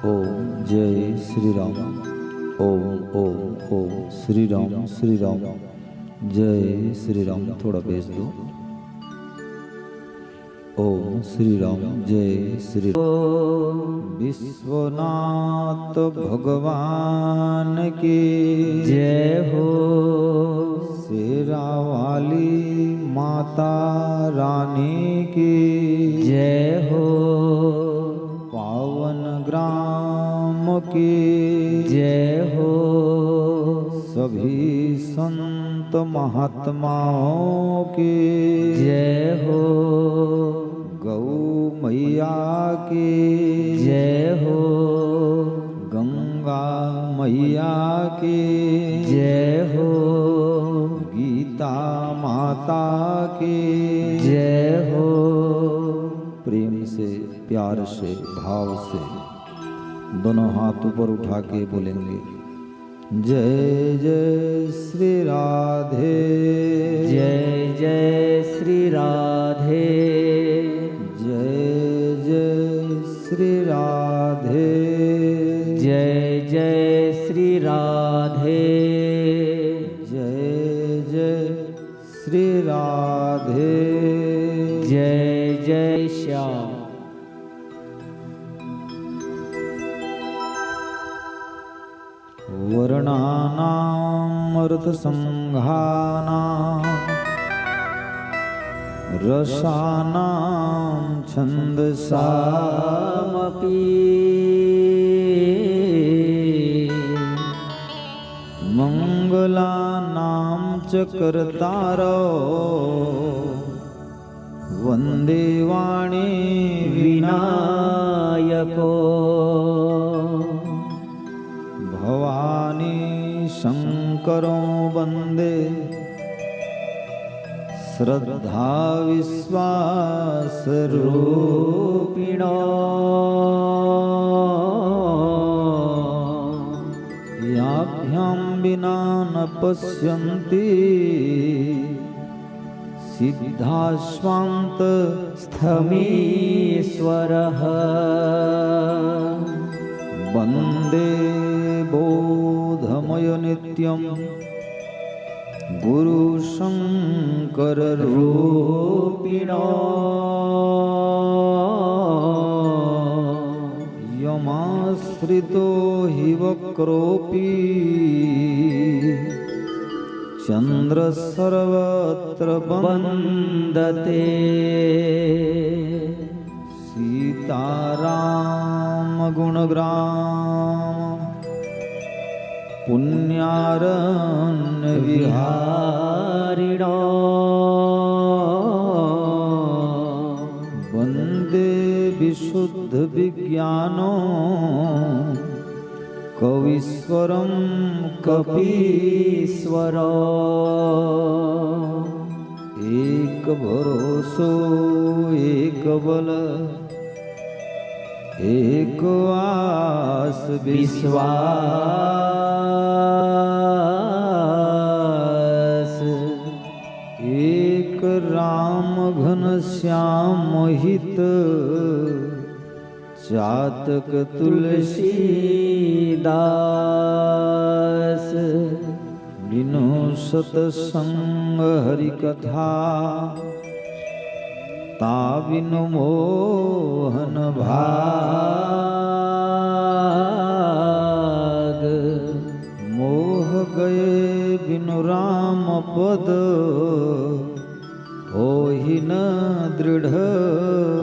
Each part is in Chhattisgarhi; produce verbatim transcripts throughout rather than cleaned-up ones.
ओम जय श्री राम। ओम ओम ओम श्री राम श्री राम। जय श्री राम। थोड़ा बेस दो। ओम श्री राम। जय श्री राम। विश्वनाथ भगवान की जय हो। शेरा वाली माता रानी की जय हो। पावन ग्राम की जय हो। सभी संत महात्माओं की जय हो। गौ मैया की जय हो। गंगा मैया की जय हो। गीता माता की जय हो। प्रेम से, प्यार से, भाव से दोनों हाथ ऊपर उठा के बोलेंगे, जय जय श्री राधे। जय जय श्री राधे। जय जय श्री राधे। जय जय श्री राधे। जय जय श्री राधे। जय जय श्याम। वर्णानामर्थसङ्घानां रसानां छन्दसामपि। मङ्गलानां च कर्तारौ वन्दे वाणी विनायको। भवानी शङ्करो वन्दे श्रद्धाविश्वासरूपिणो। याभ्यां विना न पश्यन्ति सिद्धास्वान्तस्थमीश्वरः। वन्दे बोधमयनित्यं गुरुशङ्कररूपिणो। यमाश्रितो हि वक्रोऽपि चन्द्रः सर्वत्र वन्दते। सीतारामगुणग्राम पुण्यारण्यविहारिणो। वन्दे विशुद्धविज्ञानो कवीश्वरं कपीश्वरो। एक भरोसो एक बल एक आस विश्वास। एक राम घनश्याम हित चातक तुलसीदास। बिनु सतसंग हरि कथा ता बिनु मोहन भाग। मोह गए बिनु राम पद होहि न दृढ़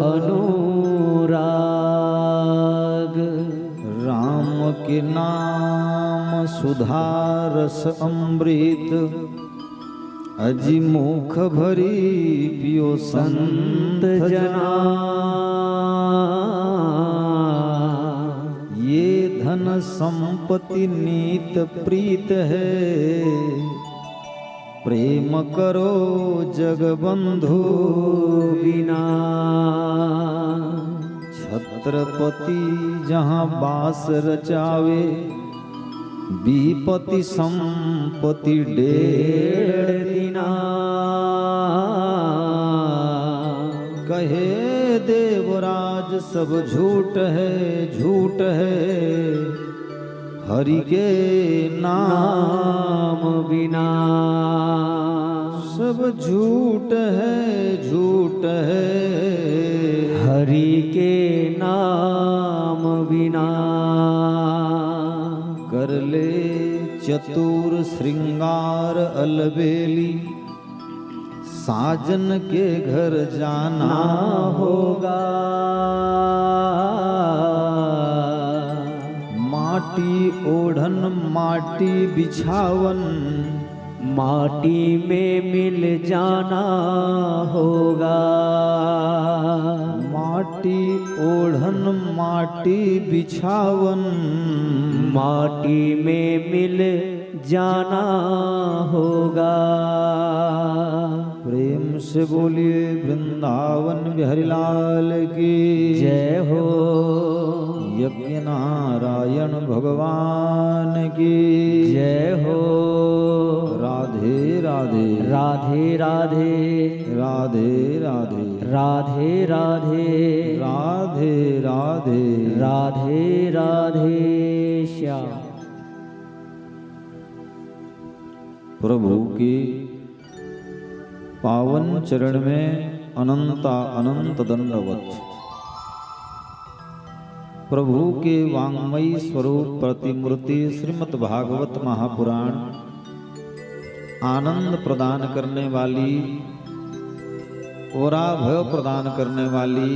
अनुराग। राम के नाम सुधा रस अमृत अजि मुख भरि पियो संत जना। ये धन संपत्ति नीत प्रीत है प्रेम करो जग बंधु बिना। छत्रपति जहाँ बास रचावे विपति संपत्ति डेढ़ दिना। कहे देवराज सब झूठ है, झूठ है, हरि के नाम बिना। सब झूठ है, झूठ है, हरि के नाम बिना। कर ले चतुर श्रृंगार अलबेली, साजन के घर जाना होगा। माटी ओढ़न माटी बिछावन, माटी में मिल जाना होगा। माटी ओढ़न माटी बिछावन, माटी में मिल जाना होगा। प्रेम से बोलिए वृंदावन बिहारी लाल की जय हो। यज्ञ नारायण भगवान की जय हो। राधे राधे। राधे राधे। राधे राधे। राधे राधे। राधे राधे। राधे राधे श्याम। प्रभु के पावन चरण में अनंता अनंत दंडवत। प्रभु के वाङ्मयी स्वरूप प्रतिमूर्ति श्रीमद् भागवत महापुराण आनंद प्रदान करने वाली, ओरा भय प्रदान करने वाली,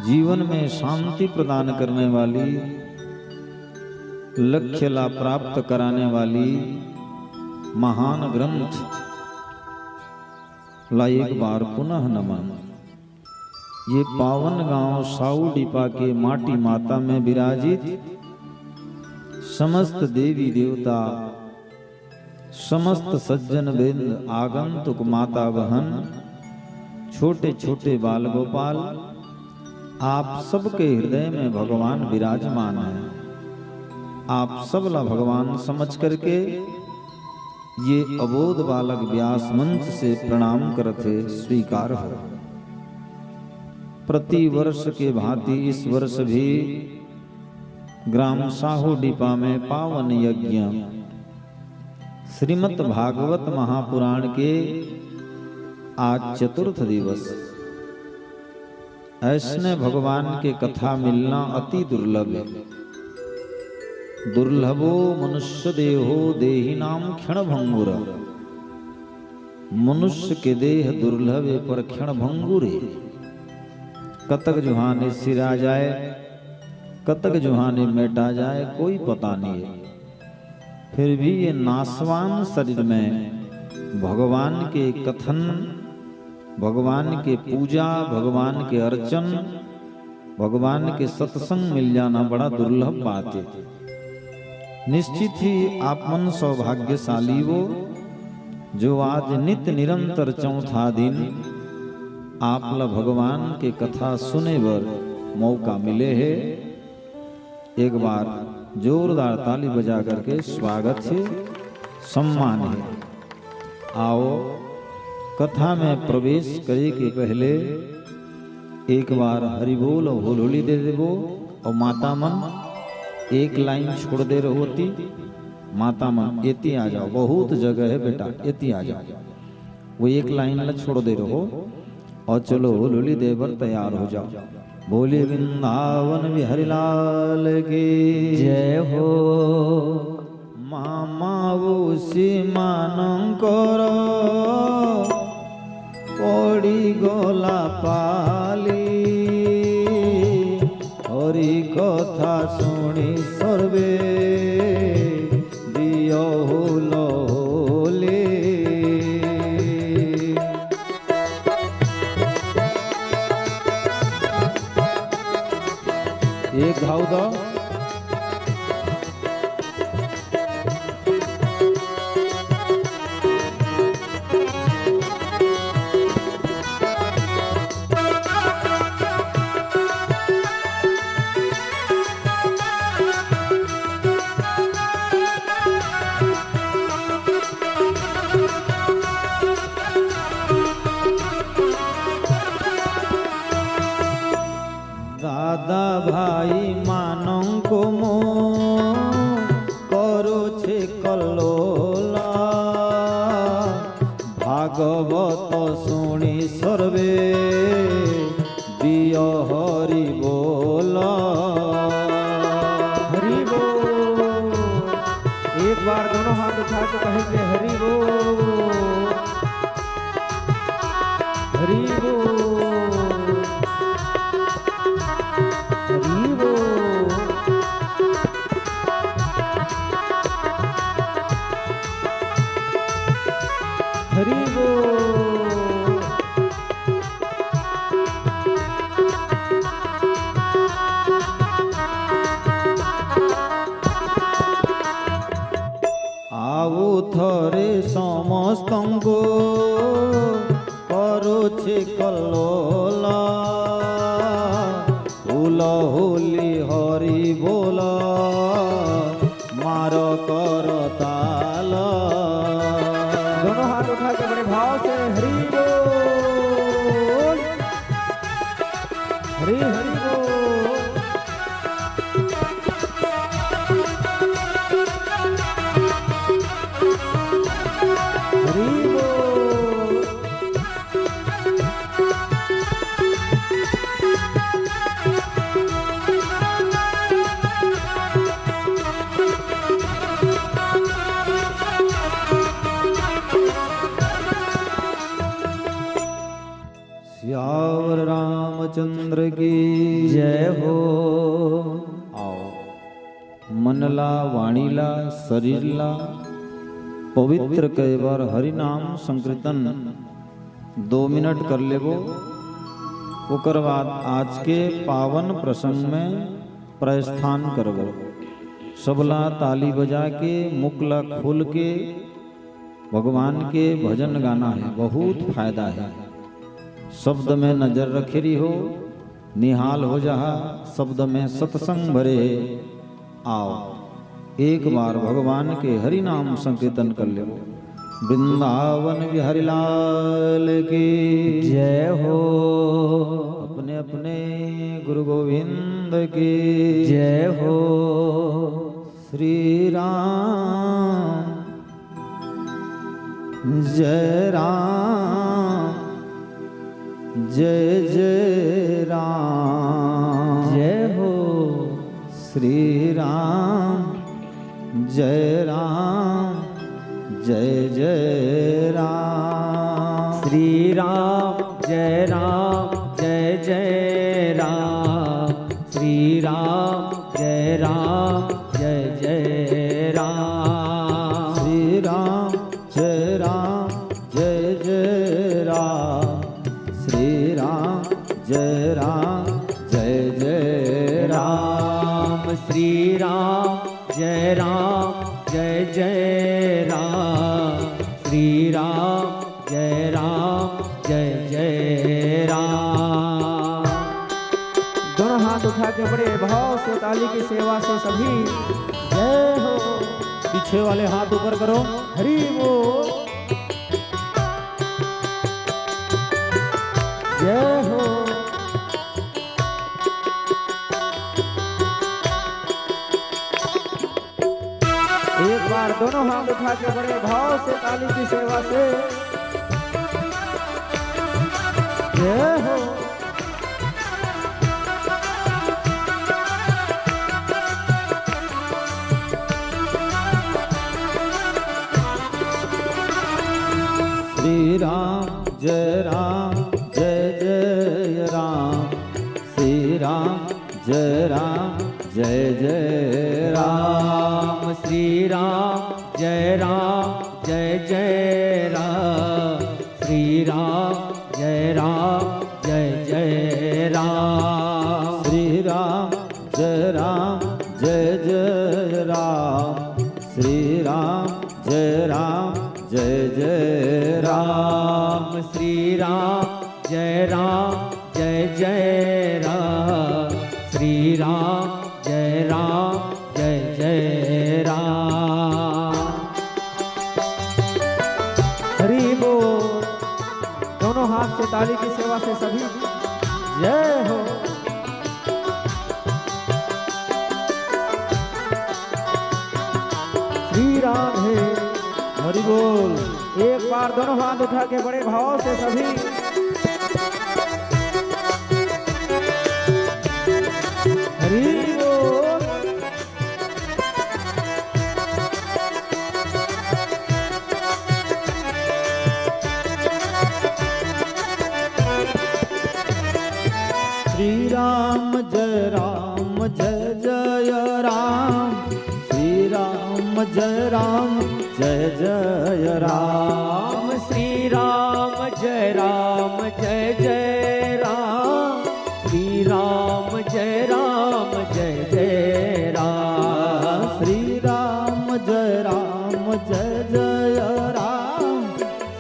जीवन में शांति प्रदान करने वाली, लक्ष्य ला प्राप्त कराने वाली महान ग्रंथ ला एक बार पुनः नमन। ये पावन गांव साहू डीपा के माटी माता में विराजित समस्त देवी देवता, समस्त सज्जन वृंद, आगंतुक माता बहन, छोटे छोटे बाल गोपाल, आप सबके हृदय में भगवान विराजमान है। आप सबला भगवान समझ करके ये अबोध बालक व्यास मंच से प्रणाम करत हे, स्वीकार हो। प्रति वर्ष के भांति इस वर्ष भी ग्राम साहू डीपा में पावन यज्ञ श्रीमद् भागवत महापुराण के आज चतुर्थ दिवस। ऐसने भगवान के कथा मिलना अति दुर्लभ है। दुर्लभो मनुष्य देहो देहिनाम क्षण भंगुर। मनुष्य के देह दुर्लभ है, पर क्षण भंगुर है। कतक जुहाने सिरा जाए, कतक जुहाने मेटा जाए, कोई पता नहीं है। फिर भी ये नासवान शरीर में भगवान के कथन, भगवान के पूजा, भगवान के अर्चन, भगवान के सत्संग मिल जाना बड़ा दुर्लभ बात है। निश्चित ही आप मन सौभाग्यशाली हो, जो आज नित निरंतर चौथा दिन आप ला भगवान के कथा सुने बर मौका मिले हे। एक बार जोरदार ताली बजा करके स्वागत हे, सम्मान हे। आओ, कथा में प्रवेश करे के पहले एक बार हरि बोल अउ हुलहुली दे देबो। अउ माता मन एक लाइन छोड़ दे रहो ती, माता मन एती आ जाओ, बहुत जगह है बेटा, एती आ जाओ। वो एक लाइन ला छोड़ दे रहो अउ चलो हुलहुली दे बर तैयार हो जाओ। बोलिए वृंदावन बिहारी लाल की जय हो। मामा उसी मानंकर पड़ी गला पाली, हरि कथा सुनी सर्वे दियो हुलहुली। एक घाव दा। ମାନଙ୍କୁ ମୁଁ କରୁଛି କଲ୍ଲୋଳ। ଭାଗବତ ଶୁଣି ସର୍ବେ ଦିଅ ହରି ବୋଲ। हरि बोल। एक बार दोनों हाथ उठा के कहेंगे, हरि बोल। हरि बोल। हरि बोल। हरि बोल। ଆଉ ଥରେ ସମସ୍ତଙ୍କୁ କରୁଛି କଲ୍ଲୋଳ। ହୁଳହୁଳି ହରି ବୋଲ, ମାର କର ତାଲ। दोनों हाथ उठा के बड़े भाव से हरि बोल। हरि हरि बोल। हरि बोल। सियावर रामचंद्र की जय हो। आओ, मन ला, वाणी ला, शरीर ला पवित्र करे बर हरि नाम संकीर्तन दो मिनट कर लेबो। ओकर बाद आज के पावन प्रसंग में प्रस्थान करबो। सबला ताली बजा के, मुख ला खोल के भगवान के भजन गाना हे, बहुत फायदा हे। शब्द में नजर रखे रहिहो, निहाल हो जाहा, शब्द में सत्संग भरे हे। आओ, एक बार भगवान के हरि नाम संकीर्तन कर लेबो। वृंदावन बिहारी लाल की जय हो। अपने अपने गुरु गोविंद की जय हो। श्री राम जय राम, जय जय राम। जय हो। श्री राम जय राम, जय जय राम। श्री राम जय राम, जय जय राम। श्री राम जय राम, जय जय राम। श्री राम जय राम, जय जय राम। श्री राम जय राम, जय जय राम। श्री राम जय राम, जय जय राम। श्री राम जय राम, जय जय राम। दोनों हाथ उठा के बड़े भाव से ताली की सेवा से सभी जय हो। पीछे वाले हाथ ऊपर करो। हरि बोल। जय हो। एक बार दोनों हाथ उठा के बड़े भाव से ताली की सेवा से जय हो। श्री राम जय राम, जय जय राम। श्री राम जय राम, जय जय राम। श्री राम जय राम, जय जय राम। श्री राम जय राम, जय जय राम। श्री राम जय राम, जय जय राम। श्री राम जय राम, जय जय राम। श्री राम जय राम, जय जय राम। श्री राम जय राम, जय जय राम। हरि बोल। दोनों हाथ से ताली की सेवा से सभी जय हो। श्री राम है। हरि बोल। एक बार दोनों हाथ उठा के बड़े भाव से सभी। हरि बोल। श्री राम जय राम जय जय राम। श्री राम जय राम जय जय राम। श्री राम जय राम जय जय राम। श्री राम जय राम जय जय राम। श्री राम जय राम जय जय राम।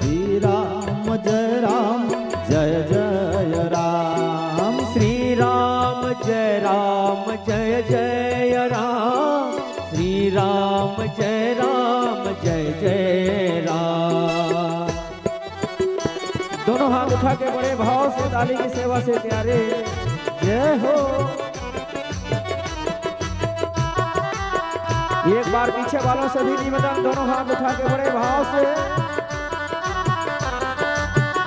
श्री राम जय राम जय जय राम। श्री राम जय राम जय जय राम। श्री राम जय राम जय जय राम। दोनों हाथ उठा के बड़े भाव से ताली की सेवा से प्यारे। जय हो। एक बार पीछे वालों से भी निवेदन, दोनों हाथ उठा के बड़े भाव से।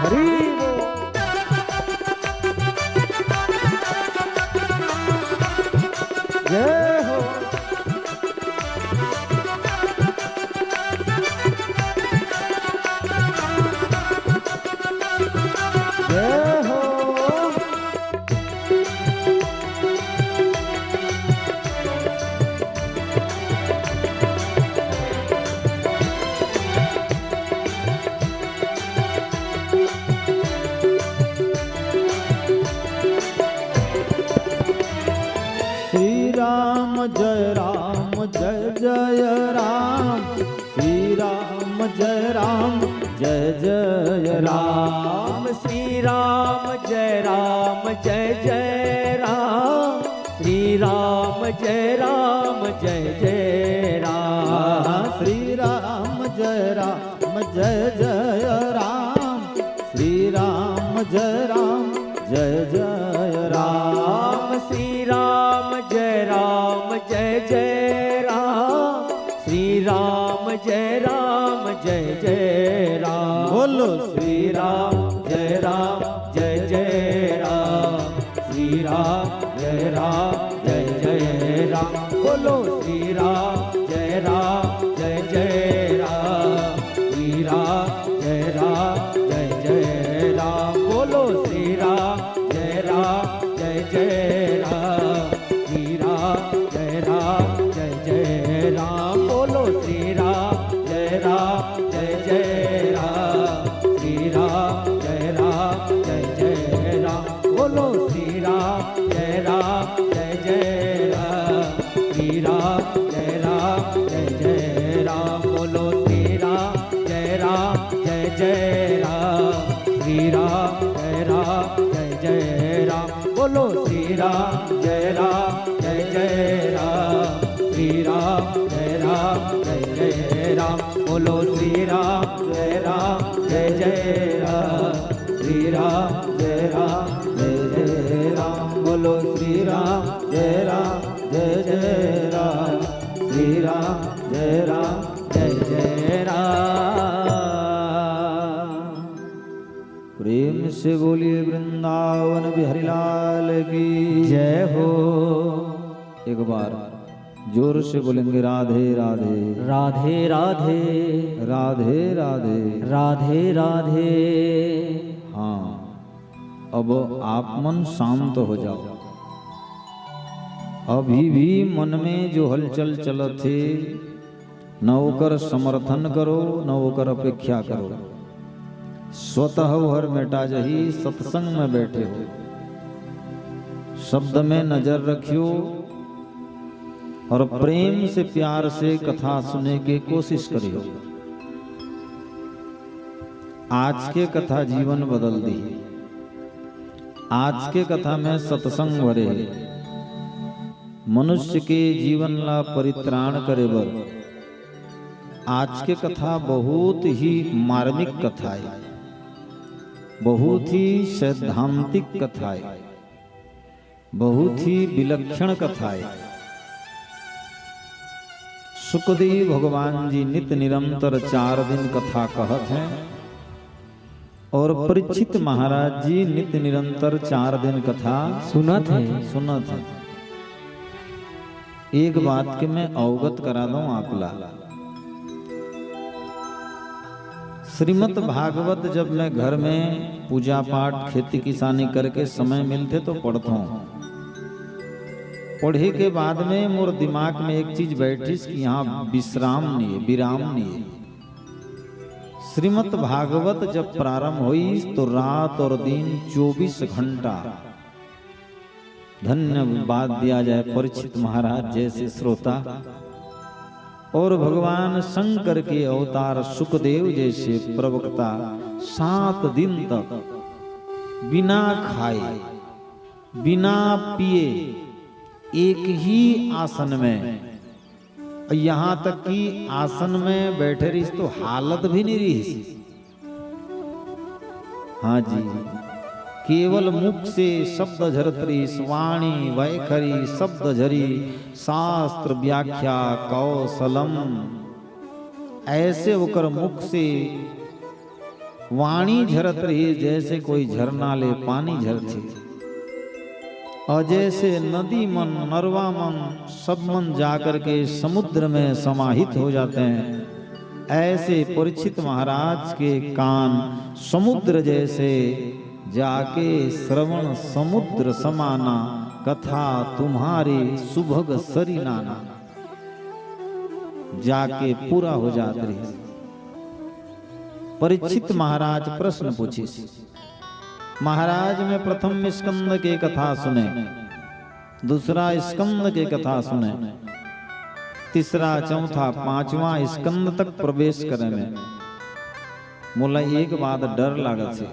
हरि बोल। जय हो। जय हो। श्री राम जय राम जय जय राम। श्री राम जय राम जय जय राम। श्री राम जय राम जय जय राम। श्री राम जय राम जय जय राम। श्री राम जय राम जय जय राम। श्री राम जय राम जय जय राम। श्री राम जय राम जय जय राम। श्री राम जय राम जय जय राम। बोलो श्री राम जय राम जय जय राम। श्री राम जय राम जय जय राम। बोलो श्री राम जय राम जय जय राम। श्री राम जय राम जय जय राम। बोलो श्री राम जय राम जय जय राम। श्री राम जय राम जय जय राम। बोलो श्री राम जय राम जय जय राम। श्री राम जय राम जय जय राम। बोलो श्री राम जय राम जय जय राम। श्री राम जय राम जय जय राम। बोलो श्री राम जय राम जय जय राम। श्री राम जय राम जय जय राम। बोलो श्री राम जय राम जय जय राम। श्री राम जय राम जय जय राम। बोलो श्री राम जय राम जय जय राम। श्री राम जय राम जय जय राम। बोलो श्री राम जय राम जय जय राम। श्री राम जय राम जय जय राम। प्रेम से बोलिए वृंदावन बिहारी लाल की जय हो। एक बार जोर से बोलेंगे, राधे राधे। राधे राधे। राधे राधे। राधे राधे। हाँ, अब आप मन शांत हो जाओ। अभी भी मन में जो हलचल चलत हे, न ओकर समर्थन करो, न ओकर अपेक्षा करो। स्वतः ओहर मेटा जही, सत्संग में बैठे हो। शब्द में नजर रखियो और प्रेम से, प्यार से कथा सुने के कोशिश करियो। आज के कथा जीवन बदल दी। आज के कथा में सत्संग भरे हे। मनुष्य के जीवन ला परित्राण करे बर आज के कथा बहुत ही मार्मिक कथा हे, बहुत ही सैद्धांतिक कथा हे, बहुत ही विलक्षण कथा हे। सुखदेव भगवान जी नित निरंतर चार दिन कथा कहत हैं और परीक्षित महाराज जी नित निरंतर चार दिन कथा सुनत हैं। सुनत हैं। एक बात के मैं अवगत करा दूं आप ला। श्रीमद् भागवत जब मैं घर में पूजा पाठ, खेती किसानी करके समय मिलथे तो पढ़थों। पढ़े के बाद में मोर दिमाग में एक चीज बैठिस कि यहाँ विश्राम नहीं है, विराम नहीं है। श्रीमद् भागवत जब प्रारंभ होइस तो रात और दिन चौबीस घंटा धन्यवाद दिया जाए परीक्षित महाराज जैसे श्रोता और भगवान शंकर के अवतार सुखदेव जैसे प्रवक्ता सात दिन तक बिना खाए, बिना पिए, एक ही आसन में, यहाँ तक कि आसन में बैठे रहिस तो हालत भी नहीं रहिस। हाँ जी, केवल मुख से शब्द झरत रहिस, वाणी वैखरी शब्द झरी, शास्त्र व्याख्या कौशलम। ऐसे ओकर मुख से वाणी झरत रहिस, जैसे कोई झरना ले पानी झरथे। और जैसे नदी मन, नरवा मन, सब मन जाकर के समुद्र में समाहित हो जाते हैं, ऐसे परीक्षित महाराज के कान समुद्र जैसे, जाके श्रवण समुद्र समाना, कथा तुम्हारी सुभग सरी नाना। जाके पूरा हो जात रहिस। परीक्षित महाराज प्रश्न पूछिस, महाराज, मैं प्रथम स्कंद के कथा सुने, दूसरा स्कंद के कथा सुने, तीसरा, चौथा, पांचवा स्कंद तक प्रवेश करे में मोला एक बात डर लागत हे।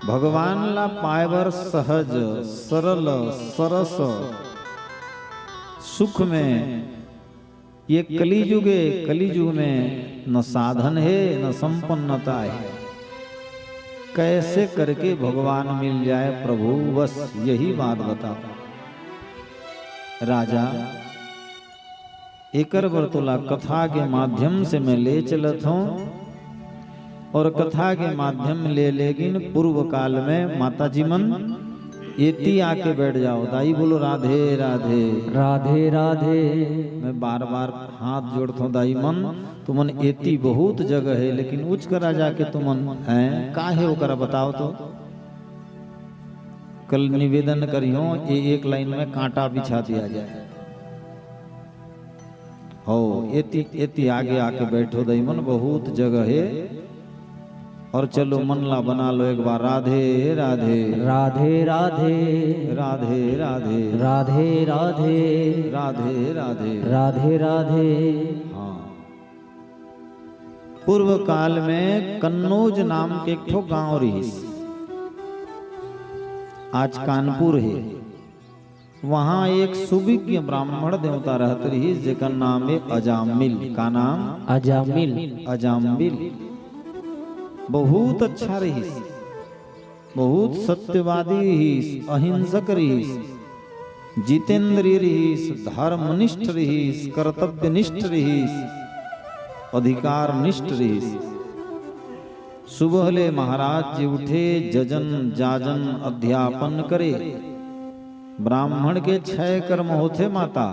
भगवान ला पाए बर सहज, सरल, सरस, सुख में ये कलिजुग हे, कलिजुग में न साधन हे, न संपन्नता हे। कैसे करके भगवान मिल जाए प्रभु, बस यही बात बताओ। राजा, एकर बर तोला कथा के माध्यम से मैं ले चलत हूँ। और कथा के माध्यम ले लेकिन पूर्व काल में माता जी मन एती आके बैठ जाओ। दाई बोलो राधे राधे। राधे राधे। मैं बार बार हाथ जोड़त हूँ दाई मन, तुमन एती बहुत जगह हे, लेकिन उच करा जाके तुमन हैं, का हे ओकरा बताओ तो। कल निवेदन करियो, ये एक लाइन में कांटा बिछा दिया जाए। हो, एती, एती आगे आके बैठो दाई मन, बहुत जगह हे। और चलो मन ला बना लो एक बार, राधे राधे। राधे राधे। राधे राधे। राधे राधे। राधे राधे। राधे राधे। हाँ। पूर्व काल में कन्नौज नाम के एक ठो गांव रहिस, आज कानपुर हे। वहां एक सुविज्ञ ब्राह्मण देवता रहत रहिस, जेकर नाम हे अजामिल। का नाम? अजामिल। अजामिल। बहुत अच्छा रहिस, बहुत सत्यवादी रहिस, अहिंसक रहिस, जितेंद्रिय रहिस, धर्मनिष्ठ रहिस, कर्तव्यनिष्ठ रहिस, अधिकारनिष्ठ रहिस। सुबह ले महाराज जी उठे, जजन जाजन अध्यापन करे। ब्राह्मण के छह कर्म होथे माता,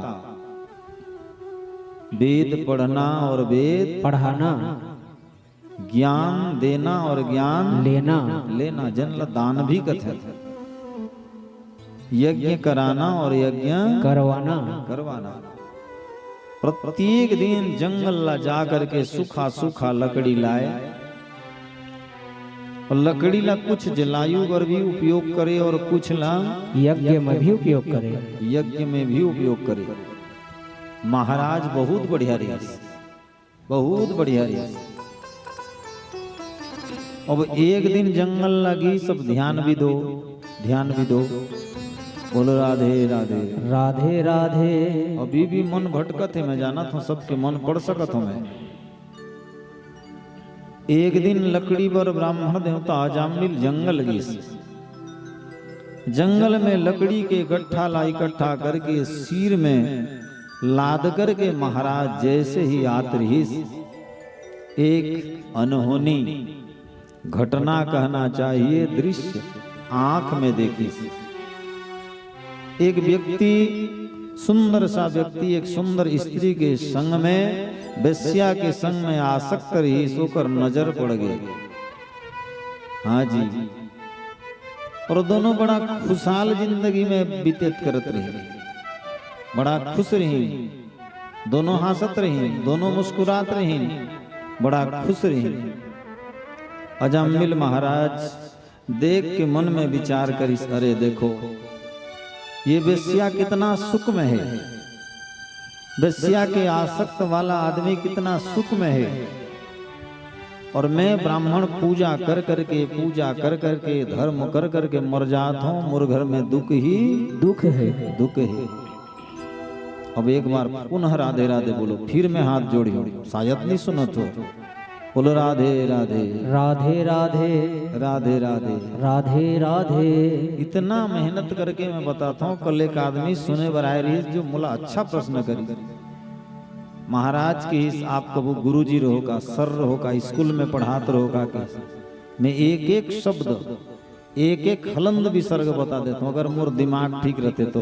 वेद पढ़ना और वेद पढ़ाना, ज्ञान देना और ज्ञान लेना। लेना, जेन ला दान भी कथे। यज्ञ कराना और यज्ञ करवाना। करवाना। प्रत्येक दिन जंगल ला जा करके सूखा सूखा लकड़ी लाए। और लकड़ी ला कुछ जलायु बर भी उपयोग करे और कुछ ला यज्ञ में भी उपयोग करे। यज्ञ में भी उपयोग करे। महाराज बहुत बढ़िया रहिस, बहुत बढ़िया रहिस। अब एक दिन जंगल ला गिस, सब ध्यान भी दो, ध्यान भी दो। बोलो राधे राधे। राधे राधे। अभी भी मन भटकत हे, मैं जानत हूँ सबके मन पढ़ सकत हूँ मैं। एक दिन लकड़ी बर ब्राह्मण देवता अजामिल जंगल गिस। जंगल में लकड़ी के गट्ठा ला इकट्ठा करके सिर में लाद करके महाराज जैसे ही आत रहिस, एक अनहोनी घटना कहना चाहिए, दृश्य आंख में देखिस। एक व्यक्ति, सुंदर सा व्यक्ति, एक सुंदर स्त्री के संग में, वेश्या के संग में आसक्त रहिस, ओकर नजर पड़ गई। हाँ जी, और दोनों बड़ा खुशहाल जिंदगी में व्यतीत करत रहिन, बड़ा खुश रहिन, दोनों हंसत रहिन, दोनों मुस्कुरात रहिन, बड़ा खुश रहिन। अजामिल महाराज देख के मन में विचार करिस, अरे देखो, ये वेश्या कितना सुख में है, वेश्या के आसक्त वाला आदमी कितना सुख में है, और मैं ब्राह्मण पूजा कर करके, पूजा कर करके, धर्म कर करके मर जात हूँ, मोर घर में दुख ही दुख है। दुख है। अब एक बार पुनः राधे राधे बोलो, फिर मैं हाथ जोड़ी हूँ, शायद नहीं सुनत हो। बोलो राधे राधे। राधे राधे। राधे राधे। राधे राधे। इतना मेहनत करके मैं बताता हूँ, कल एक आदमी सुने बर आए रहिस, जो मोला अच्छा प्रश्न करिस। महाराज कहिस, आप कभू गुरुजी रहो का, सर रहो का, स्कूल में पढ़ात रहो का, कहिस। मैं एक एक शब्द, एक एक हलंद विसर्ग बता देता हूँ, अगर मोर दिमाग ठीक रहते तो।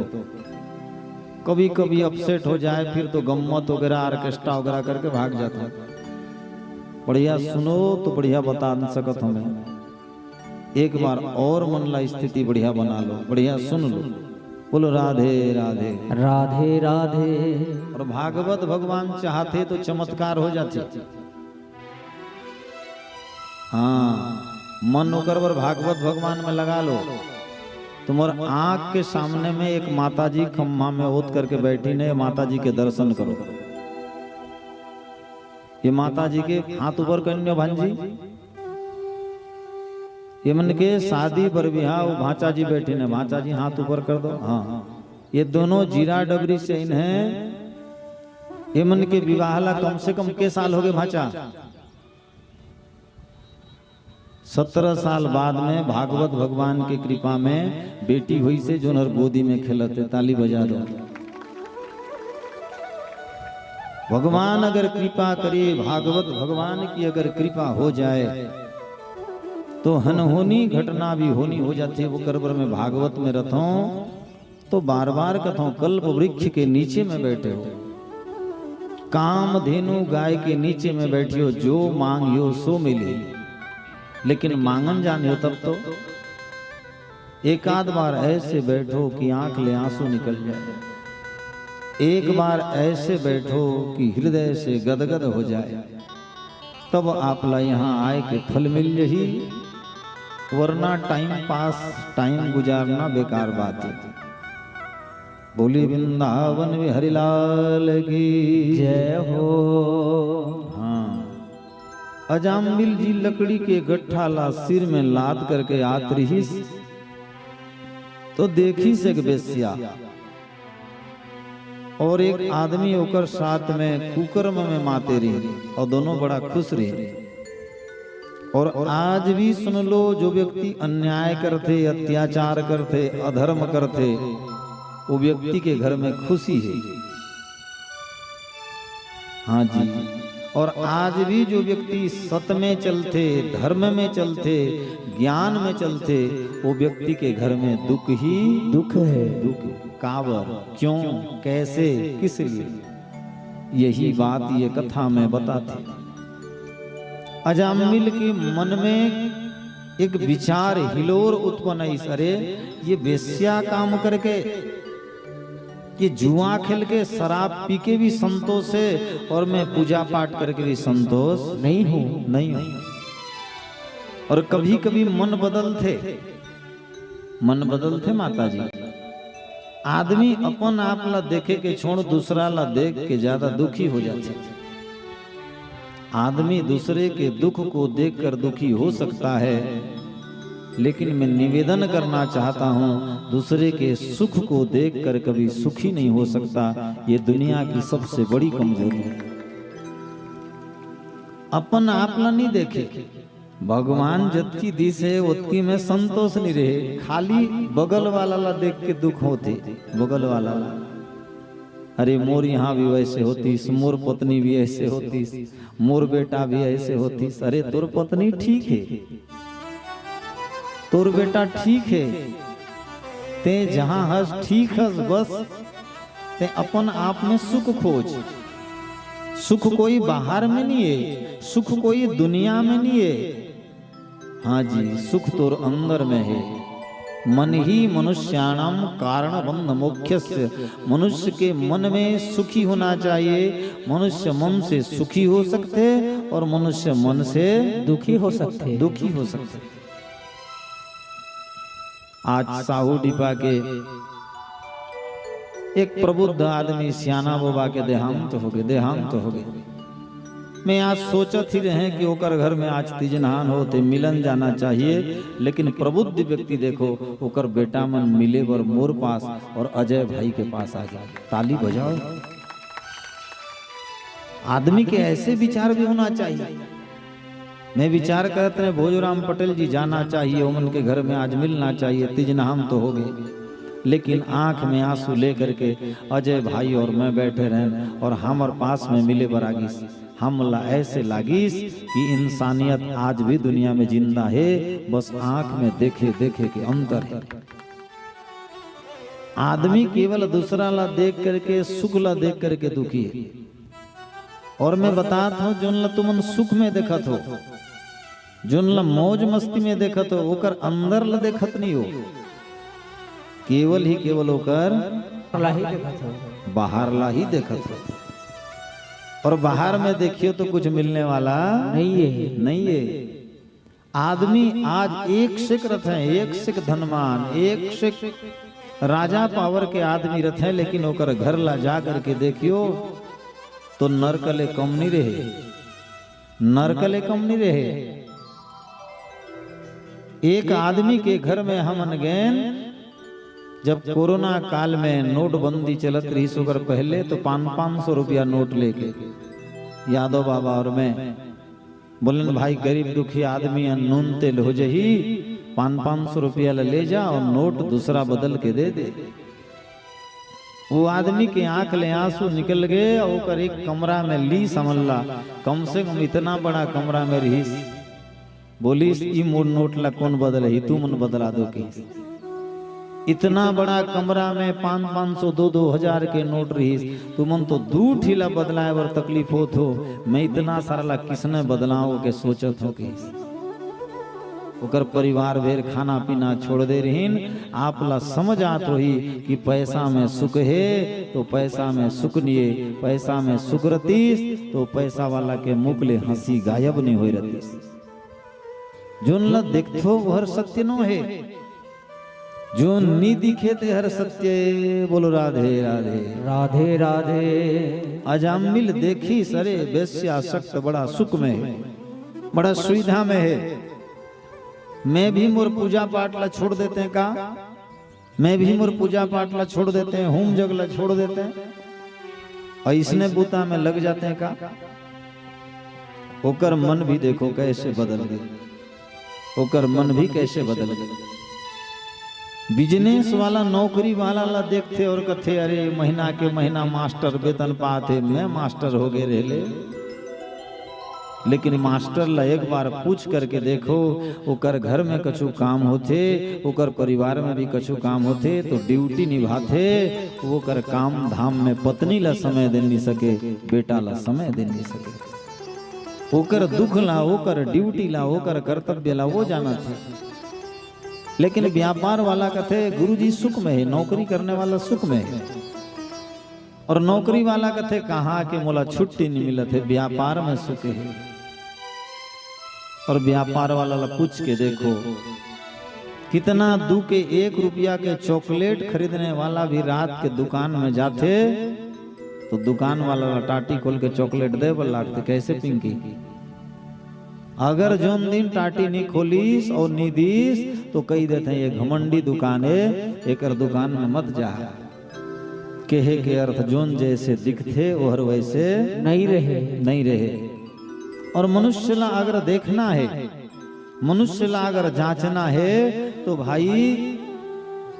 कभी कभी अपसेट हो जाए, फिर तो गम्मत वगैरह, ऑर्केस्ट्रा वगैरह करके भाग जाता हूँ। बढ़िया सुनो तो बढ़िया बता सकत हूँ मैं। एक बार और मन ला स्थिति बढ़िया बना लो, बढ़िया सुन लो। बोलो राधे राधे। राधे राधे। और भागवत भगवान चाहते तो चमत्कार हो जाते। हाँ, मन ओकर बर भागवत भगवान में लगा लो। तुम्हार आंख के सामने में एक माता जी खम्भा में ओत करके बैठी ने, माता जी के दर्शन करो। ये माता जी के हाथ ऊपर कर लो भांजी। ये मन के शादी बर बिहाव भांचा जी बैठे ने, भांचा जी हाथ ऊपर कर दो। हाँ, ये दोनों जीरा डबरी से इन्हें, ये मन के विवाह ला कम से कम के साल हो गए भांचा? सत्रह साल बाद में भागवत भगवान के कृपा में बेटी हुई से जोनहर गोदी में खेलत हे, ताली बजा दो। भगवान अगर कृपा करे, भागवत भगवान की अगर कृपा हो जाए, तो अनहोनी घटना भी होनी हो जाथे। ओकर बर मैं भागवत में रथों, तो बार बार कथों, कल्प वृक्ष के नीचे में बैठे हो, कामधेनु गाय के नीचे में बैठियो, जो मांगियो सो मिली, लेकिन मांगन जानियो तब तो। एक आध बार ऐसे बैठो कि आंख ले आंसू निकल जाए, एक बार ऐसे बैठो कि हृदय से गदगद हो जाए, तब आप ला यहाँ आए के फल मिल जही, वरना टाइम पास, टाइम गुजारना बेकार बात है। बोली वृंदावन बिहारी लाल की जय हो। हाँ, अजामिल जी लकड़ी के गट्ठा ला सिर में लाद करके आत रहिस, तो देखिस एक बेस्या और एक आदमी ओकर साथ में कुकर्म में माते रही और दोनों बड़ा खुश रहे। और आज भी सुन लो, जो व्यक्ति अन्याय करथे, अत्याचार करथे, अधर्म करथे, वो व्यक्ति के घर में खुशी है। हाँ जी, और आज भी जो व्यक्ति सत में चलथे, धर्म में चलथे, ज्ञान में चलथे, वो व्यक्ति के घर में दुख ही दुख है। दुख। काबर, क्यों, कैसे, किस लिए? यही बात ये कथा में बताथे। अजामिल के मन में एक विचार हिलोर उत्पन्न आइस, अरे, ये वेश्या काम करके, ये जुआ खेल के, शराब पी के भी संतोष है और मैं पूजा पाठ करके भी संतोष नहीं हूँ। नहीं हूँ। और कभी कभी मन बदलथे, मन बदलथे माता जी। आदमी अपन आप ला देखे के छोड़ दूसरा ला देख के ज्यादा दुखी हो जाथे। आदमी दूसरे के दुख को देखकर दुखी हो सकता है, लेकिन मैं निवेदन करना चाहता हूँ, दूसरे के सुख को देखकर कभी सुखी नहीं हो सकता। ये दुनिया की सबसे बड़ी कमजोरी है। अपन आप ला नहीं देखे, भगवान जतकी दिस हे, ओतकी में संतोष नहीं रहे, खाली बगल वाला ला देख के दुख होथे, बगल वाला ला। अरे, मोर यहाँ भी वैसे होतिस, मोर पत्नी भी ऐसे होतिस, मोर बेटा भी ऐसे होतिस। अरे, तोर पत्नी ठीक हे, तोर बेटा ठीक हे, तें जहाँ हस ठीक हस, बस तें अपन आप में सुख खोज। सुख कोई बाहर में नहीं है, सुख कोई दुनिया में नहीं है। हाँ जी, सुख तोर अंदर में है। मन ही मनुष्याणाम कारण बंध मोक्षस्य। मनुष्य के मन में सुखी होना चाहिए। मनुष्य मन से सुखी हो सकते और मनुष्य मन से दुखी हो सकते। दुखी हो सकते। आज साहू डिपा के एक प्रबुद्ध आदमी सियाना बाबा के देहांत होगे, देहांत होगे। मैं आज सोचत ही रहें कि ओकर घर में आज तीजनहान होथे, मिलन जाना चाहिए, लेकिन प्रबुद्ध व्यक्ति देखो, ओकर बेटा मन मिले बर मोर पास और अजय भाई के पास आ गए। ताली बजाओ। आदमी के ऐसे विचार भी होना चाहिए। मैं विचार करत रहें, भोजूराम पटेल जी जाना चाहिए, ओमन के घर में आज मिलना चाहिए, तीजनहान तो होगे। लेकिन आंख में आंसू लेकर के अजय भाई और मैं बैठे रहेन और हमर पास में मिले बर आ गिस। हमला ऐसे लागिस कि इंसानियत आज भी दुनिया में जिंदा हे, बस आंख में देखे देखे के अंतर हे। आदमी केवल दूसरा ला देख करके, सुख ला देख करके दुखी हे। और मैं बतात हूं, जोन ला तुमन सुख में देखत हो, जोन ला मौज मस्ती में देखत हो, ओकर अंदर ला देखत नहीं हो, केवल ही केवल ओकर ला ही देखत हो। बाहर ला ही देखत हो। और बाहर में देखियो तो कुछ मिलने वाला नहीं है। नहीं है। आदमी आज एक से एक रथे, एक से एक धनवान, एक से एक राजा पावर के आदमी रथे, लेकिन ओकर घर ला जा करके देखियो तो नरक ले कम नहीं रहे, नरक ले कम नहीं रहे। एक आदमी के घर में हमन गेन, जब कोरोना काल में नोटबंदी चलत रहिस, ओकर पहले तो पाँच, पाँच सौ रुपया नोट लेके यादव बाबा और मैं बोलेन, भाई, गरीब दुखी आदमी हे, नून तेल हो जही, पाँच, पाँच सौ रुपया ला ले जा और नोट दूसरा बदल के दे दे। वो आदमी के आंख ले आंसू निकल गए और ओकर एक कमरा में लीस हमन ला, कम से कम इतना बड़ा कमरा में रहिस। बोलिस, "ई मोर नोट ला कौन बदलही, तुमन बदला दो," कहिस। इतना बड़ा कमरा में पाँच, पाँच सौ, दो, दो हजार के नोट रहिस, तुमन तो दू ठी ला बदलाए बर तकलीफ होत हो, मैं इतना सारा ला किसने बदलाओ के सोचत हो कहिस। ओकर परिवार भेर खाना पीना छोड़ दे रहिन। आप ला समझ आत होही कि पैसा में सुख हे तो पैसा में सुख निये, पैसा में सुख रतिस तो पैसा वाला के मुख ले हंसी गायब नहीं होए रतिस। जोन ला देखथो, ओहर सत्य नो हे। जोन नी दिखे, तेहर सत्य। बोलो, राधे राधे। राधे राधे। अजामिल देखिस, अरे, वेश्यासक्त बड़ा सुख में हे, बड़ा सुविधा में हे। मैं भी मोर पूजा पाठ ला छोड़ देते का? मैं भी मोर पूजा पाठ ला छोड़ देते, होम जग ला छोड़ देते, अइसने बूता में लग जाते का? ओकर मन भी देखो कैसे बदल गे, ओकर मन भी कैसे बदल गे। बिजनेस वाला, नौकरी वाला ला देखथे और कथे, "अरे, महीना के महीना मास्टर वेतन पाथे, मैं मास्टर हो गए रहले।" लेकिन मास्टर ला एक बार पूछ करके देखो, ओकर घर में कछु काम होथे, ओकर परिवार में भी कछु काम होथे, तो ड्यूटी निभाथे, ओकर काम धाम में पत्नी ला समय दे नहीं सके, बेटा ला समय दे नहीं सके। ओकर दुख ला, ओकर ड्यूटी ला, ओकर कर्तव्य ला वो जानत हे। लेकिन व्यापार वाला कथे, "गुरुजी सुख में हे, नौकरी करने वाला सुख में हे।" और नौकरी वाला कथे, "कहाँ के मोला छुट्टी नहीं मिलत हे, व्यापार में सुख हे।" और व्यापार वाला ला पूछ के देखो, कितना दू के एक रुपया के चॉकलेट खरीदने वाला भी रात के दुकान में जाथे, तो दुकान वाला ला टाटी खोल के चॉकलेट दे बर लागथे। कैसे पिंकी? अगर जोन दिन टाटी नी खोलिस और नी दिस, तो कही देथे, "ये घमंडी दुकान हे, एकर दुकान में मत जा।" कहे के अर्थ, जोन जैसे दिखथे, ओहर वैसे नहीं रहे। नहीं रहे। और मनुष्य ला अगर देखना हे, मनुष्य ला अगर जांचना हे, तो भाई,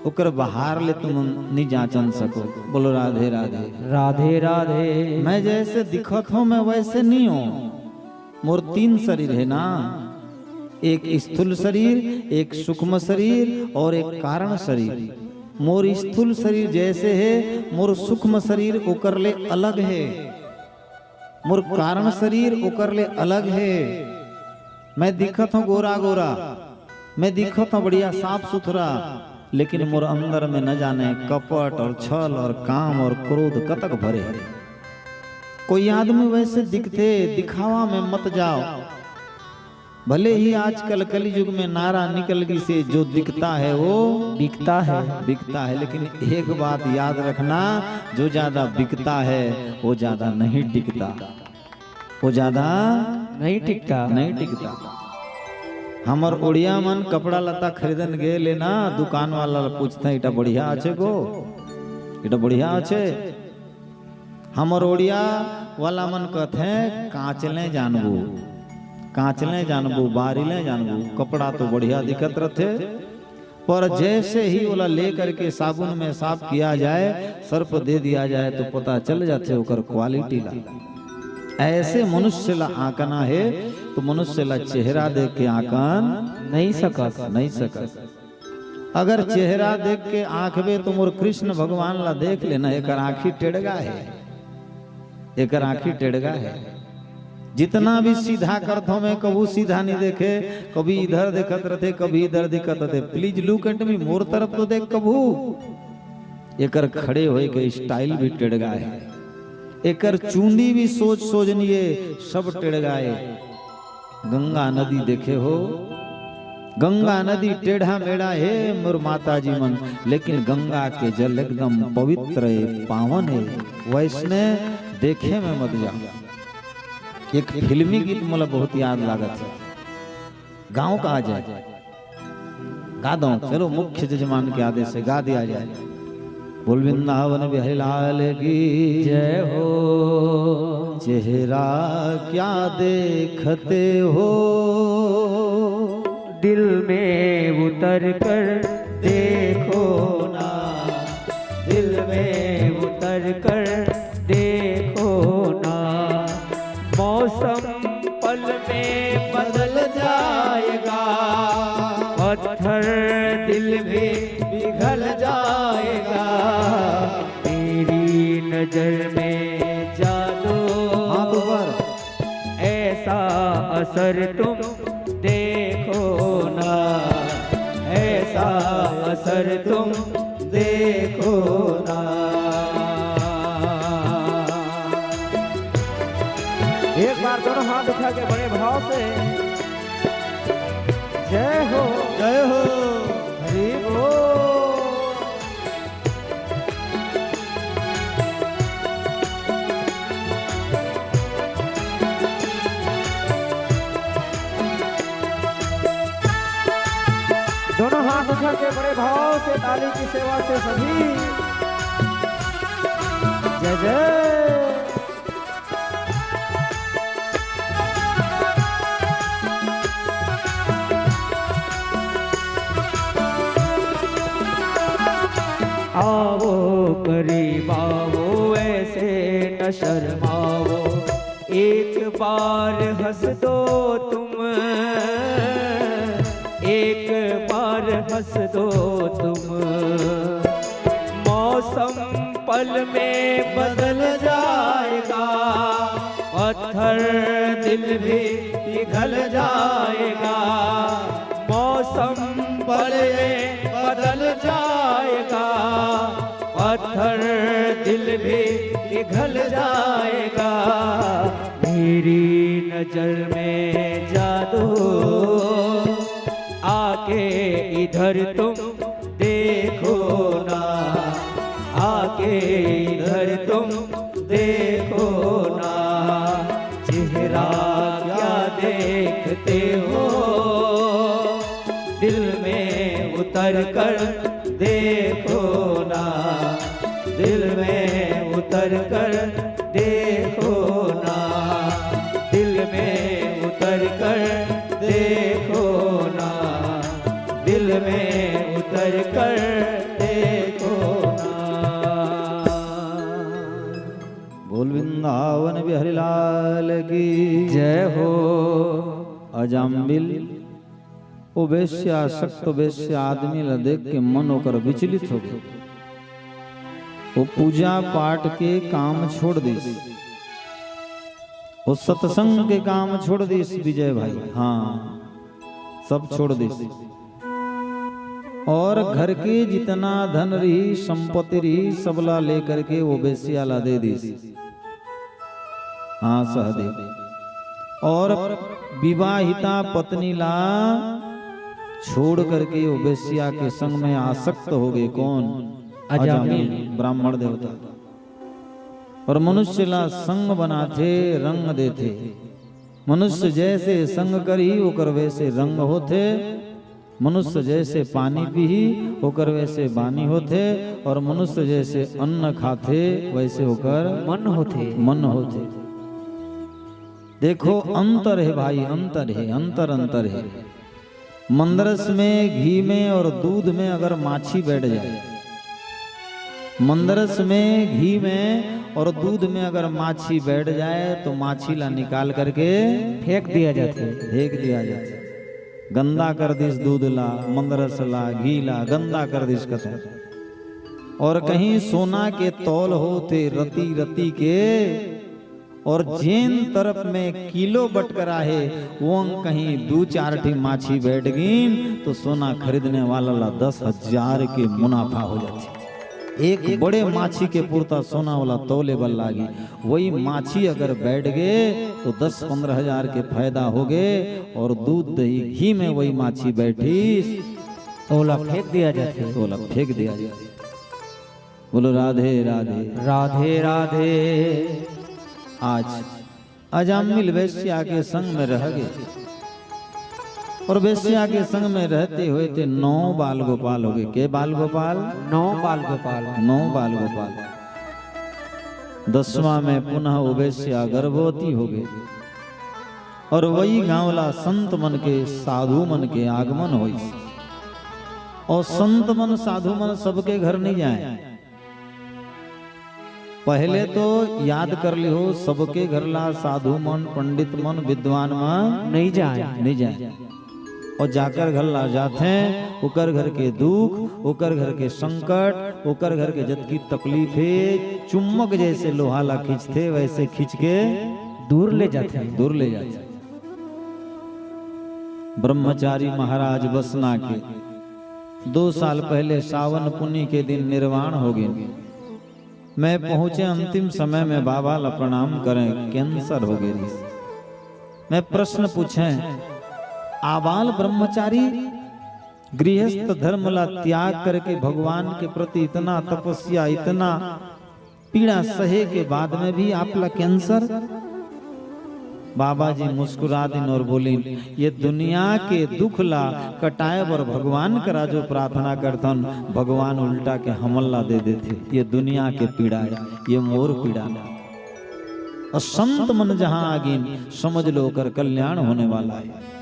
ओकर बाहर ले तुम नहीं जांचन सको। बोलो राधे राधे। राधे राधे। मैं जैसे दिखत हूँ, मैं वैसे नहीं हूँ। मोर तीन शरीर है ना, एक स्थूल शरीर, एक सूक्ष्म शरीर और एक कारण शरीर। मोर स्थूल शरीर जैसे है, मोर सूक्ष्म शरीर ओकर ले अलग है, मोर कारण शरीर ओकर ले अलग है। मैं दिखत हूँ गोरा गोरा, मैं दिखत हूँ बढ़िया साफ सुथरा, लेकिन मोर अंदर में न जाने कपट और छल और काम और क्रोध कतक भरे है। कोई आदमी वैसे दिखथे, दिखावा में मत जाओ। भले ही आजकल कलयुग में नारा निकल गई से, जो दिखता है वो बिकता है। बिकता है, लेकिन एक बात याद रखना, जो ज्यादा बिकता है वो ज्यादा नहीं टिकता, वो ज्यादा नहीं टिकता। नहीं टिकता। हमर ओड़िया मन कपड़ा लत्ता खरीदन गे ले ना, दुकान वाला ल पूछथे, "इटा बढ़िया आछे गो, इटा बढ़िया आछे?" हमर ओड़िया वाला मन कथे, "कांच ले जानबू, कांच ले जानबू, बारी ले जानबू, कपड़ा तो बढ़िया दिखत रथे।" पर जैसे ही ओला ले करके साबुन में साफ किया जाए, सर्फ दे दिया जाए, तो पता चल जाथे ओकर क्वालिटी ला। ऐसे मनुष्य ला आंकना है, तो मनुष्य ला चेहरा देख के आंकन नहीं सकस। नहीं सकस। अगर चेहरा देख के आंकबे, तो मोर कृष्ण भगवान ला देख लेना, एकर आंखी टेड़गा है, एकर आंखी टेड़गा है। जितना भी सीधा करथो मैं, कभू सीधा नहीं देखे, कभी इधर देखत रथे, कभी इधर देखत रथे। Please look at me, मोर तरफ तो देख कभू। एकर खड़े होए के style भी टेड़गा है, एकर चूंदी भी सोज सोजनी है, सब टेड़गा है। गंगा नदी देखे हो, गंगा नदी टेढ़ा मेढ़ा हे मोर माता जी मन, लेकिन गंगा के जल एकदम पवित्र हे, पावन हे। वैसने देखे में मत जा। एक फिल्मी गीत मोला बहुत याद लागत हे, गाँव का आ जाए, गा दो, चलो मुख्य जजमान के आदेश से गा दिया जाए। बोल वृंदावन बिहारी लाल की जय हो। चेहरा क्या देखते हो, दिल में उतर कर देखो ना, दिल में उतर कर देखो ना। मौसम पल में बदल जाएगा, पत्थर दिल भी पिघल जाएगा। मेरी नजर में जादू, हाथ ऊपर। ऐसा असर तुम देखो ना, ऐसा असर तुम देखो ना। एक बार दोनों हाथ उठा के बड़े भाव से जय हो। जय हो। हरि बोल। दोनों हाथ उठा के बड़े भाव से ताली की सेवा से सभी जय जय। आओ करीब आओ, ऐसे न शर्माओ, एक बार हंस दो तुम, एक बार हंस दो तुम। मौसम पल में बदल जाएगा, पत्थर दिल भी पिघल जाएगा। मौसम पल में बदल जाएगा, पत्थर दिल भी पिघल जाएगा। मेरी नजर में जादू, आके इधर तुम देखो ना, आके इधर तुम देखो ना। चेहरा क्या देखते हो, दिल में उतर कर देखो ना, दिल में उतर कर देखो ना, दिल में उतर कर देखो ना, दिल में उतर कर बोल वृंदावन बिहारी लाल की। जय हो। अजामिल, वो वेश्या, सख्त वेश्या आदमी ला देख के मन ओकर विचलित हो गया। वो पूजा पाठ के काम छोड़ दिस, वो सत्संग के काम छोड़ दिस विजय भाई। हाँ, सब छोड़ दिस। और घर के जितना धन रही, संपत्ति रही, सबला लेकर के वो वेश्या ला दे दिस। हाँ सहदेव। और विवाहिता पत्नी ला छोड़ करके वो वेश्या के संग में आसक्त हो गए। कौन? अजामिल। अजामिल, ब्राह्मण देवता। और मनुष्य ला संग बनाथे, रंग देथे। मनुष्य जैसे संग करही, ओकर वैसे रंग होथे। मनुष्य जैसे पानी पीही, ओकर वैसे बानी होथे। और मनुष्य जैसे अन्न खाथे, वैसे ओकर मन होथे। मन होथे। देखो, अंतर है भाई, अंतर है, अंतर, अंतर है। मंदरस में, घी में और दूध में अगर माछी बैठ जाए, मंदरस में, घी में और दूध में अगर माछी बैठ जाए, तो माछी ला निकाल करके फेंक दिया जाथे। फेंक दिया जाथे। गंदा कर दिस दूध ला, मंदरस ला, घी ला गंदा कर दिस कथे। और कहीं सोना के तौल होथे रति रति के, और जेन तरफ में किलो बटकरा हे, वो कहीं दू चार ठी माछी बैठ गईन, तो सोना खरीदने वाला ला दस हजार के मुनाफा हो जाथे। एक बड़े माछी के पुरता सोना वाला तौले बर लागी, वही माछी अगर बैठ गए, तो दस पन्द्रह हजार के फायदा हो गए। और दूध, दही, घी में वही माछी बैठी, ओला फेंक दिया जाथे। ओला फेंक दिया जाथे। बोलो राधे राधे। राधे राधे। आज अजामिल वेश्या के संग में रह गए, और वेश्या के संग में रहते हुए ते नौ बाल गोपाल हो गए। के बाल गोपाल? नौ बाल गोपाल। नौ बाल गोपाल। दसवां में पुनः वो वेश्या गर्भवती हो गई, और वही गांव ला संत मन के, साधु मन के आगमन होइस। और संत मन, साधु मन सबके घर नहीं जाए। पहले तो याद कर लिहो, सबके घर ला साधु मन, पंडित मन, विद्वान मन नहीं जाए। नहीं जाए। और जाकर घर ला जाथे, ओकर घर के दुख, ओकर घर के संकट, ओकर घर के जतकी तकलीफ हे, चुम्बक जैसे लोहा ला खींचथे, वैसे खींच के दूर ले जाथे। दूर ले जाथे। ब्रह्मचारी महाराज बसना के दो साल पहले सावन पुन्नी के दिन निर्वाण हो गए। मैं पहुंचे अंतिम समय में बाबा ला प्रणाम करें, कैंसर हो गए। मैं प्रश्न पूछे, आबाल ब्रह्मचारी गृहस्थ धर्म ला त्याग करके भगवान के प्रति इतना तपस्या, इतना पीड़ा सहे के बाद में भी आप ला कैंसर? बाबा जी मुस्कुरा दिन और बोलिन, ये दुनिया के दुख ला कटाए बर भगवान करा जो प्रार्थना करथन, भगवान उल्टा के हमन ला दे देथे। ये दुनिया के पीड़ा है, ये मोर पीड़ा नहीं। और संत मन जहां आगिन, समझ लो ओकर कल्याण होने वाला है,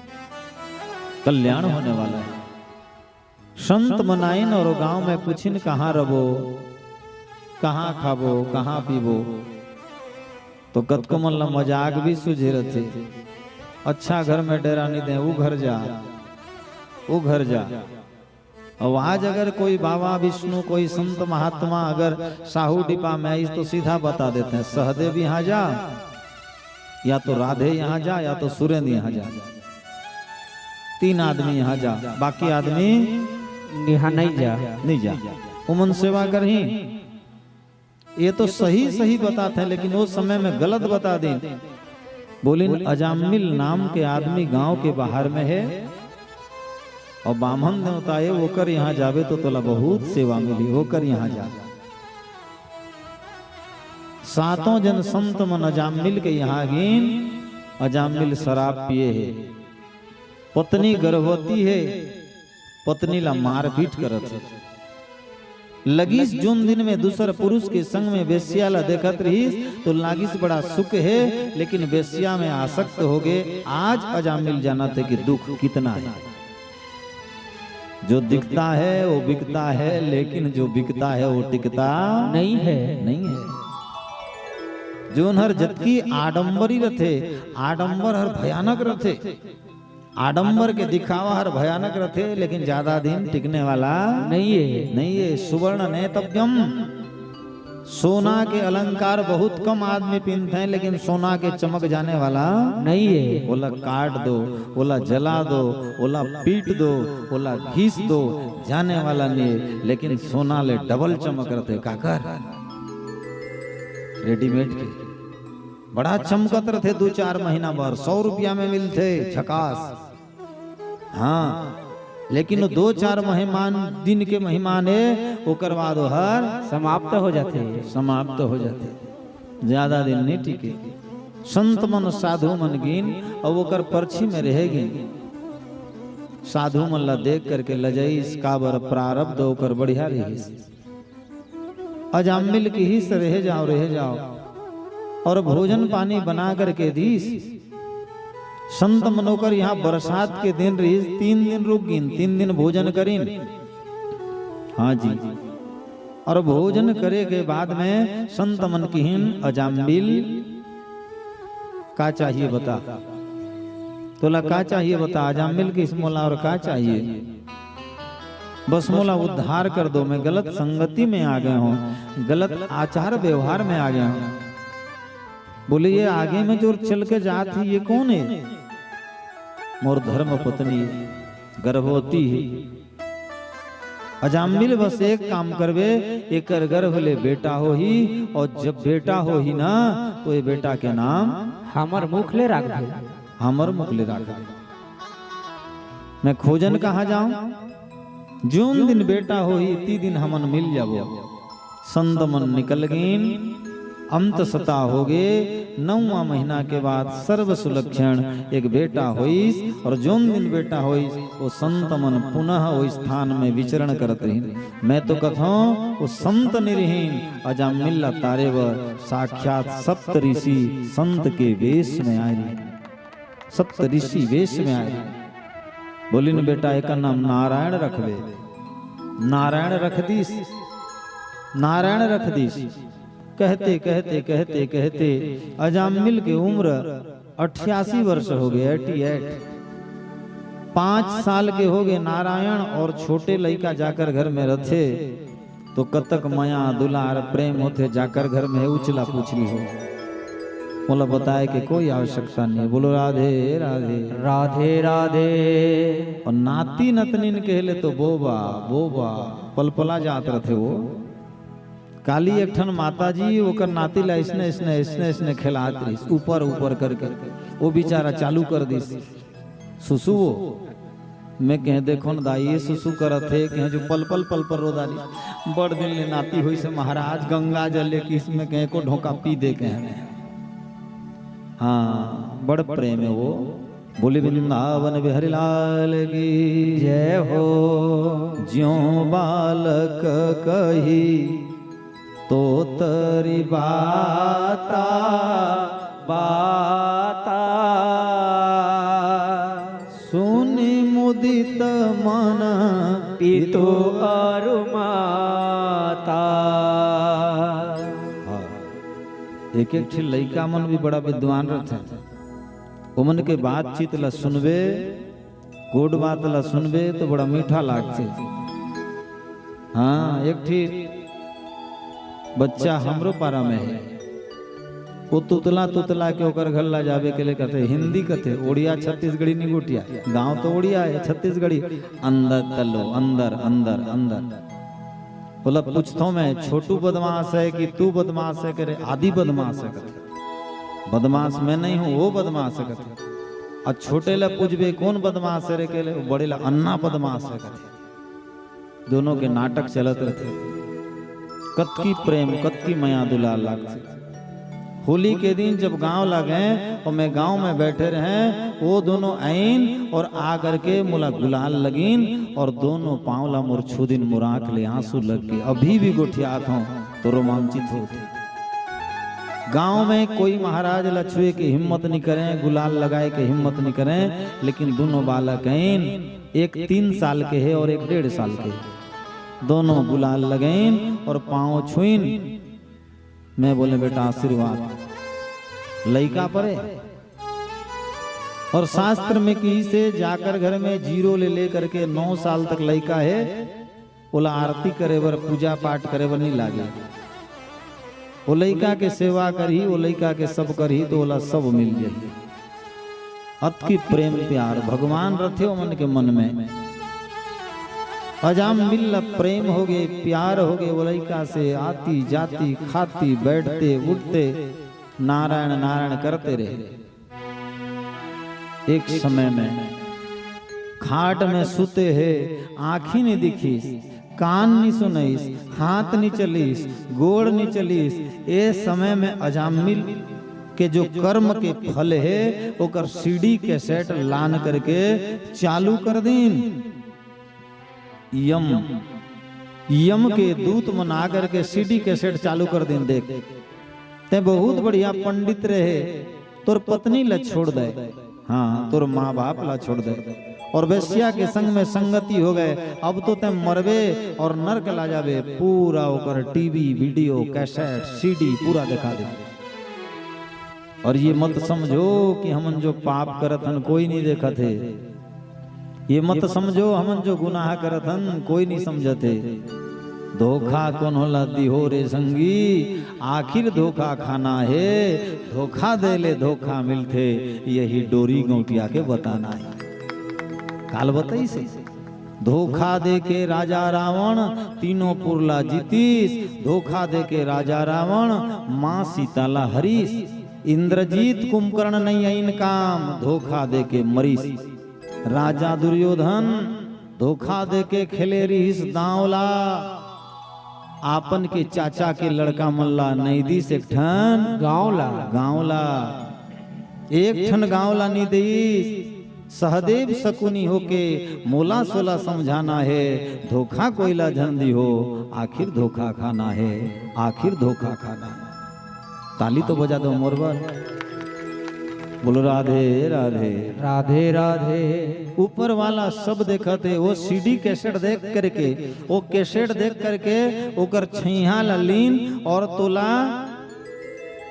कल्याण होने वाला है। संत मन आइन और गांव में पूछिन, "कहाँ रबो, कहाँ खाबो, कहाँ पीबो?" तो कतको मन ला मजाक भी सूझे रथे, "अच्छा घर में डेरा नहीं दे, वो घर जा, वो घर जा।" और आज अगर कोई बाबा विष्णु, कोई संत महात्मा अगर साहू डिपा में आइस तो सीधा बता देते हैं, "सहदेव यहाँ जा, या तो राधे यहाँ जा, या तो सुरेंद्र यहाँ जा।" तीन आदमी यहाँ जा, बाकी आदमी यहाँ नहीं जा। नहीं जा। उमन सेवा करही। ये तो सही सही बताते हैं, लेकिन वो समय में गलत बता दें। बोलिन, अजामिल नाम के आदमी गांव के बाहर में है और बामन देवता है, ओकर यहाँ जाबे तो तोला बहुत सेवा मिली, ओकर यहाँ जा। सातों जन संत मन अजामिल के यहाँ गिन। अजामिल शराब पिए है, पत्नी गर्भवती है, पत्नी ला मारपीट करत है। लगिस जोन दिन में दूसर पुरुष के संग में वेश्या ला देखत रहिस तो लागिस बड़ा सुख है, लेकिन वेश्या में आसक्त हो गए। आज अजामिल जानत है कि दुख कितना है। जो दिखता है वो बिकता है, लेकिन जो बिकता है वो टिकता नहीं है। नहीं है। जोन हर जतकी आडंबरी रथे, आडंबर हर भयानक रथे। आडंबर के दिखावा हर भयानक रथे, लेकिन ज्यादा दिन टिकने वाला नहीं है। नहीं है। सुवर्ण नेतव्यम, सोना के अलंकार बहुत कम आदमी पिंधथे, लेकिन सोना के चमक जाने वाला नहीं है। ओला काट दो, ओला जला दो, ओला पीट दो, ओला घीस दो, जाने वाला नहीं है। लेकिन सोना ले डबल चमक रथे। काकर? रेडीमेड के बड़ा चमकत रथे, दू चार महीना बर सौ रुपया में मिलथे, झकास। हाँ, लेकिन वो दो चार मेहमान, दिन के मेहमान हे, ओकर बाद ओहर समाप्त हो जाथे। समाप्त हो जाथे, ज्यादा दिन नहीं टिके। संत मन, साधु मन गिन, अउ ओकर परछी में रहे गिन। साधु मन ला देख करके लजाइस, काबर प्रारब्ध ओकर बढ़िया रहिस। अजामिल किहिस, "रहे जाओ, रहे जाओ।" और भोजन पानी बना करके दीस। संत मन ओकर यहाँ बरसात के दिन रहिस, तीन दिन रुक गिन, तीन दिन भोजन करिन। हाँ जी। और भोजन करे के बाद में संत मन किहिन, "अजामिल, का चाहिए बता? तोला का चाहिए बता?" अजामिल किहिस, "मोला और का चाहिए?" बस मोला उद्धार कर दो, मैं गलत संगति में आ गया हूँ, गलत आचार व्यवहार में आ गया हूँ। बोले, "ये आगे में जो चल के जात हे, ये कौन है?" "मोर धर्म पत्नी हे, गर्भवती हे।" "अजामिल, बस एक काम करबे, एकर गर्भ ले बेटा होही, और जब बेटा होही ना, तो ये बेटा के नाम हमर मुख ले राखबे।" "हमर मुख ले राखबे।" मैं खोजन कहाँ जाऊं? जोन दिन बेटा होही, ती दिन हमन मिल जाबो। संत मन निकल गईन, अंत सता होगे। नौवां महीना के बाद सर्व सुलक्षण एक बेटा होइस, और जोन दिन बेटा होइस, वो संत मन पुनः वो स्थान में विचरण करत रहिन। मैं तो कथों, वो संत नइ रहिन, अजामिल ला तारे बर साक्षात सप्त ऋषि संत के वेश में आए रहिन। सप्त ऋषि वेश में आए। बोलिन, "बेटा, एकर नाम नारायण रखबे।" नारायण रख दीस, नारायण रख दीस। कहते, कहते, कहते, कहते अजामिल के उम्र अट्ठासी वर्ष होगे, अट्ठासी। पाँच साल के होगे नारायण, और छोटे लइका जाकर घर में रथे, तो कतक मया, दुलार, प्रेम होथे, जाकर घर में हे, उचला पुचली हो। मोला बताए के कोई आवश्यकता नहीं है। बोलो राधे राधे। राधे राधे। और नाती नतनीन कहले तो बोबा, बोबा, पलपला जात रथे वो। काली एक ठन माता जी ओकर नाती ला अइसने, अइसने, अइसने, अइसने खेलात रहिस, ऊपर, ऊपर करके। वो बेचारा चालू कर दिस। सुसु वो। मैं कहें, "देखो न दाई, ये सुसु करत हे," कहें जो पल पल, पल पल रो दारी। बड़ दिन ले नाती होइस हे महाराज, गंगा जल लेके इसमें कहें को ढोका पी दे कहें। हाँ, बड़ प्रेम हे वो। बोले वृंदावन बिहारी लाल की जय हो। ज्यों बालक कही तोतरी बाता, बाता। सुनि मुदित मन पितु अरु माता। हाँ। एक एक ठे लइका मन भी बड़ा विद्वान रथे। ओमन के बातचीत ला सुनबे, गोठ बात ला सुनबे तो बड़ा मीठा लागथे। हाँ, एक ठी बच्चा हमरो पारा में हे, वो तुतला तुतला के ओकर घर ला जाबे के ले कथे, हिंदी कथे, ओड़िया छत्तीसगढ़ी नहीं गोठिया, गांव तो ओड़िया हे, छत्तीसगढ़ी, अंदर तलो, अंदर, अंदर, अंदर। बोला, पूछथों मैं, छोटू बदमाश हे कि तू बदमाश हे? करे, आदि बदमाश हे कथे। बदमाश मैं नहीं हूँ, वो बदमाश हे कथे। अउ छोटे ला पूछबे, कौन बदमाश हे रे? केले, बड़े ला अन्ना बदमाश हे कथे। दोनों के नाटक चलत रथे। कतकी प्रेम, कतकी मया दुलार लागथे। होली के दिन जब गांव ला गए और मैं गांव में बैठे रहे, वो दोनों आइन और आ करके मोला गुलाल लगिन और दोनों पांव ला मोर छू दिन, मोर आंख ले आंसू लग के अभी भी गोठियात हों तो रोमांचित होथे। गांव में कोई महाराज ला छुए के हिम्मत नहीं करें, गुलाल लगाए के हिम्मत नहीं करें, लेकिन दोनों बालक आइन, एक तीन साल के हे और एक डेढ़ साल के हे। दोनों गुलाल लगाइन और पांव छुइन। मैं बोले, "बेटा, आशीर्वाद।" लइका परे। और शास्त्र में किहिसे, जाकर घर में जीरो ले लेकर के नौ साल तक लइका हे, ओला आरती करे बर, पूजा पाठ करे बर नइ लागे। ओ लइका के सेवा करही, ओ लइका के सब करही, तो ओला सब मिल जाही। अतकी प्रेम प्यार भगवान रथे ओमन के मन में। अजामिल ला प्रेम होगे, प्यार होगे, ओ लइका से आती जाती, खाती, बैठते, उठते, नारायण नारायण करते रहे। एक समय में खाट में सुते हे, आँखी नइ दिखिस, कान नइ सुनइस, हाथ नइ चलिस, गोड़ नइ चलिस। ए समय में अजामिल के जो कर्म के फल हे, ओकर सीडी कैसेट लान करके चालू कर दिन। यम, यम के दूत मन आ करके सीडी कैसेट चालू कर दिन। देख, तैं बहुत बढ़िया पंडित रहे, तोर पत्नी ला छोड़ दे, हाँ, तोर माँ बाप ला छोड़ दे, और वेश्या के संग में संगति होगे, अब तो तैं मरबे और नरक ला जाबे। पूरा ओकर टीवी, वीडियो, कैसेट, सीडी पूरा देखा दे। और ये मत समझो कि हमन जो पाप करत हन, कोई नइ देखत हे। ये मत समझो हमन जो गुनाह करत हन, कोई नइ समझत हे। धोखा कोनो ला दिहो रे संगी, आखिर धोखा खाना हे। धोखा दे ले धोखा मिलथे, यही डोरी गौंटिया के बताना हे। काल बताइस हे, धोखा दे के राजा रावण तीनों पुर ला जीतिस। धोखा दे के राजा रावण माँ सीता ला हरिस। इंद्रजीत कुंभकर्ण नइ आइन काम, धोखा दे के मरिस। राजा दुर्योधन धोखा दे के खेले रिहिस दांव ला। आपन के चाचा के लड़का मन ला नइ दिस एक ठन गांव ला। गांव ला, एक ठन गांव ला नइ दिस। सहदेव शकुनी होके मोला सोला समझाना हे, धोखा कोई ला झन दिहो, आखिर धोखा खाना हे, आखिर धोखा खाना हे। ताली तो बजा दो मोर बर। बोलो राधे राधे। राधे राधे। ऊपर वाला सब देखत हे, वो सीडी कैसेट देख करके, वो कैसेट देख करके ओकर छैहा ला लीन और तोला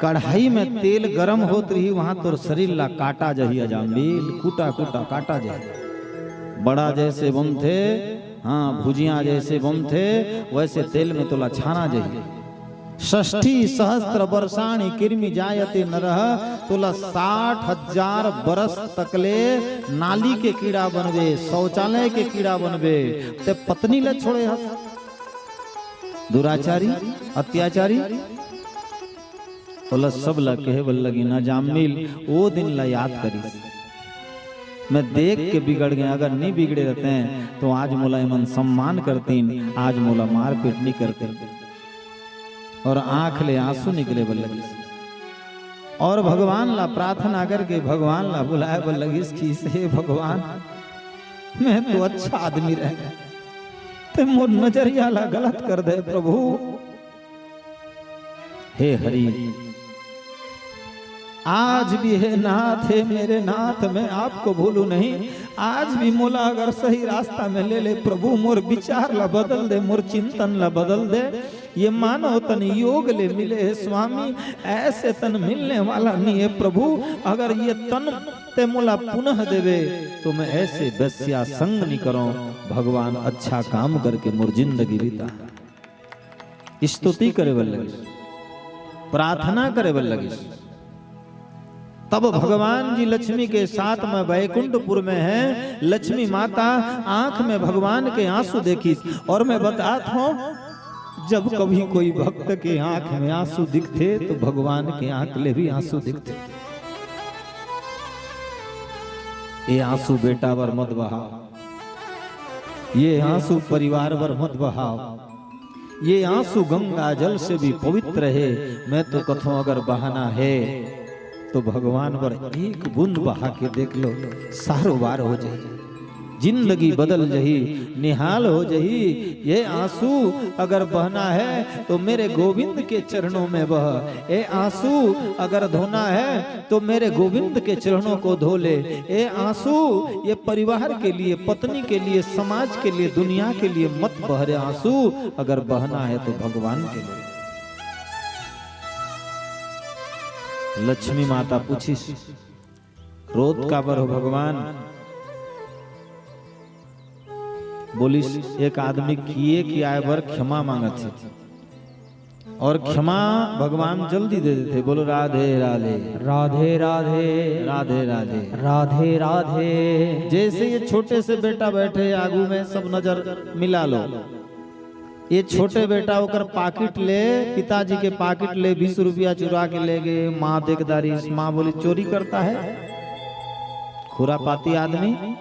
कढ़ाई में तेल गरम होत रही, वहां तोर शरीर ला काटा जही अजामिल, कूटा कूटा काटा जही। बड़ा जैसे बनथे, हाँ, भुजिया जैसे बनथे, वैसे तेल में तोला छाना जही। षष्ठी सहस्त्र वर्षाणि किर्मि जायते नरः, तोला साठ हजार बरस तकले नाली के कीड़ा बनबे, शौचालय के कीड़ा बनबे। ते पत्नी ला छोड़े हस, दुराचारी, अत्याचारी। ओला सब ला कहे बर लगिन, अजामिल ओ दिन ला याद करिस। मैं देख के बिगड़ गया, अगर नहीं बिगड़े रहते तो आज मोला एमन सम्मान करतीन, आज मोला मारपीट नहीं करते। और आंख ले आंसू निकले बर लगिस। और भगवान ला प्रार्थना करके भगवान ला बुलाए बर लगिस कि हे भगवान, मैं तो अच्छा आदमी रहे, ते मोर नजरिया ला गलत कर दे प्रभु। हे हरि, आज भी हे नाथ, हे मेरे नाथ, मैं आपको भूलू नहीं। आज भी मोला अगर सही रास्ता में ले ले प्रभु, मोर विचार ला बदल दे, मोर चिंतन ला बदल दे। ये मानव तन योग ले मिले हे स्वामी, ऐसे तन मिलने वाला नहीं है प्रभु। अगर ये तन ते मोला पुनः देवे तो मैं ऐसे वेश्या संग नहीं करूं। भगवान अच्छा काम करके मोर जिंदगी बिता। स्तुति करे बर लगिस, प्रार्थना करे बर लगिस। तब भगवान जी लक्ष्मी के साथ में बैकुंठपुर में है। लक्ष्मी माता आंख में भगवान के आंसू देखिस। और मैं बतात हूं, जब कभी कोई भक्त के आंख में आंसू दिखथे तो भगवान के आंख ले भी आंसू दिखथे। ये आंसू बेटा बर मत बहाव, ये आंसू परिवार बर मत बहाव। ये आंसू गंगा जल से भी पवित्र है। मैं तो कथों अगर बहाना है तो भगवान बर एक बूंद बहा के देख लो, सारो बार हो जाही, जिंदगी बदल जाही, निहाल हो जाही। ये आंसू अगर बहना है तो मेरे गोविंद के चरणों में बह। ये आंसू अगर धोना है तो मेरे गोविंद के चरणों को धो ले। ये आंसू ये परिवार के लिए, पत्नी के लिए, समाज के लिए, दुनिया के लिए मत बह रे आंसू। अगर बहना है तो भगवान के लिए। लक्ष्मी माता पूछिस, "रोत काबर हो भगवान?" बोलिस, "एक आदमी किए कियाए बर क्षमा मांगत हे, और क्षमा भगवान जल्दी दे देथे।" बोलो, "राधे राधे।" राधे राधे। राधे राधे। राधे राधे। जैसे ये छोटे से बेटा बैठे आगू में, सब नजर मिला लो। ये छोटे बेटा ओकर पाकिट ले, पिताजी के पाकिट ले बीस रुपया चुरा के ले गे। माँ देख डारिस, माँ बोली, "चोरी करता है, खुरापाती आदमी,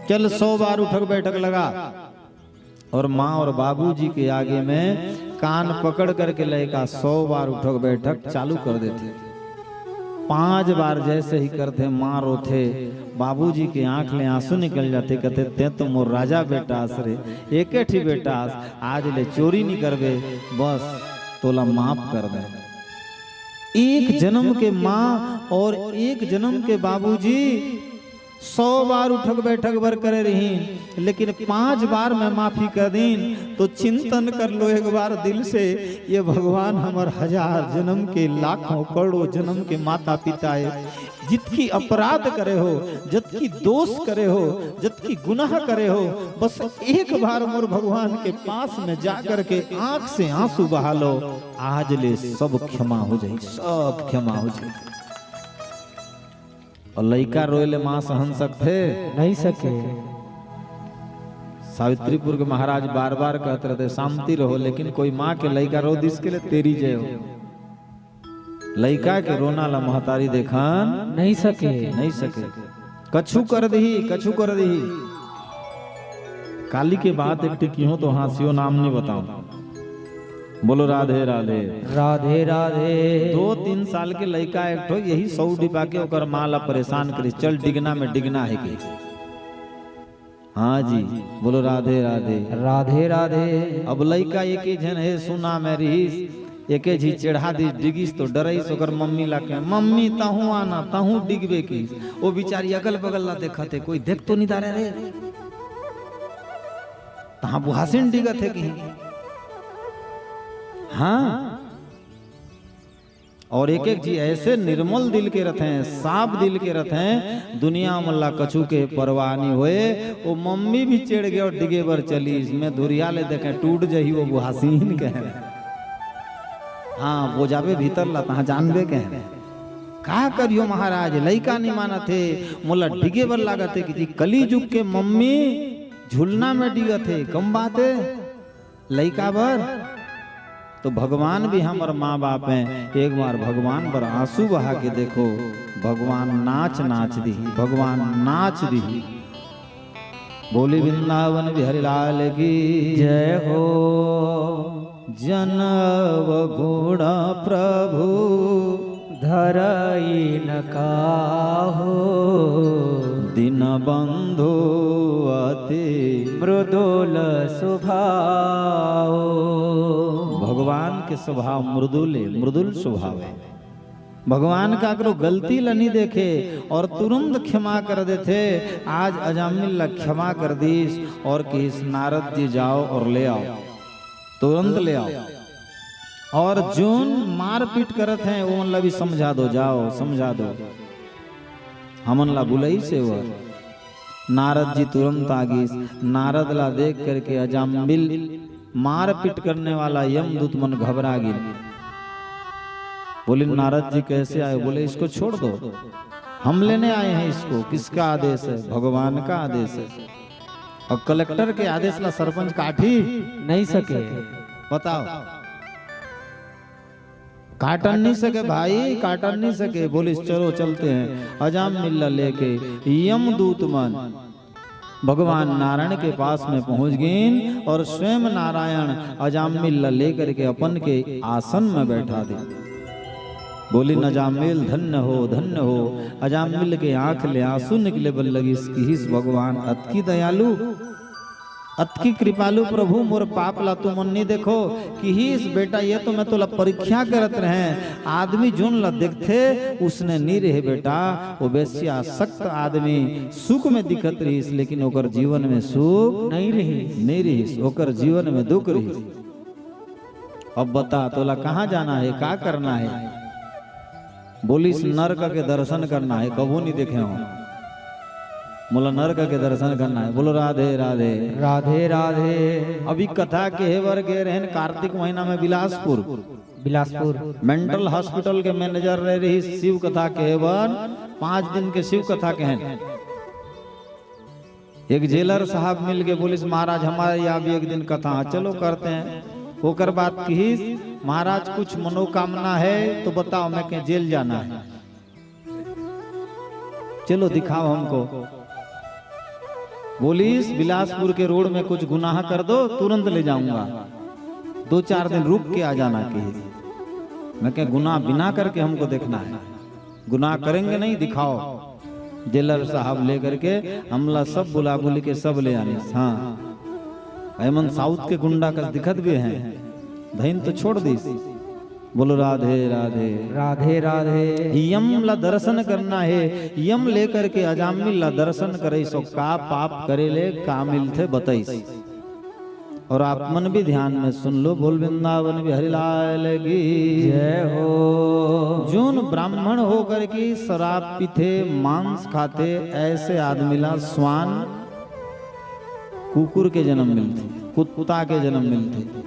चल सौ बार उठक बैठक लगा।" और माँ और बाबूजी के आगे में कान पकड़ करके लइका सौ बार उठक बैठक चालू कर देथे। पांच बार जैसे ही करथे, माँ रोथे, बाबूजी के आंख ले आंसू निकल जाथे, कथे, "तें तो मोर राजा बेटा अस रे, एके ठी बेटा अस, आज ले चोरी नी करबे, बस तोला माफ कर दे।" एक जन्म के माँ और एक जन्म के बाबूजी सौ बार उठक बैठक बर करे रहिन, लेकिन पांच बार में माफी कर दिन। तो चिंतन कर लो एक बार दिल से, ये भगवान हमर हजार जन्म के, लाखों करोड़ों जन्म के माता पिता हे, जितकी अपराध करे हो, जतकी दोष करे हो, जतकी गुनाह करे हो, बस एक बार मोर भगवान के पास में जा करके आंख से आंसू बहा लो, आज ले सब क्षमा हो जाही, सब क्षमा हो जाही। और लइका रोए ले माँ सहन सकथे? नहीं सके। सावित्रीपुर के महाराज बार बार कहत रहते, "शांति रहो," लेकिन कोई माँ के लइका रो दिस के ले तेरी जय हो। लइका के रोना ला महतारी देखन नहीं सके। नहीं सके। कछु कर दिही, कछु कर दिही। काली के बात एक टिकी हो तो हाँसियो नाम नहीं बताओ। बोलो राधे राधे। राधे राधे। दो तीन साल के लइका एक ठो यही सौ डिब्बा के ओकर माँ ला परेशान करिस, "चल डिगना में डिगना हे" के। हाँ जी, बोलो राधे राधे। राधे राधे। अब लइका एके झन हे, सुना में रिहिस, एके झी चढ़ा दिस, डिगिस तो डरइस ओकर मम्मी ला के, "मम्मी तहूँ आना, तहूँ डिगबे" किस। ओ बिचारी अगल बगल ला देखत हे, "कोई देख तो नहीं डारे रे, तहाँ बुहासिन डिगत हे कहीं।" हाँ, और एक एक झी ऐसे निर्मल दिल के रथे, साफ दिल के रथे, दुनिया मन ला कछु के परवाह नहीं होए। ओ मम्मी भी चढ़ गे और डिगे बर चलिस, मैं धुरिया ले देखे टूट जही ओ बुहासिन कहे। हाँ, वो जाबे भीतर ला तहाँ जानबे कहे। का करियो महाराज, लइका नहीं मानत हे, मोला डिगे बर लागत हे कि जी कली जुग के मम्मी झुलना में डिगत हे, कम बात हे। लइका बर तो भगवान भी हमर माँ बाप हैं। एक बार भगवान बर आंसू बहा के देखो, भगवान नाच नाच दिही, भगवान नाच दिही। बोली वृंदावन बिहारी लाल की जय हो। जनव गुण प्रभु धरई न काहो। दीनबंधु अति मृदुल स्वभाव। भगवान के स्वभाव मृदुल हे, मृदुल स्वभाव हे। भगवान काकरो गलती ल नहीं देखे और तुरंत क्षमा कर देथे। आज अजामिल ल क्षमा कर दिस और किहिस, "नारद जी जाओ और ले आओ, तुरंत ले आओ।" और जोन मारपीट करत हे, ओमन ला भी समझा दो, जाओ समझा दो। हमन ला बुलाइस हे वर। नारद जी तुरंत आ गिस। नारद ला देख करके अजामिल, मारपीट करने वाला यमदूत मन घबरा गिन। बोले, "नारद जी कैसे आए?" बोले, "इसको छोड़ दो, हम लेने आए हैं इसको।" किसका आदेश है? भगवान का आदेश है। और कलेक्टर के आदेश ला सरपंच काटी नहीं सके। बताओ, काटन नहीं सके भाई, काटन नहीं सके। बोलिस, "चलो चलते हैं।" अजामिल ला लेके यमदूत मन भगवान नारायण के पास में पहुंच गिन और स्वयं नारायण अजामिल ला लेकर के अपन के आसन में बैठा दे। बोलिन, "अजामिल धन्य हो, धन्य हो।" अजामिल के आंख ले आंसू निकले बर लगिस, किहिस, "भगवान अतकी दयालु, अतकी कृपालु प्रभु, मोर पाप ला तुमन नहीं देखो।" किहिस, "बेटा, ये तो मैं तोला परीक्षा करत रहे, आदमी जोन ला देखथे, उसने नहीं रहे बेटा, वो वेश्यासक्त आदमी सुख में दिखत रहिस, लेकिन ओकर जीवन में सुख नहीं रहिस। नहीं रहिस, ओकर जीवन में दुख रहिस।" अब बता, तोला कहाँ जाना है, का करना है? बोलिस, "नरक के दर्शन करना हे, कभू नहीं देखे हों, मोला नरक के दर्शन करना हे।" बोलो, "राधे राधे।" राधे राधे। अभी कथा केहे बर गे रहेन कार्तिक महीना में बिलासपुर। बिलासपुर। Mental hospital के manager रहे रही, शिव कथा केहे बर पांच दिन के शिव कथा केहेन। एक जेलर साहब मिल के बोलिस, "महाराज, हमारे यहाँ भी एक दिन कथा है, चलो करते हैं।" ओकर बाद किहिस, "महाराज, कुछ मनोकामना है तो बताओ।" मैं कहें, "जेल जाना है।" "चलो दिखाओ हमको।" बोलिस, "बिलासपुर के रोड में कुछ गुनाह कर दो, तुरंत ले जाऊंगा, दो चार दिन रुक के आ जाना।" किहिस। मैं कहें, "गुनाह बिना करके हमको देखना है।" "गुनाह करेंगे नहीं, दिखाओ।" जेलर साहब लेकर के हमला सब बुला बुली के सब ले आनिस। हाँ, एमन साउथ के गुंडा कस दिखत भी हैं, धइन तो छोड़ दिस। बोलो, "राधे राधे।" राधे राधे। यम ला दर्शन करना हे, यम लेकर के अजामिल ला दर्शन करे सो का पाप करे ले का मिलथे बताइस। और आप मन भी ध्यान में सुन लो, बोल, "वृंदावन बिहारी लाल की जय हो।" जोन ब्राह्मण होकर के शराब पीथे, मांस खाथे, ऐसे आदमी ला स्वान, कुकुर के जन्म मिलथे, कुत्ता के जन्म मिलथे।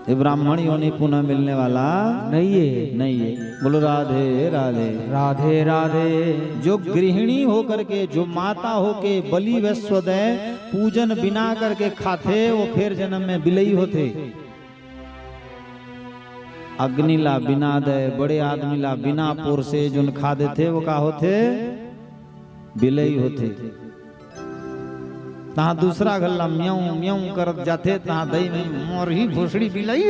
ये ब्राह्मण योनि पुनः मिलने वाला नहीं है। नहीं है। बोलो, "राधे राधे।" राधे राधे। जो गृहिणी होकर के, जो माता होके बलि वैश्व दे, पूजन बिना करके खाथे, वो फेर जन्म में बिलई होथे। अग्नि ला बिना दे, बड़े आदमी ला बिना पोरसे जोन खा देथे, वो का होथे? बिलई होथे। तहाँ दूसरा घर ला म्याऊं म्याऊं करत जाथे, तहाँ दई में मोर ही भोसड़ी बिलई।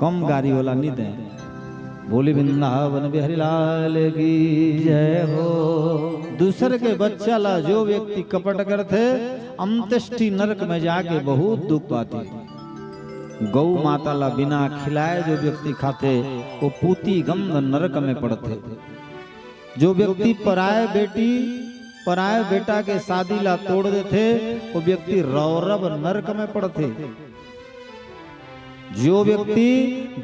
कम गारी वाला नहीं दे। बोली, "वृंदावन बिहारी लाल की जय हो।" दूसर के बच्चा ला जो व्यक्ति कपट करथे, अंत्येष्टि नरक में जाके बहुत दुख पाथे। गौ माता ला बिना खिलाए जो व्यक्ति खाथे, वो पूती गंध नरक में पड़थे। जो व्यक्ति पराय बेटी, पराय बेटा के शादी ला तोड़ देथे, वो व्यक्ति रौरव नरक में पड़थे। जो व्यक्ति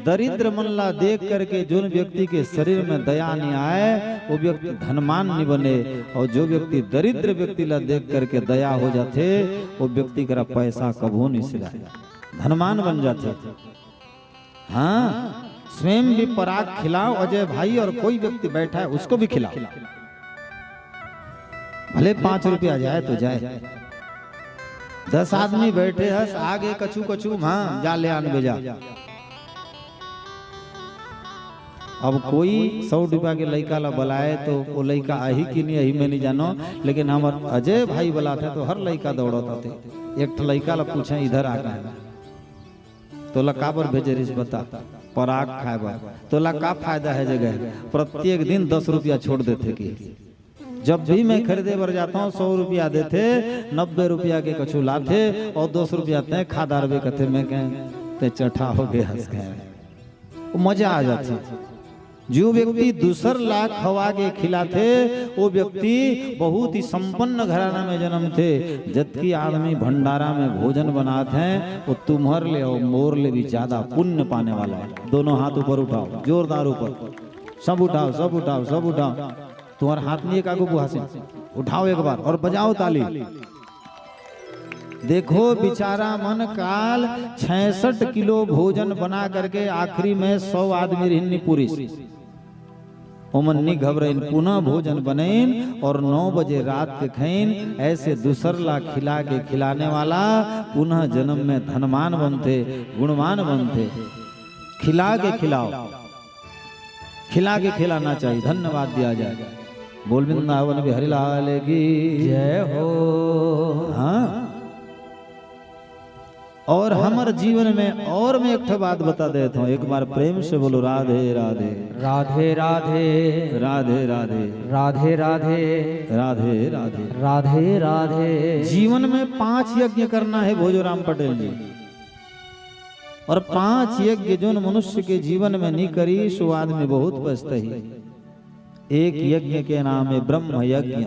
दरिद्र मन ला देख करके, जोन व्यक्ति के शरीर में दया नहीं आए, वो व्यक्ति धनवान नहीं बने। और जो व्यक्ति दरिद्र व्यक्ति ला देख करके दया हो जाथे, वो व्यक्ति करा पैसा कभू नहीं सिराए, धनवान बन जाथे। हाँ, स्वयं भी पराग खिलाओ अजय भाई, और कोई व्यक्ति बैठा है उसको भी खिलाओ, भले पाँच रुपया जाए तो जाए। दस आदमी बैठे हस, आगे कछु कछु, हाँ, जा ले आन बेजा। अब कोई सौ रुपया के लइका ला बुलाए तो वो लइका आही कि नहीं आही, मैं नहीं जानो, लेकिन हमर अजय भाई बुलाथे तो हर लइका दौड़त आथे। एक ठो लइका ला पूछे, "इधर आ के, तोला काबर भेजे रिस बता?" "पराग खाए बर।" "तोला का फायदा है जगह, प्रत्येक दिन दस रुपया छोड़ देथे कि?" "जब भी मैं खरीदे बर जाता हूँ, सौ रुपया देथे, नब्बे रुपया के कछु लाथे और दस रुपया तैं खा डारबे," कथे। मैं कहें, "तैं चठा हो गया हस," कहें। वो मजा आ जाथे। जो व्यक्ति दूसर ला खवा के खिलाथे, वो व्यक्ति बहुत ही संपन्न घराना में जन्मथे। जतकी आदमी भंडारा में भोजन बनात हैं, वो तुम्हर ले और मोर ले भी ज्यादा पुण्य पाने वाला है। दोनों हाथ ऊपर उठाओ, जोरदार ऊपर, सब उठाओ, सब उठाओ, सब उठाओ। तुम्हारा हाथ नहीं है काकू बुहासिन, उठाओ एक बार और बजाओ ताली। देखो बिचारा मन काल छियासठ किलो भोजन बना करके आखिरी में सौ आदमी रिहिन नी पूरिस। ओमन नी घबराइन, पुनः भोजन बनइन और नौ बजे रात के खइन। ऐसे दूसर ला खिला के खिलाने वाला पुनः जन्म में धनवान बनथे, गुणवान बनथे। खिला के खिलाओ, खिला के खिलाना चाहिए, धन्यवाद दिया जाए। बोल वृंदावन बिहारी लाल की जय हो। हाँ, और हमर जीवन में और मैं एक ठो बात बता देता हूँ, एक बार प्रेम से बोलो, राधे राधे। राधे राधे। राधे राधे। राधे राधे। राधे राधे। राधे राधे। जीवन में पांच यज्ञ करना है भोजोराम पटेल जी, और पांच यज्ञ जोन मनुष्य के जीवन में नहीं करी, सो आदमी बहुत पछताही। एक यज्ञ के नाम है ब्रह्म यज्ञ।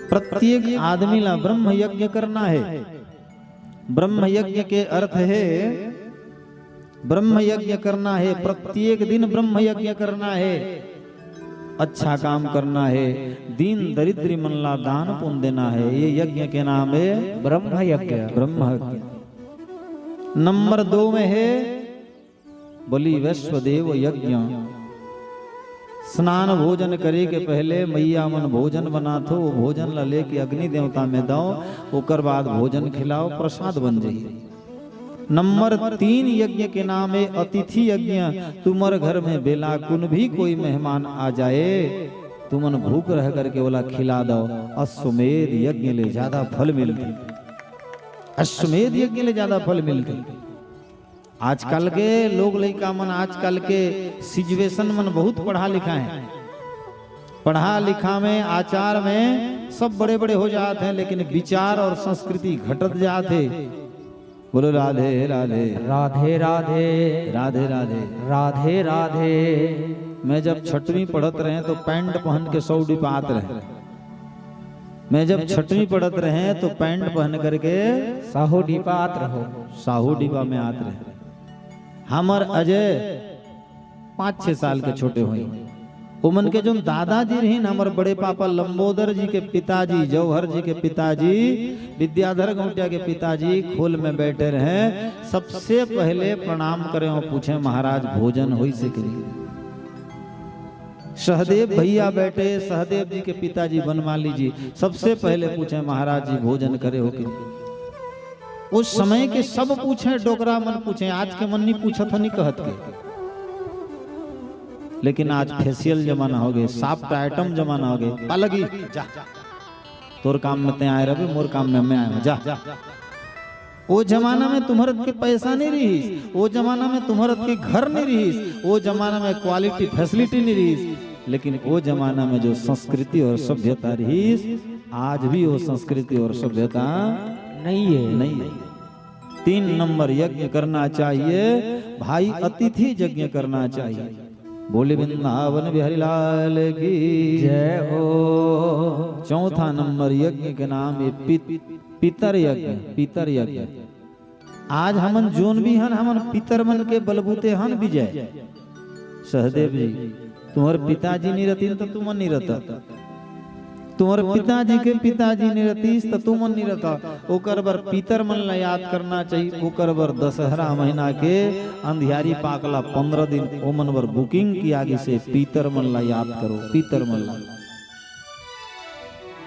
प्रत्येक आदमी ला ब्रह्म यज्ञ करना है। ब्रह्म यज्ञ के अर्थ है ब्रह्म यज्ञ करना हे, प्रत्येक दिन ब्रह्म यज्ञ करना हे, अच्छा काम करना हे, दीन दरिद्री मन ला दान पुण्य देना हे। ये यज्ञ के नाम हे ब्रह्म यज्ञ। ब्रह्म यज्ञ। नंबर दो में हे बलि वैश्वदेव यज्ञ। स्नान भोजन करे के पहले मइया मन भोजन बनाथो, वो भोजन ला लेके अग्नि देवता में दव, ओकर बाद भोजन खिलाव, प्रसाद बन जाही। नंबर तीन यज्ञ के नाम हे अतिथि यज्ञ। तुम्हर घर में बेलाकुन भी कोई मेहमान आ जाए, तुमन भूख रह करके ओला खिला दव, अश्वमेध यज्ञ ले ज्यादा फल मिलथे। अश्वमेध यज्ञ ले ज्यादा फल मिलथे। आजकल के लोग लइका मन, आजकल के सिचुएशन मन बहुत पढ़ा लिखा हे। पढ़ा लिखा में, आचार में सब बड़े बड़े हो जात हे, लेकिन विचार और संस्कृति घटत जात हे। बोलो राधे राधे। राधे राधे। राधे राधे। राधे राधे। मैं जब छठवीं पढ़त रहें तो पैंट पहन के सौ डिपात रहें। मैं जब छठवीं पढ़त रहें तो पैंट पहन करके साहू डिपात रहो। साहू डिपा में आत रहें। हमर अजय पाँच छह साल के छोटे होही। ओमन के जोन दादाजी रहिन, हमर बड़े पापा लंबोदर जी के पिताजी, जौहर जी के पिताजी, विद्याधर गौंटिया के पिताजी खोल में बैठे रहें। सबसे पहले प्रणाम करें और पूछें, "महाराज, भोजन होइसे कि नहीं?" सहदेव भइया बैठे, सहदेव जी के पिताजी बनमाली जी, सबसे पहले पूछें, "महाराज जी, भोजन करे हो कि नहीं?" उस समय के सब पूछें, डोकरा मन पूछें, आज के मन नहीं पूछत हो, नहीं कहत के। लेकिन आज फेशियल जमाना हो गे, सॉफ्ट आइटम जमाना हो गे। "पालगी, जा, तोर काम में तैं आए रहे, मोर काम में मैं आए हूँ, जा।" ओ जमाना में तुम्हर के पैसा नहीं रहिस, ओ जमाना में तुम्हर के घर नहीं रहिस, ओ जमाना में क्वालिटी फैसिलिटी नहीं रहिस, लेकिन ओ जमाना में जो संस्कृति और सभ्यता रहिस, आज भी वो संस्कृति और सभ्यता नहीं हे। नहीं हे। तीन नंबर यज्ञ करना चाहिए भाई, अतिथि यज्ञ करना चाहिए। बोले वृंदावन बिहारी लाल की जय हो। चौथा नंबर यज्ञ के नाम हे पित-, पितर यज्ञ, पितर यज्ञ। आज हमन जोन भी हन, हमन पितर मन के बलबूते हन विजय। सहदेव जी, तुम्हर पिताजी नहीं रहतिन त तुमन नहीं रहता। तुम्हर पिताजी के पिताजी नहीं रहतिस त तुमन नहीं रहता। ओकर बर पितर मन ला याद करना चाहिए। ओकर बर दशहरा महीना के अंधियारी पाख ला पंद्रह दिन ओमन बर booking किया गिसे। पितर मन ला याद करो, पितर मन ला।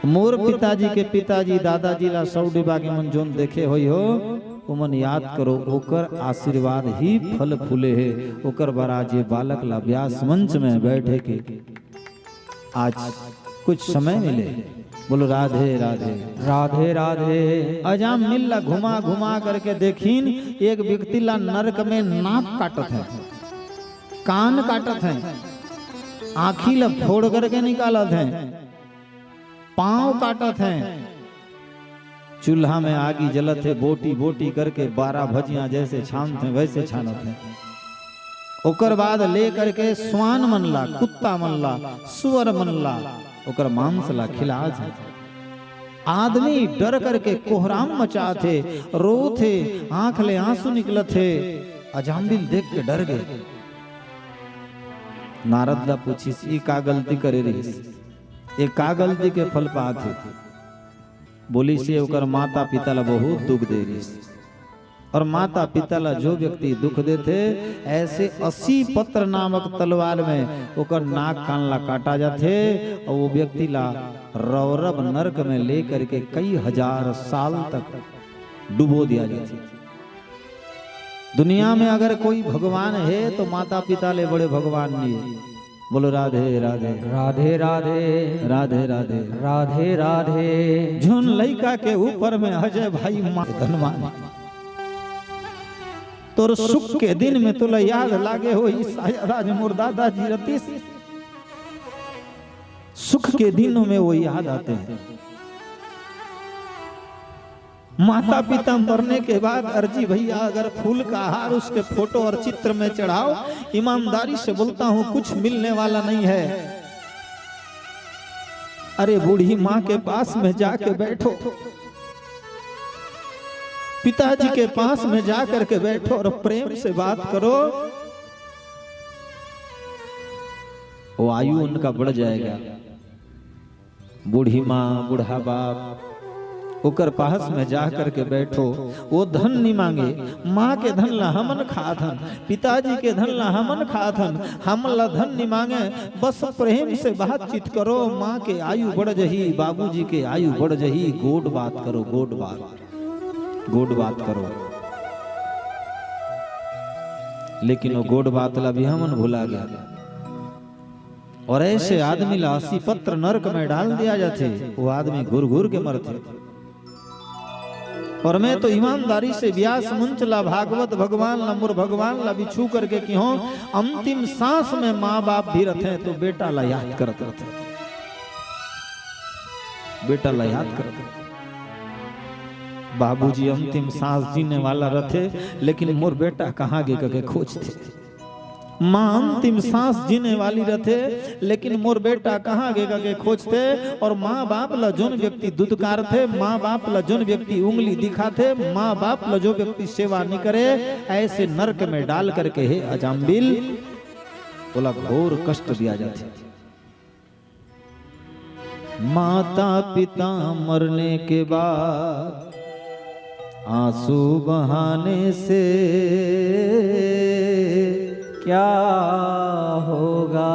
मोर पिताजी के पिताजी, दादाजी ला सौ डिबा के मन जोन देखे होई हो, ओमन याद करो, ओकर आशीर्वाद ही फल फूले हे। ओकर बर आज ये बालक ला व्यास मंच में बैठे के आज कुछ समय मिले। बोलो राधे राधे। राधे राधे। अजामिल ला घुमा घुमा करके देखिन, एक व्यक्ति ला नरक में नाक काटत हे, कान काटत हे, आँखी ला फोड़ करके निकालत हे, पाँव काटत हे, चूल्हा में आगी जलत हे, बोटी बोटी करके बारह भजिया जैसे छानत हे वैसे छानत हे। ओकर बाद ले करके स्वान मन ला, कुत्ता मन ला, सुअर मन ला, ओकर मांस ला खिलात हे। आदमी डर करके कोहराम मचात हे, रोत हे, आंख ले आंसू निकलत हे। अजामिल देख के डर गे। नारद ला पूछिस, "ई का गलती करे रहिस? ये का गलती के फल पात हे?" बोलिस, "ये ओकर माता पिता ला बहुत दुख दे रहिस।" और माता पिता ला जो व्यक्ति दुख देथे, ऐसे असी पत्र नामक तलवार में ओकर नाक कान ला काटा जाथे और वो व्यक्ति ला रौरव नरक में ले करके कई हजार साल तक डुबो दिया जाथे। दुनिया में अगर कोई भगवान हे तो माता पिता ले बड़े भगवान नहीं हे। बोलो राधे राधे। राधे राधे। राधे राधे। राधे राधे। जोन लइका के ऊपर में अजय भाई माँ धनवान। तोर सुख के दिन में तोला याद लागे होही, शायद आज मोर दादाजी रतिस। सुख के दिनों में वो याद आते हैं। माता पिता मरने के बाद अर्जी भैया, अगर फूल का हार, उसके फोटो और चित्र में चढ़ाओ, ईमानदारी से बोलता हूँ, कुछ मिलने वाला नहीं है। अरे बूढ़ी माँ के पास में जाके बैठो, पिताजी के पास में जा करके बैठो और प्रेम से बात करो, वो आयु उनका बढ़ जाएगा। बूढ़ी माँ, बूढ़ा बाप, ओकर पास में जा करके बैठो, वो धन नहीं मांगे। माँ के धन ला हमन खात हन, पिताजी के धन ला हमन खात हन, हमन ला धन नहीं मांगे। बस प्रेम से बातचीत करो, माँ के आयु बढ़ जही, बाबूजी के आयु बढ़ जही। गोड बात करो, गोड बात, गोड बात करो। लेकिन वो गोड बात ला भी हमन भुला गया। और ऐसे आदमी ला असी पत्र नरक में डाल दिया जाथे, वो आदमी घुर घुर के मरथे। और मैं तो ईमानदारी से व्यास मंच ला, भागवत भगवान ला, मोर भगवान ला भी छू करके किहों, अंतिम सांस में माँ बाप भी रथे तो बेटा ला याद करत रथे, बेटा ला याद करत रथे। बाबूजी अंतिम सांस जीने वाला रथे, लेकिन मोर बेटा कहाँ गे कके खोजथे। माँ अंतिम सांस जीने वाली रथे, लेकिन मोर बेटा कहाँ गे कके खोजथे। और माँ बाप ला जोन व्यक्ति दुदकारथे, माँ बाप ला जोन व्यक्ति उंगली दिखाथे, माँ बाप ला जो व्यक्ति सेवा नहीं करे, ऐसे नरक में डाल करके, हे अजामिल, ओला घोर कष्ट दिया जाथे। माता पिता मरने के बाद आंसू बहाने से क्या होगा?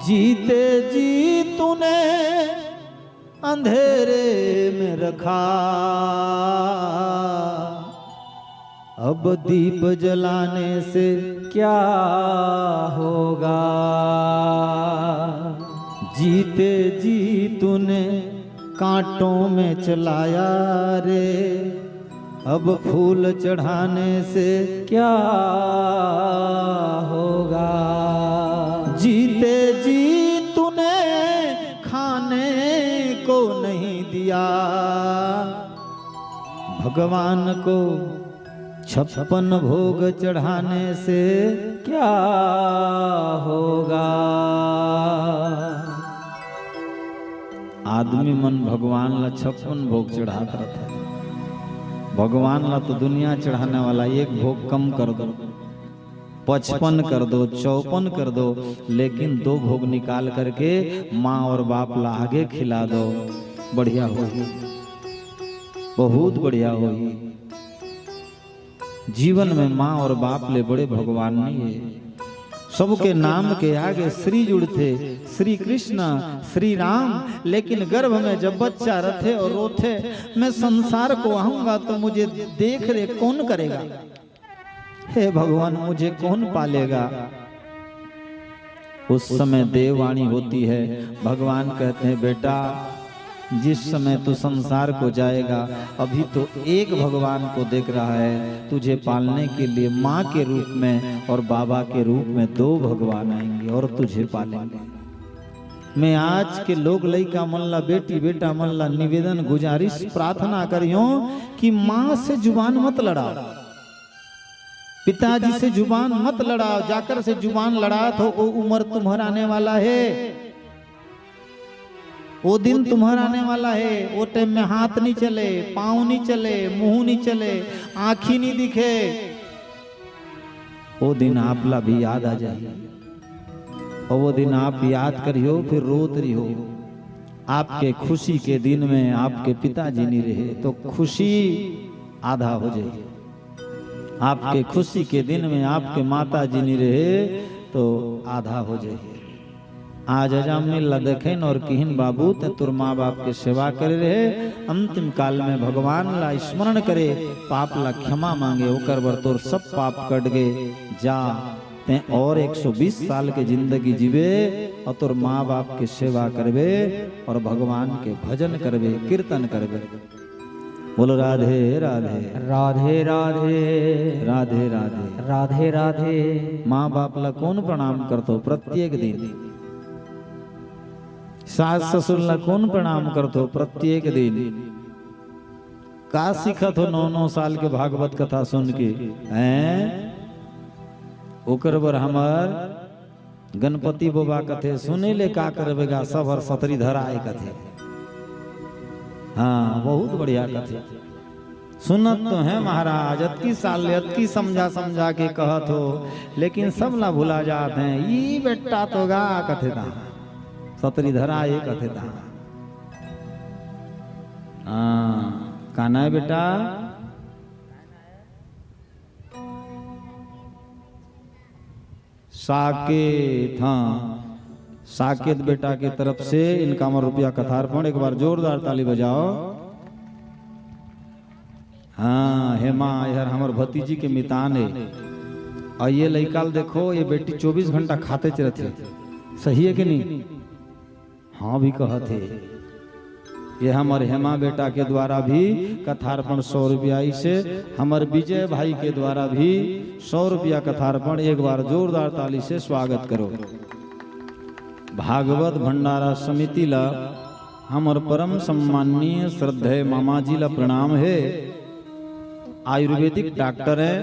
जीते जी तूने अंधेरे में रखा, अब दीप जलाने से क्या होगा? जीते जी तूने कांटों में चलाया रे, अब फूल चढ़ाने से क्या होगा? जीते जी तूने खाने को नहीं दिया, भगवान को छप्पन भोग चढ़ाने से क्या होगा? आदमी मन भगवान ला छप्पन भोग चढ़ात रथे। भगवान ला तो दुनिया चढ़ाने वाला एक भोग कम कर दो, पचपन कर दो, चौपन कर दो, लेकिन दो भोग निकाल करके माँ और बाप ला आगे खिला दो, बढ़िया होही, बहुत बढ़िया होही। जीवन में माँ और बाप ले बड़े भगवान नहीं है। सबके नाम के आगे श्री जुड़थे, श्री कृष्ण, श्री राम, लेकिन गर्भ में जब बच्चा रथे और रोथे, "मैं संसार को आऊंगा तो मुझे देख रेख कौन करेगा? हे भगवान, मुझे कौन पालेगा?" उस समय देववाणी होती है, भगवान कहते हैं, "बेटा, जिस समय तू संसार को जाएगा, अभी तो एक भगवान को देख रहा है, तुझे पालने के लिए माँ के रूप में और बाबा के रूप में दो भगवान आएंगे और तुझे पालेंगे।" मैं आज के लोग लइका मन ला, बेटी बेटा मन ला निवेदन, गुजारिश, प्रार्थना करियो कि माँ से जुबान मत लड़ाओ, पिताजी से जुबान मत लड़ाओ। जाकर से जुबान लड़ात हो, वो उम्र तुम्हर आने वाला है, वो दिन तुम्हर आने वाला है। वो टाइम में हाथ नहीं चले, पाँव नहीं चले, मुंह नहीं चले, आँखी नहीं दिखे। वो दिन आप ला भी याद आ जाही, और वो दिन आप याद करियो, फिर रोत रहियो। आपके खुशी के दिन में आपके पिताजी नहीं रहे तो खुशी आधा हो जाही। आपके खुशी के दिन में आपके माता जी नहीं रहे तो आधा हो जाही। आज अजामिल ला देखेन और किहिन, "बाबू, ते तोर माँ बाप के सेवा करे रहे, अंतिम काल में भगवान ला स्मरण करे, पाप ला क्षमा मांगे, ओकर बर तोर सब पाप कट गे। जा, ते और एक सौ बीस साल के जिंदगी जीबे और तोर माँ बाप के सेवा करबे और भगवान के भजन करबे, कीर्तन करबे।" बोलो राधे राधे। राधे राधे। राधे राधे। राधे राधे। माँ बाप ला कौन प्रणाम करथो प्रत्येक दिन? सास ससुर ला कौन प्रणाम करथो प्रत्येक दिन? का सीखत हो नौ नौ साल के भागवत कथा सुन के? हैं? ओकर बर हमर गणपति बबा कथे, "सुने ले का करबे गा, सब हर सतरी धराए," कथे। हाँ, बहुत बढ़िया कथे। सुनत तो हैं महाराज, अतकी साल ले अतकी समझा समझा के कहत हो, लेकिन सब ला भुला जात हैं। ई बेटा तो गा कथे तहाँ, सतरी धरा ये कथे तहाँ। हाँ, काना है बेटा? साकेत, हाँ, साकेत बेटा के तरफ से इनकावन रुपया कथार्पण। एक बार जोरदार ताली बजाओ। हाँ, हेमा, एहर हमर भतीजी के मितान हे। अउ ये लइका ल देखो, ये बेटी चौबीस घंटा खातेच रथे। सही हे कि नहीं? हाँ भी कहत हे। ये हमर हेमा बेटा के द्वारा भी कथार्पण सौ रुपया, इसे हमर विजय भाई के द्वारा भी सौ रुपया कथार्पण। एक बार जोरदार ताली से स्वागत करो। भागवत भंडारा समिति ला हमर परम सम्माननीय श्रद्धेय मामा जी ला प्रणाम हे। आयुर्वेदिक डॉक्टर हैं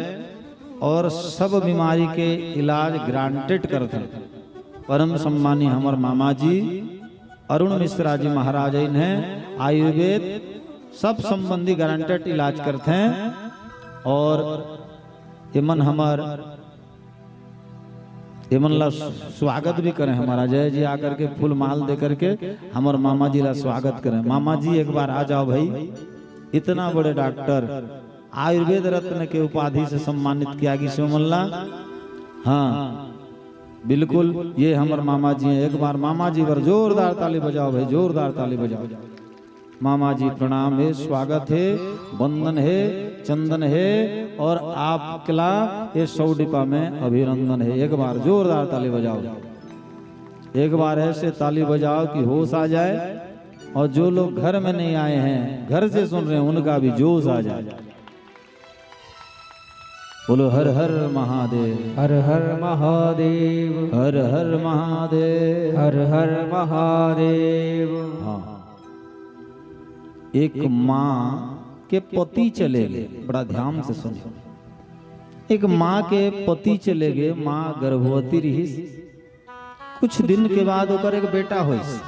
और सब बीमारी के इलाज गारंटेड करत हैं। परम सम्मानी हमर मामा जी अरुण मिश्रा जी महाराज इन हैं, आयुर्वेद सब संबंधी गारंटेड इलाज करत हैं। और एमन हमर, एमन ला स्वागत भी करें, हमारा जय जी आकर के फूल माल दे करके हमर मामा जी ला स्वागत करें। मामा जी एक बार आ जाओ भाई, इतना बड़े डॉक्टर, आयुर्वेद रत्न के उपाधि से सम्मानित किया गिस हे ओमन ला। हाँ, बिल्कुल, ये हमर मामा जी हैं। एक बार मामा जी बर जोरदार ताली बजाओ भाई, जोरदार ताली बजाओ। मामा जी प्रणाम हे, स्वागत हे, वंदन हे, चंदन हे, और आपके ला ये सौ डिपा में अभिनंदन हे। एक बार जोरदार ताली बजाओ, एक बार ऐसे ताली बजाओ कि होश आ जाए, और जो लोग घर में नहीं आए हैं, घर से सुन रहे हैं, उनका भी जोश आ जाए। बोलो हर हर महादेव। हर हर महादेव। हर हर महादेव। हर हर महादेव। हाँ, एक माँ के पति चले गे, बड़ा ध्यान से सुनियो। एक माँ के पति चले गे, माँ गर्भवती रहिस। कुछ दिन के बाद ओकर एक बेटा होइस।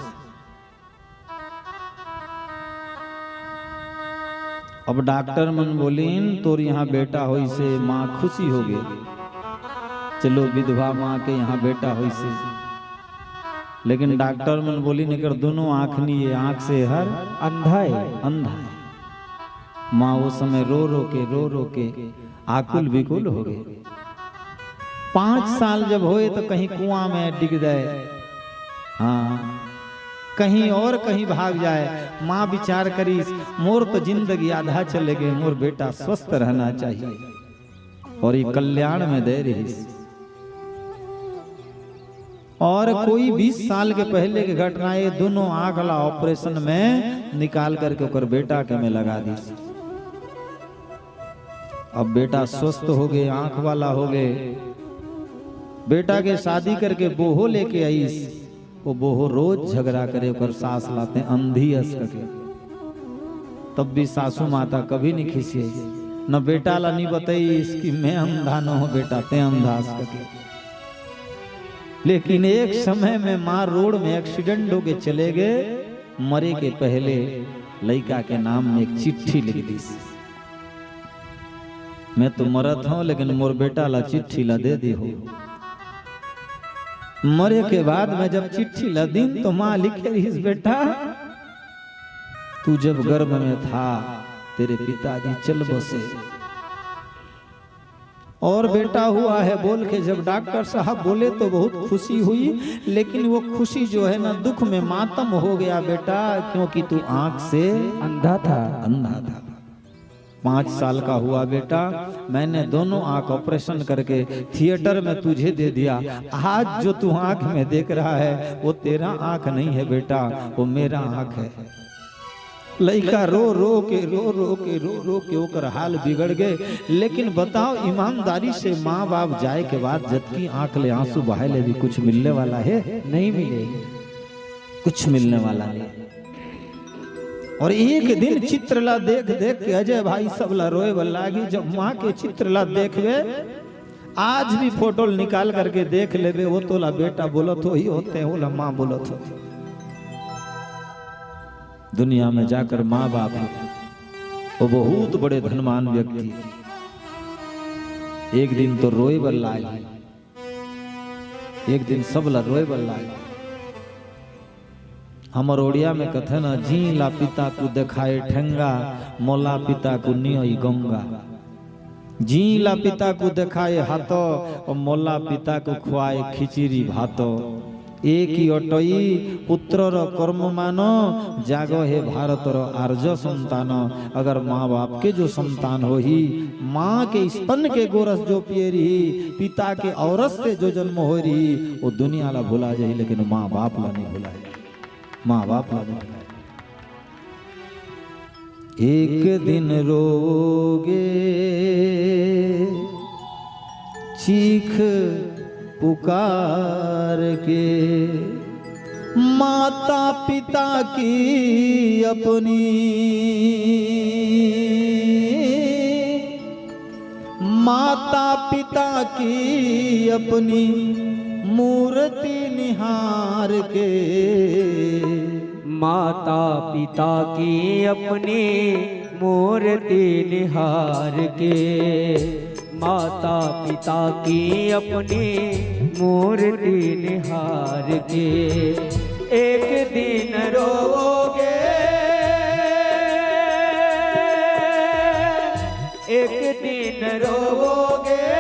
अब डॉक्टर मन बोलिन, "तोर यहाँ बेटा होइसे।" माँ खुशी हो गे, "चलो, विधवा माँ के यहाँ बेटा होइसे।" लेकिन डॉक्टर मन बोलिन, "एकर दोनों आँख नहीं, ये आँख से हर अंधा है।" अंधा है। माँ वो समय रो रो के, रो रो के आकुल विकुल हो गे। पाँच साल जब होए तो कहीं कुआं में डिग जाए, हाँ, कहीं और कहीं भाग जाए। माँ विचार करिस, "मोर तो जिंदगी आधा चले गे, मोर बेटा स्वस्थ रहना चाहिए।" और ये कल्याण में दे रहिस। और कोई बीस साल के पहले के घटना, ये दोनों आंख ला ऑपरेशन में निकाल करके ओकर बेटा के में लगा दिस। अब बेटा स्वस्थ हो गे, आंख वाला हो गे। बेटा के शादी करके बोहो लेके आइस। वो बोहो रोज झगड़ा करे, ओकर सास ला, "तें अंधी अस" कके। तब भी सासू माता कभी नहीं खिसियाइस, न बेटा ला नहीं बताइस कि "मैं अंधा न हो बेटा, तें अंधा अस" कके। लेकिन एक समय में माँ रोड में एक्सीडेंट होके चले गे, मरे के पहले लइका के नाम में एक चिट्ठी लिख दिस, "मैं तो मरत हूँ, लेकिन मोर बेटा ला चिट्ठी ला दे दी हो।" मरे के बाद में जब चिट्ठी ला दिन, तो माँ लिखे रहिस, "बेटा, तू जब गर्भ में था, तेरे पिताजी चल बसे।" और बेटा हुआ है बोल के जब डॉक्टर साहब बोले तो बहुत खुशी हुई, लेकिन वो खुशी जो है ना, दुख में मातम हो गया बेटा, क्योंकि तू आंख से अंधा था। अंधा था। पाँच साल का हुआ बेटा, मैंने दोनों आंख ऑपरेशन करके थिएटर में तुझे दे दिया। आज जो तू आंख में देख रहा है, वो तेरा आंख नहीं है बेटा, वो मेरा आंख है। लइका रो रो के, रो रो के, रो रो के ओकर हाल बिगड़ गे। लेकिन बताओ ईमानदारी से, माँ बाप जाए के बाद जतकी आंख ले आंसू बहाए ले भी कुछ मिलने वाला है? नहीं मिले। कुछ मिलने वाला नहीं। और एक दिन चित्र ला देख देख के अजय भाई सब ला रोए बर लागी। जब माँ के चित्र ला देखबे, आज भी फोटो ल निकाल करके देख लेबे, वो तोला बेटा बोलत होही, होते ओला माँ बोलत होही। दुनिया में जाकर माँ बाप वो बहुत बड़े धनवान व्यक्ति एक दिन तो रोए बर लाए, एक दिन सब ला रोए बर लाए। हमर ओड़िया में कथे न, "जी ला पिता कु देखाए ठेंगा, मोला पिता कु नियोई गंगा।" जी ला पिता कु देखाए हातो, और मोला पिता कु खुआए खिचड़ी भातो। एक ही अटई पुत्रर कर्म मानो, जागो हे भारतर आर्य संतान। अगर माँ बाप के जो संतान होही, माँ के स्तन के गोरस जो पिए रही, पिता के औरस से जो जन्म हो रही, वो दुनिया ला भुला जाही, लेकिन माँ बाप ला नहीं भुलाए। माँ बाप ला नहीं भुलाए। एक दिन रोगे चीख पुकार के, माता पिता की अपनी, माता पिता की अपनी मूर्ति निहार के। माता पिता की अपनी मूर्ति निहार के, माता पिता की अपनी मूर्ति निहार के, एक दिन रोगे, एक दिन रोगे,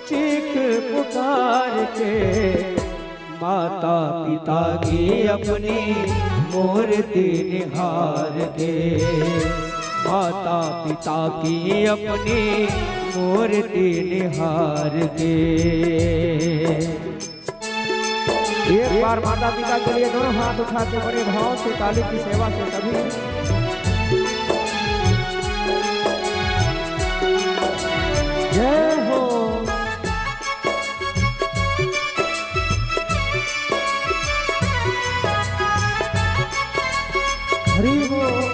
चीख पुकार के, माता पिता की अपनी मूर्ति निहार के, माता पिता की अपनी मूर्ति निहार के। एक बार माता पिता के लिए दोनों हाथ उठा के बड़े भाव से ताली की सेवा से सभी जय हो। हरि बोल।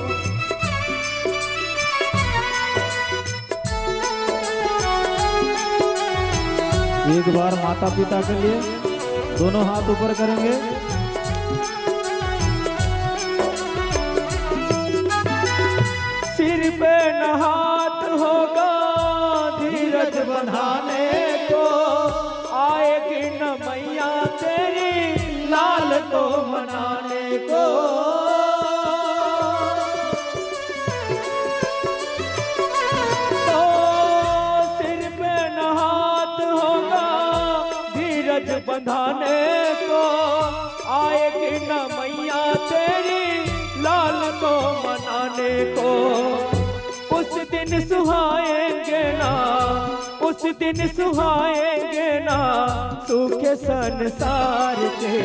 एक बार माता पिता के लिए दोनों हाथ ऊपर करेंगे। सिर पे न हाथ होगा धीरज बंधाने को, आएगी न मैया तेरी लाल को मनाने को। तो सिर पे न हाथ होगा धीरज बंधाने को, आएगी न मैया तेरी लाल को मनाने को। उस दिन सुहाएंगे ना, उस दिन सुहाएंगे ना सूखे संसार के।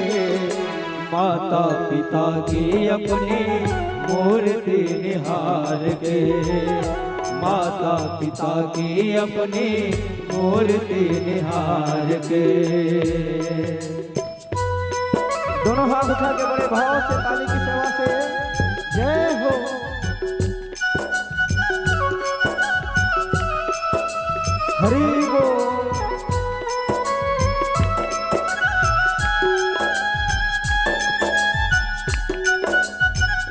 माता पिता की अपनी मूर्ति निहार के, माता पिता की अपनी मूर्ति निहार के। दोनों हाथ उठा के बड़े भाव से ताली की सेवा से जय हो। हरि बोल।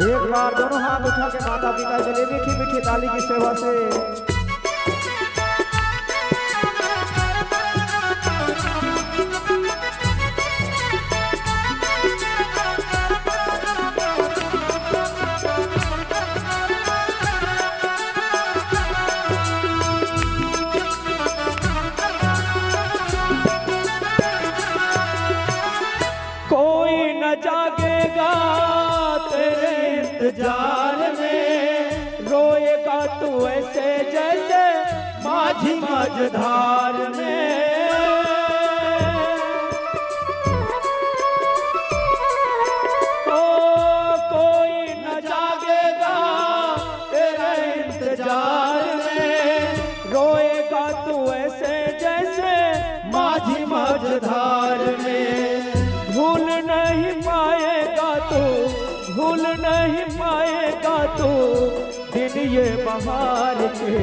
एक बार दोनों हाथ उठा के माता पिता के लिए मीठी मीठी ताली की सेवा से। कोई न जागेगा तेरे इंतजार में, रोएगा तू ऐसे जैसे माझी मझधार में। ओ, कोई न जागेगा तेरे इंतजार में, रोएगा तू ऐसे जैसे माझी मझधार में। भूल नहीं पाएगा तू, भूल नहीं पाएगा तू दिन ये बहार के।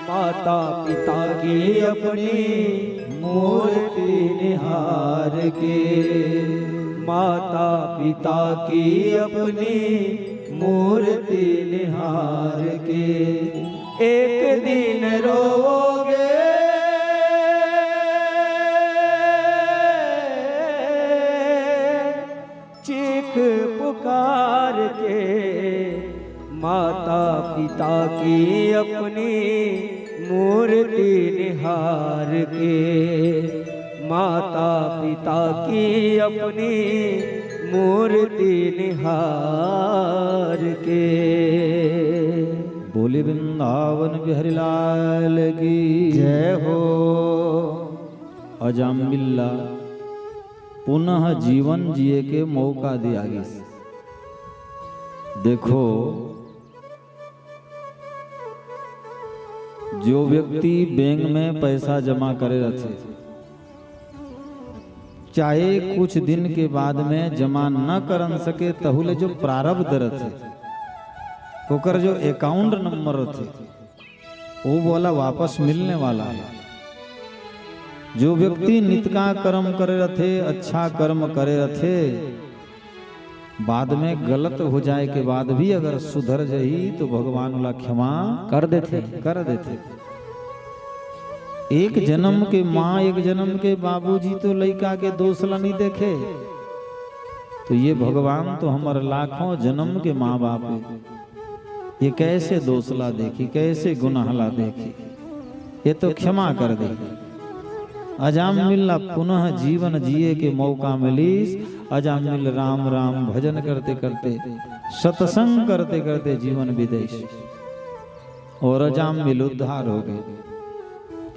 माता पिता की अपनी मूर्ति निहार के, माता पिता की अपनी मूर्ति निहार के एक दिन रोओगे। चीख पुकार के माता पिता की अपनी मूर्ति निहार के, माता पिता की अपनी मूर्ति निहार के। बोले वृंदावन बिहारी लाल की जय हो। अजामिल ला पुनः जीवन जिए के मौका दिया गिस। देखो, जो व्यक्ति बैंक में पैसा जमा करे रथे, चाहे कुछ दिन के बाद में जमा न करन सके, तहु ले जो प्रारब्ध रथे, ओकर जो अकाउंट नंबर रथे, वो वाला वापस मिलने वाला है। जो व्यक्ति नितका कर्म करे रथे, अच्छा कर्म करे रथे, बाद में गलत हो जाए के बाद भी अगर सुधर जही तो भगवान ओला क्षमा कर देथे। कर देथे। एक जन्म के माँ, एक जन्म के बाबूजी तो लइका के दोष ला नहीं देखे, तो ये भगवान तो हमर लाखों जन्म के माँ बाप है। ये कैसे दोष ला देखी, कैसे गुनाह ला देखी, ये तो क्षमा कर दे। अजामिल ला पुनः जीवन जिए के मौका मिलिस। अजामिल राम राम भजन करते करते, सत्संग करते करते जीवन बितेस और अजामिल उद्धार हो गए।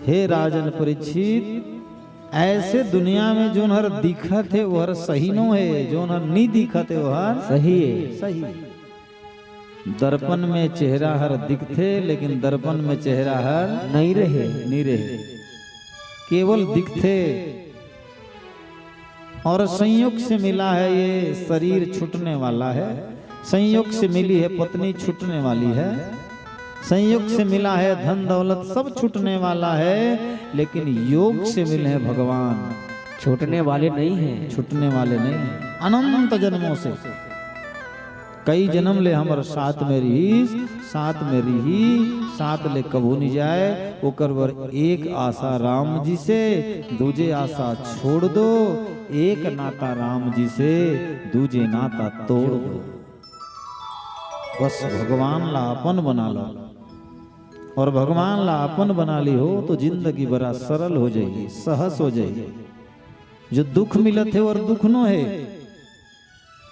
हे राजन परीक्षित, ऐसे दुनिया में जोन हर दिखत हे, वो हर सही नो हे, जोन हर नहीं दिखत हे, वो हर सही हे। सही। दर्पण में चेहरा हर दिखथे, लेकिन दर्पण में चेहरा हर नहीं रहे। नहीं रहे। केवल दिखथे। और संयोग से मिला है, ये शरीर छूटने वाला है, संयोग से मिली है पत्नी, छूटने वाली है, संयोग से मिला है धन दौलत, सब छूटने वाला है, लेकिन योग से मिले हैं भगवान, छूटने वाले नहीं हैं। छूटने वाले नहीं हैं। अनंत जन्मों से कई जन्म ले हमर साथ में रहिस, साथ में रही, साथ ले कभू नहीं जाए। ओकर बर एक आशा राम जी से, दूजे आशा छोड़ दो। एक नाता राम जी से, दूजे नाता तोड़ दो। बस भगवान ला अपन बना लो, और भगवान ला अपन बना ली हो तो जिंदगी बड़ा सरल हो जाही, सहज हो जाही। जो दुख मिलत हे, वो दुख नो हे,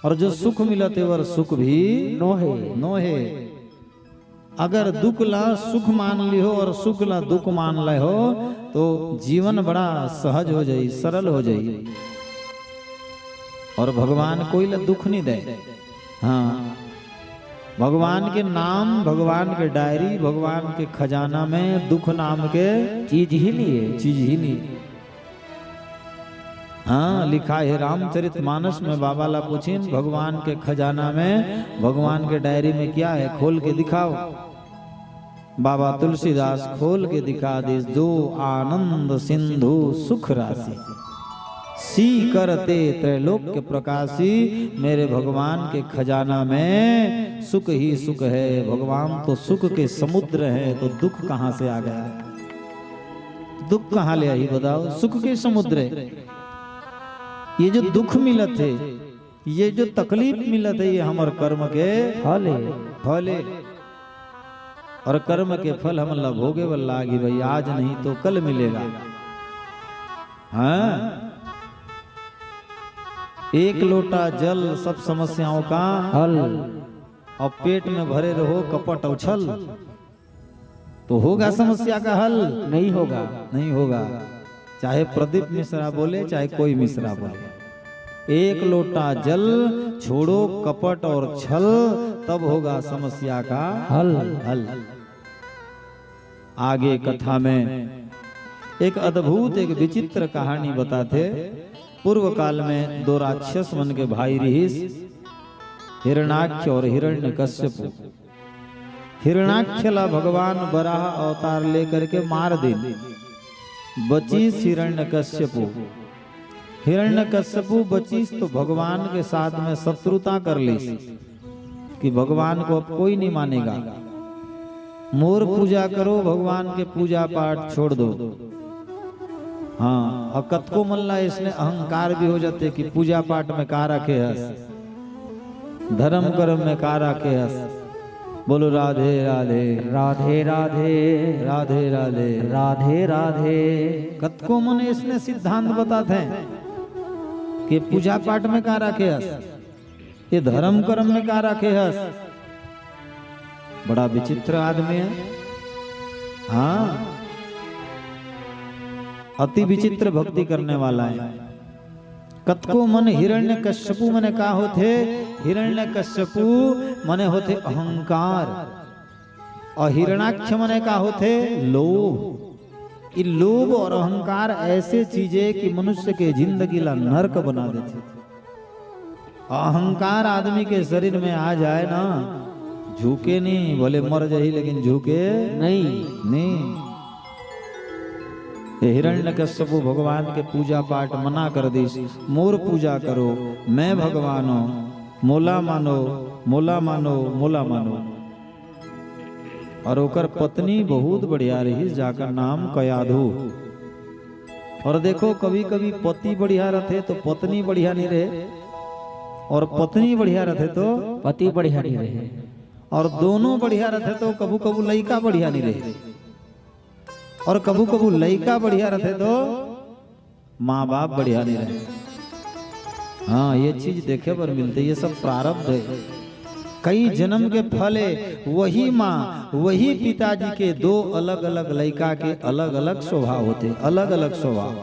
और जो सुख मिलत हे, वो सुख भी नो हे। नो हे। अगर दुख ला सुख मान ली हो और सुख ला दुख मान ले हो, तो जीवन बड़ा सहज हो जाई, सरल हो जाई। और भगवान कोई ला दुख नहीं दे। हाँ, भगवान के नाम, भगवान के डायरी, भगवान के खजाना में दुख नाम के चीज ही नहीं है। चीज ही नहीं। हाँ, लिखा है रामचरित मानस में, बाबा ला पूछिन, भगवान के खजाना में, भगवान के डायरी में क्या है, खोल के दिखाओ। बाबा तुलसीदास खोल के दिखा दिस, जो आनंद सिंधु सुख राशि, सी करते त्रैलोक्य प्रकाशी। मेरे भगवान के खजाना में सुख ही सुख है। भगवान तो सुख के समुद्र है, तो दुख कहाँ से आ गया? दुख कहाँ ले आही बताओ? सुख के समुद्र है। ये जो दुख मिलत है, ये जो तकलीफ मिलत है, ये हमर कर्म के फल है। फल है। और कर्म के फल हमन ला भोगे बर लागी भाई, आज नहीं तो कल मिलेगा। हाँ, एक लोटा जल सब समस्याओं का हल। और पेट में भरे रहो कपट और छल, तो होगा समस्या का हल? नहीं होगा। नहीं होगा। चाहे प्रदीप मिश्रा बोले, चाहे कोई मिश्रा बोले, एक लोटा जल, छोड़ो कपट और छल, तब होगा समस्या का हल। हल। आगे कथा में एक अद्भुत, एक विचित्र कहानी बताथे। पूर्व काल में दो राक्षस मन के भाई रिहिस, हिरणाक्ष और हिरण्यकश्यपु। हिरणाक्ष ला भगवान बराह अवतार लेकर के मार दिन। बचिस हिरण्यकश्यपु। हिरण्यकश्यपु बचिस तो भगवान के साथ में शत्रुता कर लिस कि भगवान को अब कोई नहीं मानेगा। मोर पूजा करो, भगवान के पूजा पाठ छोड़ दो। हाँ, अउ कतको मन ला इसने अहंकार भी हो जाथे कि पूजा पाठ में का रखे हस, धर्म कर्म में का रखे हस। बोलो राधे राधे। राधे राधे। राधे राधे। राधे राधे। कतको मन इसने सिद्धांत बताथे कि पूजा पाठ में का रखे हस, ये धर्म कर्म में का रखे हस। बड़ा विचित्र आदमी है। हाँ, अति विचित्र भक्ति करने वाला है। कतको मन हिरण्यकश्यपु मने का होथे? हिरण्यकश्यपु मने होथे अहंकार, अउ हिरणाक्ष मने का होथे? लोभ। ये लोभ और अहंकार ऐसे चीज हे कि मनुष्य के जिंदगी ला नरक बना देथे। अहंकार आदमी के शरीर में आ जाए ना, झुके नहीं, भले मर जाही लेकिन झुके नहीं। नहीं। ये हिरण्यकश्यपु भगवान के पूजा पाठ मना कर दिस, मोर पूजा करो, मैं भगवान हूँ, मोला मानो, मोला मानो, मोला मानो। और ओकर पत्नी बहुत बढ़िया रहिस, जाकर नाम कयाधु। और देखो, कभी-कभी पति बढ़िया रथे तो पत्नी बढ़िया नहीं रहे, और पत्नी बढ़िया रथे तो पति बढ़िया नहीं रहे। और दोनों बढ़िया रथे तो कभू-कभू लइका बढ़िया नहीं रहे, और कभू-कभू लइका बढ़िया रथे तो माँ बाप बढ़िया नहीं रहे। हाँ, ये चीज देखे बर मिलथे, ये सब प्रारब्ध है। कई जन्म के फल है। वही माँ, वही पिताजी के दो अलग-अलग लइका के अलग-अलग स्वभाव होथे, अलग-अलग स्वभाव,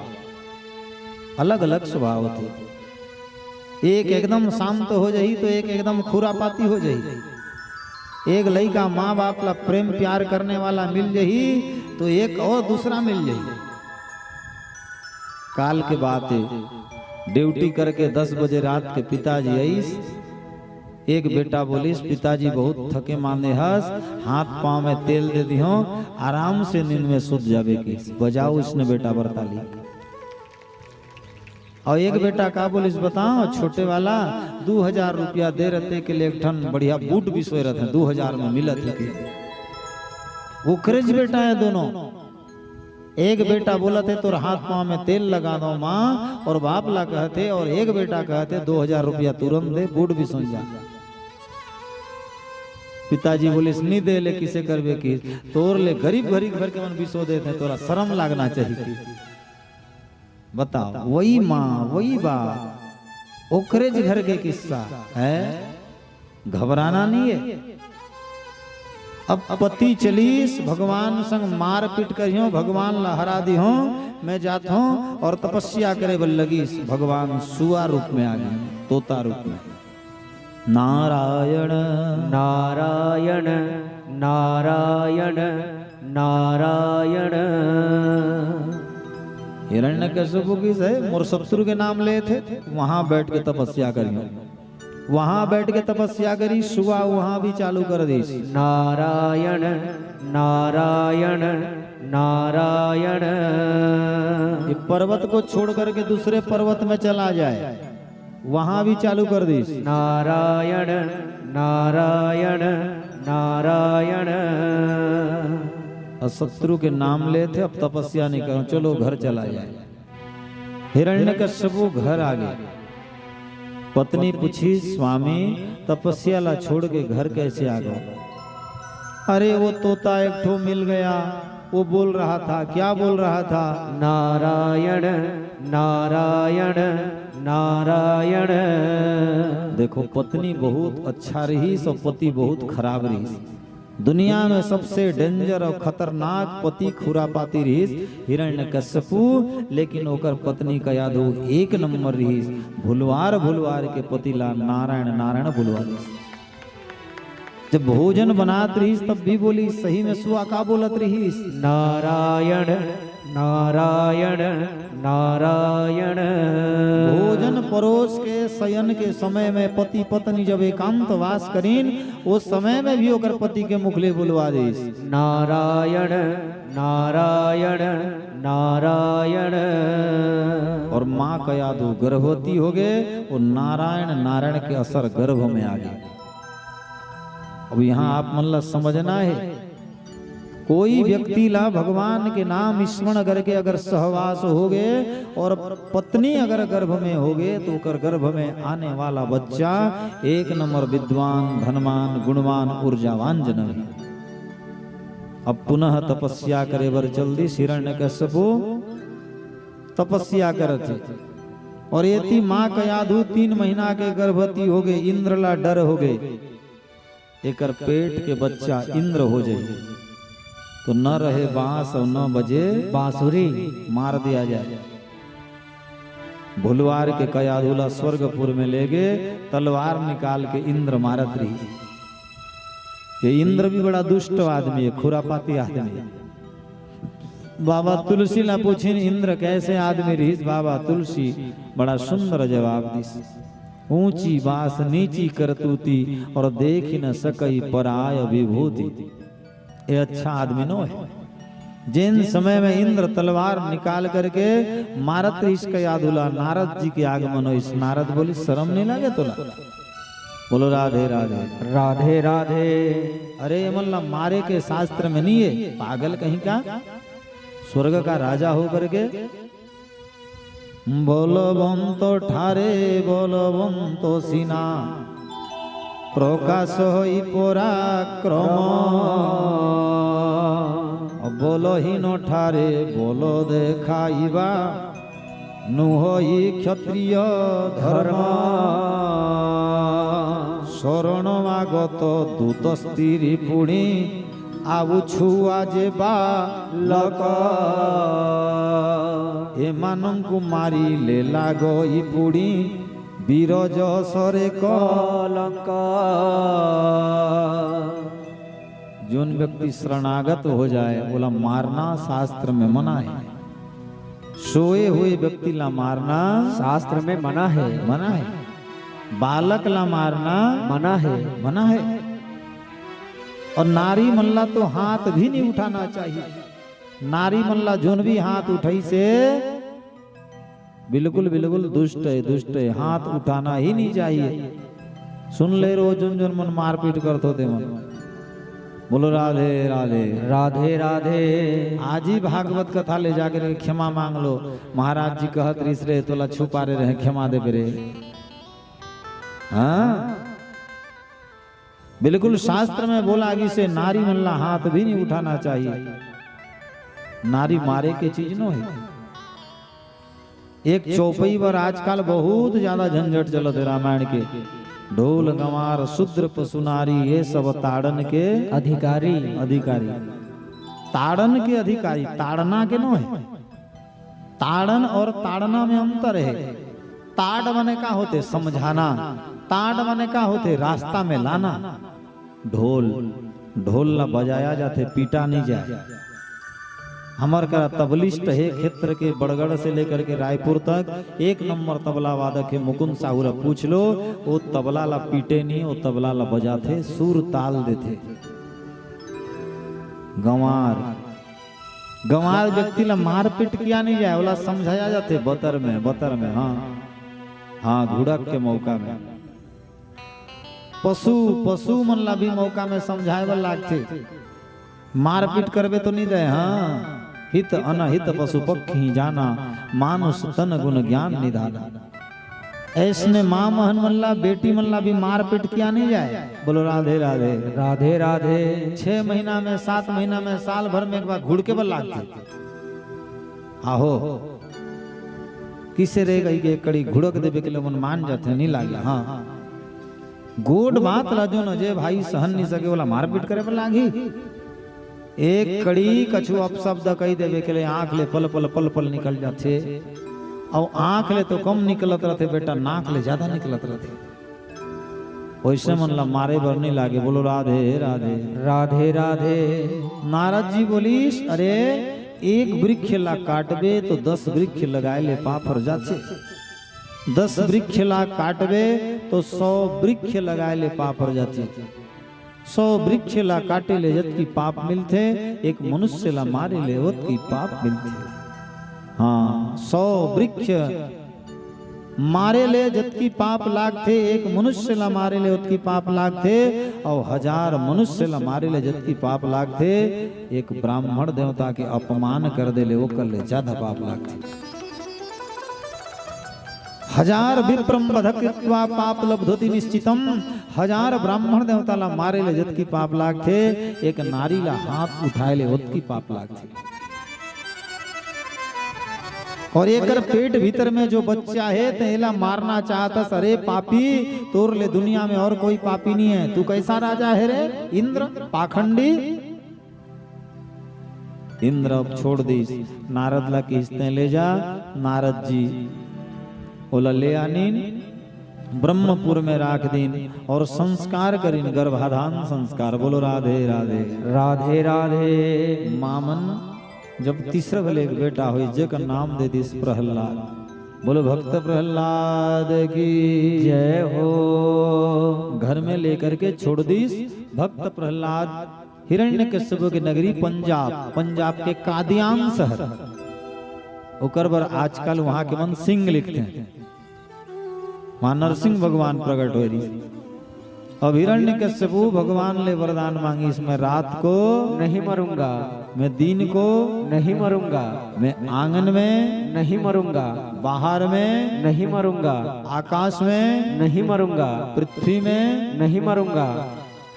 अलग-अलग स्वभाव होथे। एक एकदम शांत हो जाही तो एक एकदम खुरापाती हो जाही। एक लइका माँ बाप ला प्रेम प्यार करने वाला मिल जाही तो एक और दूसरा मिल जाही। काल के बात है, ड्यूटी करके दस बजे रात के पिताजी आइस। एक बेटा बोलिस, "पिताजी बहुत थके मांदे हस, हाथ पाँव में तेल दे दिहो, आराम से नींद में सुत जाबे।" कि बजाओ इसने बेटा बर ताली। और एक बेटा का बोलिस बताओ, छोटे वाला, दू हजार रुपया दे रहते के लिए एक ठन बढ़िया बूट बिसोय रहते, दू हजार में मिलत हे के। ओखरेच बेटा है दोनों। एक बेटा बोलत हे, "तोर हाथ पाँव में तेल लगा दो माँ," और बाप ला कहत हे, और एक बेटा कहत हे, "दो हजार रुपया तुरंत दे, बूट बिसोय जा।" पिताजी बोलिस, "नी दे ले, किसे करबे कि तोर ले गरीब घरी घर के मन बिसो देथे, तोला शरम लागना चाहिए।" बताओ, वही माँ, वही बाप, ओकरेच घर के किस्सा है, घबराना नहीं है। अब पति चलिस, भगवान संग मारपीट करियो, भगवान ला हरा दिहो, मैं जात हूँ, और तपस्या करे बर लगिस, भगवान सुआ रूप में आ गए, तोता रूप में। नारायण। नारायण, नारायण, नारायण। हिरण्यकश्यपु कहिस, "मोर शत्रु के नाम लेथे, वहां बैठ के तपस्या करियो।" वहां बैठ के तपस्या करिस, सुआ वहां भी चालू कर दिस। नारायण, नारायण, नारायण। ये पर्वत को छोड़ करके दूसरे पर्वत में चला जाए, वहां भी चालू कर दिस। नारायण, नारायण, नारायण। और शत्रु के नाम लेथे, अब तपस्या नहीं करो, चलो घर चला जाए। हिरण्यकश्यपु घर आ गए। पत्नी पूछी, "स्वामी, तपस्या ला छोड़ के घर कैसे आ गए?" "अरे, वो तोता एक ठो मिल गया, वो बोल रहा था।" "क्या बोल रहा था?" "नारायण, नारायण, नारायण।" देखो, पत्नी बहुत अच्छा रहिस और पति बहुत खराब रहिस। दुनिया में सबसे डेंजर और खतरनाक पति खुरापाती रहिस हिरण्यकश्यपु, लेकिन ओकर पत्नी कयाधु एक नंबर रहिस। भुलवार भुलवार के पति ला नारायण नारायण भुलवा दिस। जब भोजन बनात रहिस तब भी बोली, सही में सुआ का बोलत रहिस? नारायण, नारायण, नारायण। भोजन परोस के शयन के समय में पति पत्नी जब एकांतवास करिन, उस समय में भी ओकर पति के मुख ले बुलवा दिस। नारायण, नारायण, नारायण। और माँ कयाधु गर्भवती हो गए, वो नारायण, नारायण के असर गर्भ में आ गए। अब यहाँ आप मन ला समझना है, कोई व्यक्ति ला भगवान के नाम स्मरण करके अगर सहवास हो गए और पत्नी अगर गर्भ में हो गए, तो ओकर गर्भ में आने वाला बच्चा एक नंबर विद्वान, धनवान, गुणवान, ऊर्जावान जनम है। अब पुनः तपस्या करे बर चल दिस हिरण्यकश्यपु, तपस्या करत हे। और एती माँ कयाधु तीन महीना के गर्भवती हो गए, इंद्र ला डर हो गए, एकर पेट के बच्चा इंद्र हो जाए तो न रहे बांस और न बजे बांसुरी, मार दिया जाए। भुलवार के कयाधु ला स्वर्गपुर में ले गए, तलवार निकाल के इंद्र मारत रही। ये इंद्र भी बड़ा दुष्ट आदमी है, खुरापाती आदमी है। बाबा तुलसी ला पूछिन, इंद्र कैसे आदमी रहिस? बाबा तुलसी बड़ा सुंदर जवाब दिस, ऊंची बास नीची करतूती, और देखि न सकई पराय विभूति। ये अच्छा आदमी नो है। जिन समय में इंद्र तलवार निकाल करके मारत रहिस कयाधु ला, नारद जी के आगमन होइस। नारद बोलिस, शर्म नहीं लगे तोला? बोलो राधे राधे। राधे राधे। अरे, ये मन ला मारे के शास्त्र में नहीं है, पागल कहीं का। स्वर्ग का राजा हो करके बलवंत ठारे बलवंत सिना, प्रकाश होई पराक्रम। बलहीन ठारे बल देखाइबा, नुहई क्षत्रिय धर्म। शरण आगत दूत स्त्री पुणी, ଆଉ ଛୁଆ ଯେ ବାଲକ। ଏମାନଙ୍କୁ ମାରିଲେ ଲାଗଇ ପୁଣି, ବୀର ଯଶରେ କଲଙ୍କ। जोन व्यक्ति शरणागत हो जाए, ओला मारना शास्त्र में मना है। सोए हुए व्यक्ति ला मारना शास्त्र में मना है। मना है। बालक ला मारना मना है। मना है। और नारी मन ला तो हाथ भी नहीं उठाना चाहिए। नारी मन ला जोन भी हाथ उठाइसे बिल्कुल, बिल्कुल दुष्ट है, दुष्ट है, हाथ उठाना ही नहीं चाहिए। सुन ले रो, जोन जोन मन मारपीट करथो ते मन। बोलो राधे राधे। राधे राधे। आज ही भागवत कथा ले जाकर के क्षमा मांग लो। महाराज जी कहत रिहिस रे, तोला छुपारे रहे, क्षमा देबे रे। हाँ, बिल्कुल शास्त्र में बोला गिस हे नारी मन ला हाथ भी नहीं उठाना चाहिए। नारी मारे के चीज नो है। एक चौपई बर आजकल बहुत ज्यादा झंझट चलत हे रामायण के। ढोल गंवार शूद्र पशु नारी, ये सब ताड़न के अधिकारी। अधिकारी। ताड़न के अधिकारी, ताड़ना के नो है। ताड़न और ताड़ना में अंतर है। ताड़ माने का होथे? समझाना। ताड़ माने का होथे? रास्ता में लाना। ढोल, ढोल ला बजाया जाथे, पीटा नहीं जाए। हमर करा तबलिस्ट हे क्षेत्र के, बड़गढ़ से लेकर के रायपुर तक एक नंबर तबला वादक हे मुकुंद साहू ला पूछ लो, वो तबला ला पीटे नहीं, वो तबला ला बजाथे, सुर ताल देथे। गंवार, गंवार व्यक्ति ला मारपीट किया नहीं जाए, ओला समझाया जाथे बतर में, बतर में, हाँ, हाँ, घुड़क के मौका में। पशु, पशु मन ला भी मौका में समझाए बर लागथे। मारपीट करबे तो नहीं दे, हाँ। हित अनहित पशु पक्षी जाना, मानुष तन गुण ज्ञान निधाना। ऐसने माँ महन मन ला, बेटी मन ला भी मारपीट किया नहीं जाए। बोलो राधे राधे। राधे राधे। छह महीना में, सात महीना में, साल भर में एक बार घुड़के बर लागथे। आहो, किसे रे गई के एक कड़ी घुड़क देबे के ले मन मान जाथे, नहीं लागे। हाँ, गोठ बात ला जोन अजय भाई सहन नहीं सके, ओला मारपीट करे बर लागही। एक कड़ी कछु अपशब्द कही देबे के ले आंख ले पल पल, पल पल निकल जाथे, अउ आंख ले तो कम निकलत रहथे बेटा, नाक ले ज्यादा निकलत रहथे। वैसे मन ला मारे बर नहीं लागे। बोलो राधे राधे। राधे राधे। नारद जी बोलिस, अरे, एक वृक्ष ला काटबे तो दस वृक्ष लगाए ले पाप हर जाथे। दस वृक्ष ला काटबे तो सौ वृक्ष लगाए ले पाप हर जाथे। सौ वृक्ष ला काटे ले जतकी पाप मिलथे, एक मनुष्य ला मारे ले ओतकी पाप मिलथे। हाँ, सौ वृक्ष मारे ले जतकी पाप लागथे, एक मनुष्य ला मारे ले ओतकी पाप लागथे, अउ हजार मनुष्य ला मारे ले जतकी पाप लागथे, एक ब्राह्मण देवता के अपमान कर दे ले ओकर ले जादा पाप लागथे। हजार विप्रम वध कृत्वा पाप लब्धोति निश्चितम। हजार ब्राह्मण देवता ला मारे ले जतकी पाप लागथे, एक नारी ला हाथ उठाए ले ओतकी पाप लागथे। और एकर पेट भीतर में जो बच्चा हे, तेला मारना चाहत हस, अरे पापी, तोर ले दुनिया में और कोई पापी नहीं है। तू कैसा राजा है रे इंद्र, पाखंडी? इंद्र अब छोड़ दिस, नारद ला किहिस तें ले जा। नारद जी ओला ले आनिन, ब्रह्मपुर में राख दिन और संस्कार करिन, गर्भाधान संस्कार। बोलो राधे राधे। राधे राधे। मामन जब तीसरा भले एक बेटा होइस, जेकर नाम दे दिस प्रहलाद। बोलो भक्त प्रहलाद की जय हो। घर में लेकर के छोड़ दिस भक्त प्रहलाद। हिरण्यकश्यप के नगरी पंजाब, पंजाब के कादियान शहर, ओकर बर आजकल वहां के मन सिंह लिखथे। वहां नरसिंह भगवान प्रकट होए रहिस। अब हिरण्यकश्यपु भगवान ले वरदान मांगिस, मैं रात को नहीं मरूंगा। मैं दिन को नहीं मरूंगा। मैं आंगन में नहीं मरूंगा। बाहर में नहीं मरूंगा। आकाश में नहीं मरूंगा। पृथ्वी में नहीं मरूंगा।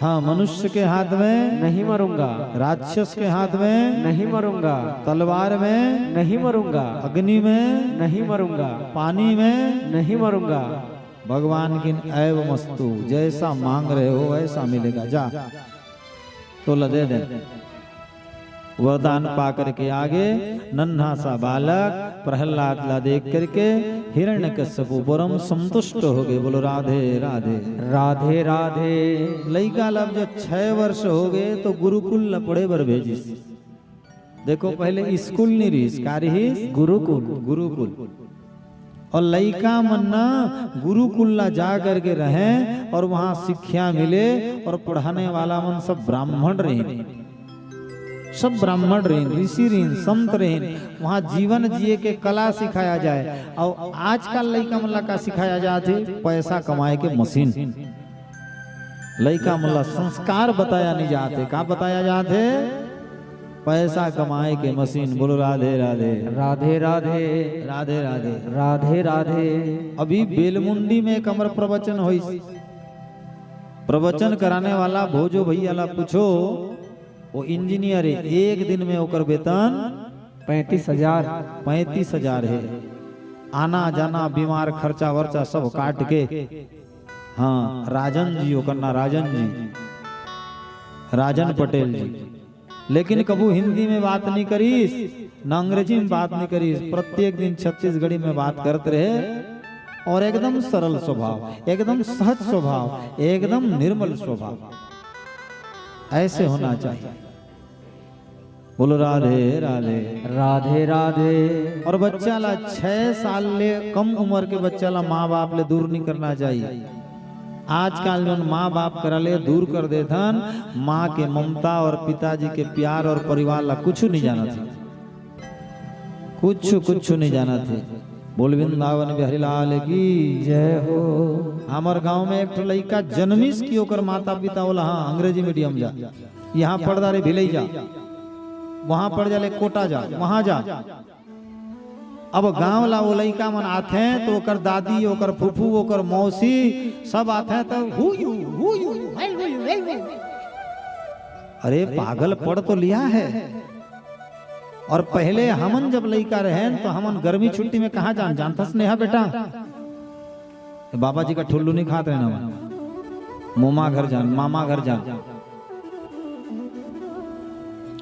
हाँ, मनुष्य के हाथ में नहीं मरूंगा। राक्षस के हाथ में नहीं मरूंगा। तलवार में नहीं मरूंगा। अग्नि में नहीं मरूंगा। पानी में नहीं मरूंगा। भगवान किन एवमस्तु, जैसा मांग रहे हो वैसा मिलेगा, जा। तोला दे दे। वरदान पा करके आगे नन्हा सा बालक प्रहलाद ला देख करके हिरण्यकश्यपु परम संतुष्ट हो गए। बोलो राधे राधे। राधे राधे। लइका ला अब जब छह वर्ष हो गए तो गुरुकुल ला पढ़े बर भेजिस। देखो, पहले स्कूल नहीं रहिस, का रहिस? गुरुकुल। गुरुकुल। और लइका मन ना गुरुकुल ला जा करके रहें और वहां शिक्षा मिले और पढ़ाने वाला मन सब ब्राह्मण रहिन, सब ब्राह्मण रहिन, ऋषि रहिन, संत रहिन। वहां जीवन जिए के कला सिखाया जाए। और आजकल लइका मन ला का सिखाया जाथे? पैसा कमाए के मशीन। लइका मन ला संस्कार बताया नहीं जाथे। का बताया जाथे? पैसा कमाए के मशीन। बोलो राधे राधे। राधे राधे। राधे राधे। राधे राधे। अभी बेलमुंडी में एक अमर प्रवचन होइस। प्रवचन कराने वाला भोजो भैया ला पूछो, वो इंजीनियर है, एक दिन में ओकर वेतन पैंतीस हजार। पैंतीस हजार है। आना जाना, बीमार, खर्चा वर्चा सब काट के। हाँ, राजन जी, ओकर ना राजन जी, राजन पटेल जी। लेकिन कभू हिंदी में बात नहीं करिस, ना अंग्रेजी में बात नहीं करिस। प्रत्येक दिन छत्तीसगढ़ी में बात करत रहे और एकदम सरल स्वभाव, एकदम सहज स्वभाव, एकदम निर्मल स्वभाव। ऐसे होना चाहिए। बोलो राधे राधे। राधे राधे। और बच्चा ला, छह साल ले कम उम्र के बच्चा ला माँ बाप ले दूर नहीं करना चाहिए। आजकल जोन माँ बाप करा ले दूर कर देथन, माँ के ममता और पिताजी के प्यार और परिवार ला कुछ नहीं जानत हे, कुछ कुछ नहीं जानत हे। बोल वृंदावन बिहारी लाल की जय हो। हमर गांव में एक ठो लइका जनमिस कि ओकर माता पिता ओला, हाँ, अंग्रेजी मीडियम जा, यहाँ पढ़ डारे भिलई जा, वहां पढ़ जा ले कोटा जा, वहां जा। अब गांव ला वो लइका मन आथे तो ओकर दादी, ओकर फूफू, ओकर मौसी सब आथे तो who you, who you, where you, where you? अरे पागल, पढ़ तो लिया है। और पहले हमन जब लइका रहेन तो हमन गर्मी छुट्टी में कहाँ जान, जानथस नेहा बेटा? बाबा जी का ठुल्लू नहीं खात रहना मन। मोमा घर जान, मामा घर जान।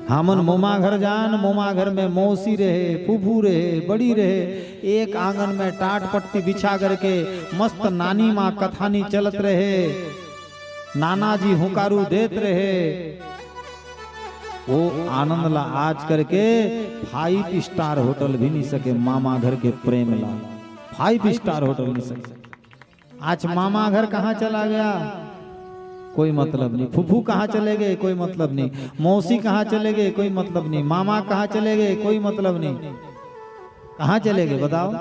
हमन मोमा घर जान, मोमा घर में मौसी रहे, फूफू रहे, बड़ी रहे, एक आंगन में टाट पट्टी बिछा करके मस्त नानी माँ कथानी चलत रहे, नाना जी हुंकारू देत रहे। वो आनंद ला आज करके फाइव स्टार होटल भी नहीं सके, मामा घर के प्रेम ला फाइव स्टार होटल नहीं सके। आज मामा घर कहाँ चला गया, कोई मतलब नहीं। फूफू कहाँ चले गए, कोई मतलब नहीं। मौसी कहाँ चले गए, कोई मतलब नहीं। मामा कहाँ चले गए, कोई मतलब नहीं। कहाँ चले गए बताओ?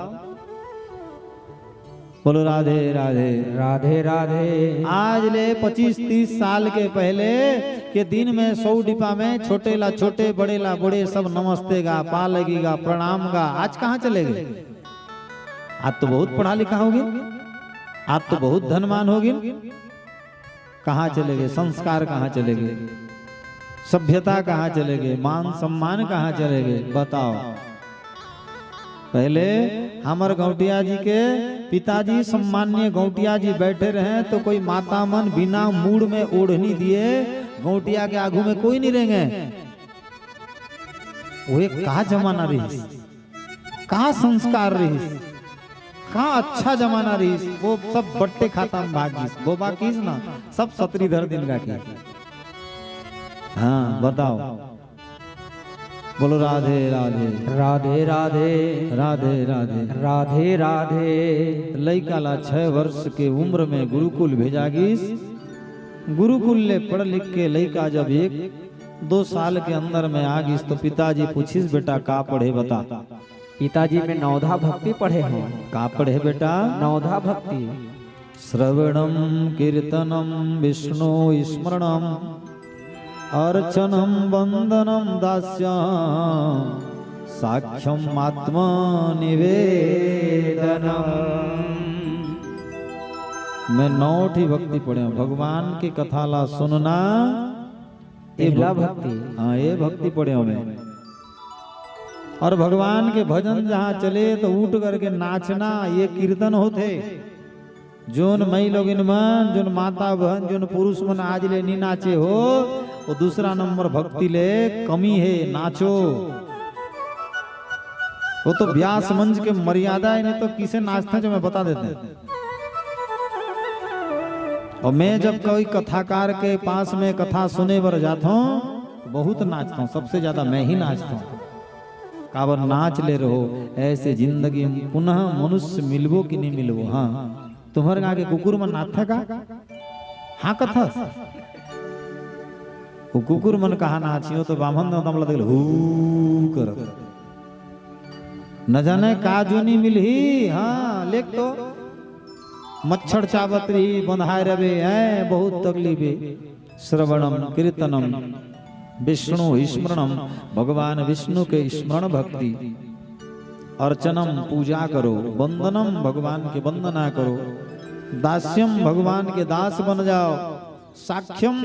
बोलो राधे राधे। राधे राधे। आज ले पच्चीस तीस साल के पहले के दिन में सौ डिब्बा में छोटे ला छोटे, बड़े ला बड़े, सब नमस्ते गा, पा लगी गा, प्रणाम गा। आज कहाँ चले गए? आज तो बहुत पढ़ा लिखा होगे, आज तो बहुत धनवान होगे। कहाँ चले गए? संस्कार कहाँ चले गए? सभ्यता कहाँ चले गए? मान सम्मान कहाँ चले गए? बताओ। पहले हमर गौंटिया जी के पिताजी, सम्मान्य गौंटिया जी बैठे रहे तो कोई माता मन बिना मूड़ में ओढ़नी दिए गौंटिया के आगू में कोई नहीं रेंगे। वो एक का जमाना रहिस, का संस्कार रहिस, का अच्छा जमाना रहिस, वो सब बट्टे खाता में भाग गिस। बोबा किस ना, सब सतरी धर दिन गा किस। हाँ, बताओ। बोलो राधे राधे। राधे राधे। राधे राधे। राधे राधे। लइका ला छह वर्ष के उम्र में गुरुकुल भेजा गिस। गुरुकुल ले पढ़ लिख के लइका जब एक दो साल के अंदर में आ गिस तो पिताजी पूछिस, "बेटा, का पढ़े बता?" पिताजी, मैं नवधा भक्ति पढ़े हँव। का पढ़े बेटा? नवधा भक्ति। श्रवणम कीर्तनम विष्णु स्मरणम अर्चनम वंदनम दास्यम साख्यम आत्मनिवेदनम। मैं नौ ठी भक्ति पढ़े हँव। भगवान के कथा ला सुनना, ये एला भक्ति। भक्ति। हाँ, ये भक्ति पढ़े हँव मैं। और भगवान के भजन जहाँ चले तो उठ करके नाचना, ये कीर्तन होथे। जोन मई लोगिन मन, जोन माता बहन, जोन पुरुष मन आज ले नी नाचे हो, वो दूसरा नंबर भक्ति ले कमी हे। नाचो, वो तो व्यास मंच के मर्यादा हे, नहीं तो किसे नाचथे जो मैं बता देते। और मैं जब कोई कथाकार के पास में कथा सुने बर जाथों, तो बहुत नाचथों, सबसे ज्यादा मैं ही नाचथों। काबर नाच ले रहो, ऐसे जिंदगी में पुनः मनुष्य मिलबो कि नहीं मिलबो? हाँ, तुम्हर गाँव के कुकुर मन नाचथे का? हाँ कथस। वो कुकुर मन कहाँ नाचियो तो बामन दंतम ला देख ले, हू करत। न जाने का जोनी मिलही। हाँ, लेख तो मच्छर चाबत रही, बंधाए रहे, हैं, बहुत तकलीफ हे। श्रवणम कीर्तनम विष्णु स्मरणम, भगवान विष्णु के स्मरण भक्ति, अर्चनम पूजा करो, वंदनम भगवान के वंदना करो, दास्यम भगवान के दास बन जाओ, साख्यम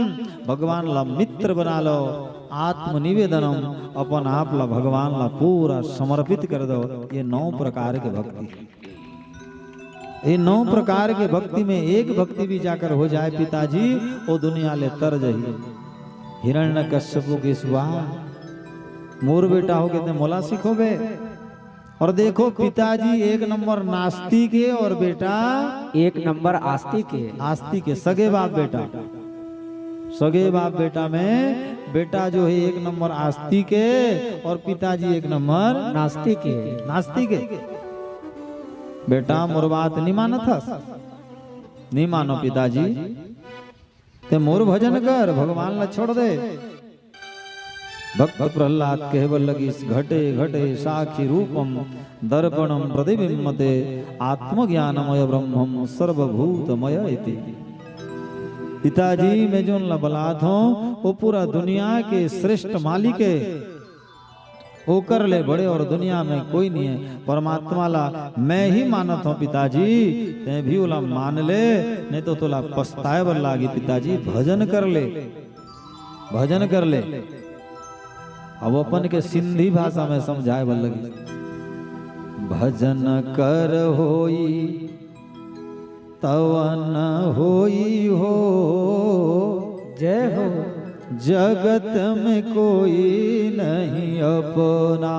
भगवान ला मित्र बना लो, आत्मनिवेदनम अपन आप ला भगवान ला पूरा समर्पित कर दो। ये नौ प्रकार के भक्ति हे। ये नौ प्रकार के भक्ति में एक भक्ति भी जाकर हो जाए पिताजी, वो दुनिया ले तर जही। हिरण्यकश्यपु के सुआ मोर बेटा हो के ते मोला सिखोबे। और देखो पिताजी एक नंबर नास्तिक हे और बेटा एक नंबर आस्तिक हे। आस्तिक हे, सगे बाप बेटा। सगे बाप बेटा में बेटा जो हे एक नंबर आस्तिक हे और पिताजी एक नंबर नास्तिक हे। नास्तिक हे। बेटा मोर बात नी मानत हस, नी मानो पिताजी, ते मोर भजन कर, भगवान ला छोड़ दे। भक्त प्रहलाद कहे बर लगिस, "घटे घटे साक्षी रूपम दर्पणम प्रतिबिंबते आत्मज्ञानमय ब्रह्मम सर्वभूतमय इति।" पिताजी, मैं जोन ला बलात हँव, वो पूरा दुनिया के श्रेष्ठ मालिक हे, ओकर ले बड़े और दुनिया में कोई नहीं हे। परमात्मा ला मैं ही मानत हँव पिताजी, तैं भी ओला मान ले, नहीं तो तोला पछताए बर लागी पिताजी। भजन कर ले, भजन कर ले। अब अपन के सिंधी भाषा में समझाए बर लगी। भजन कर होई तवन होई हो। जय हो। जगत में कोई नहीं अपना,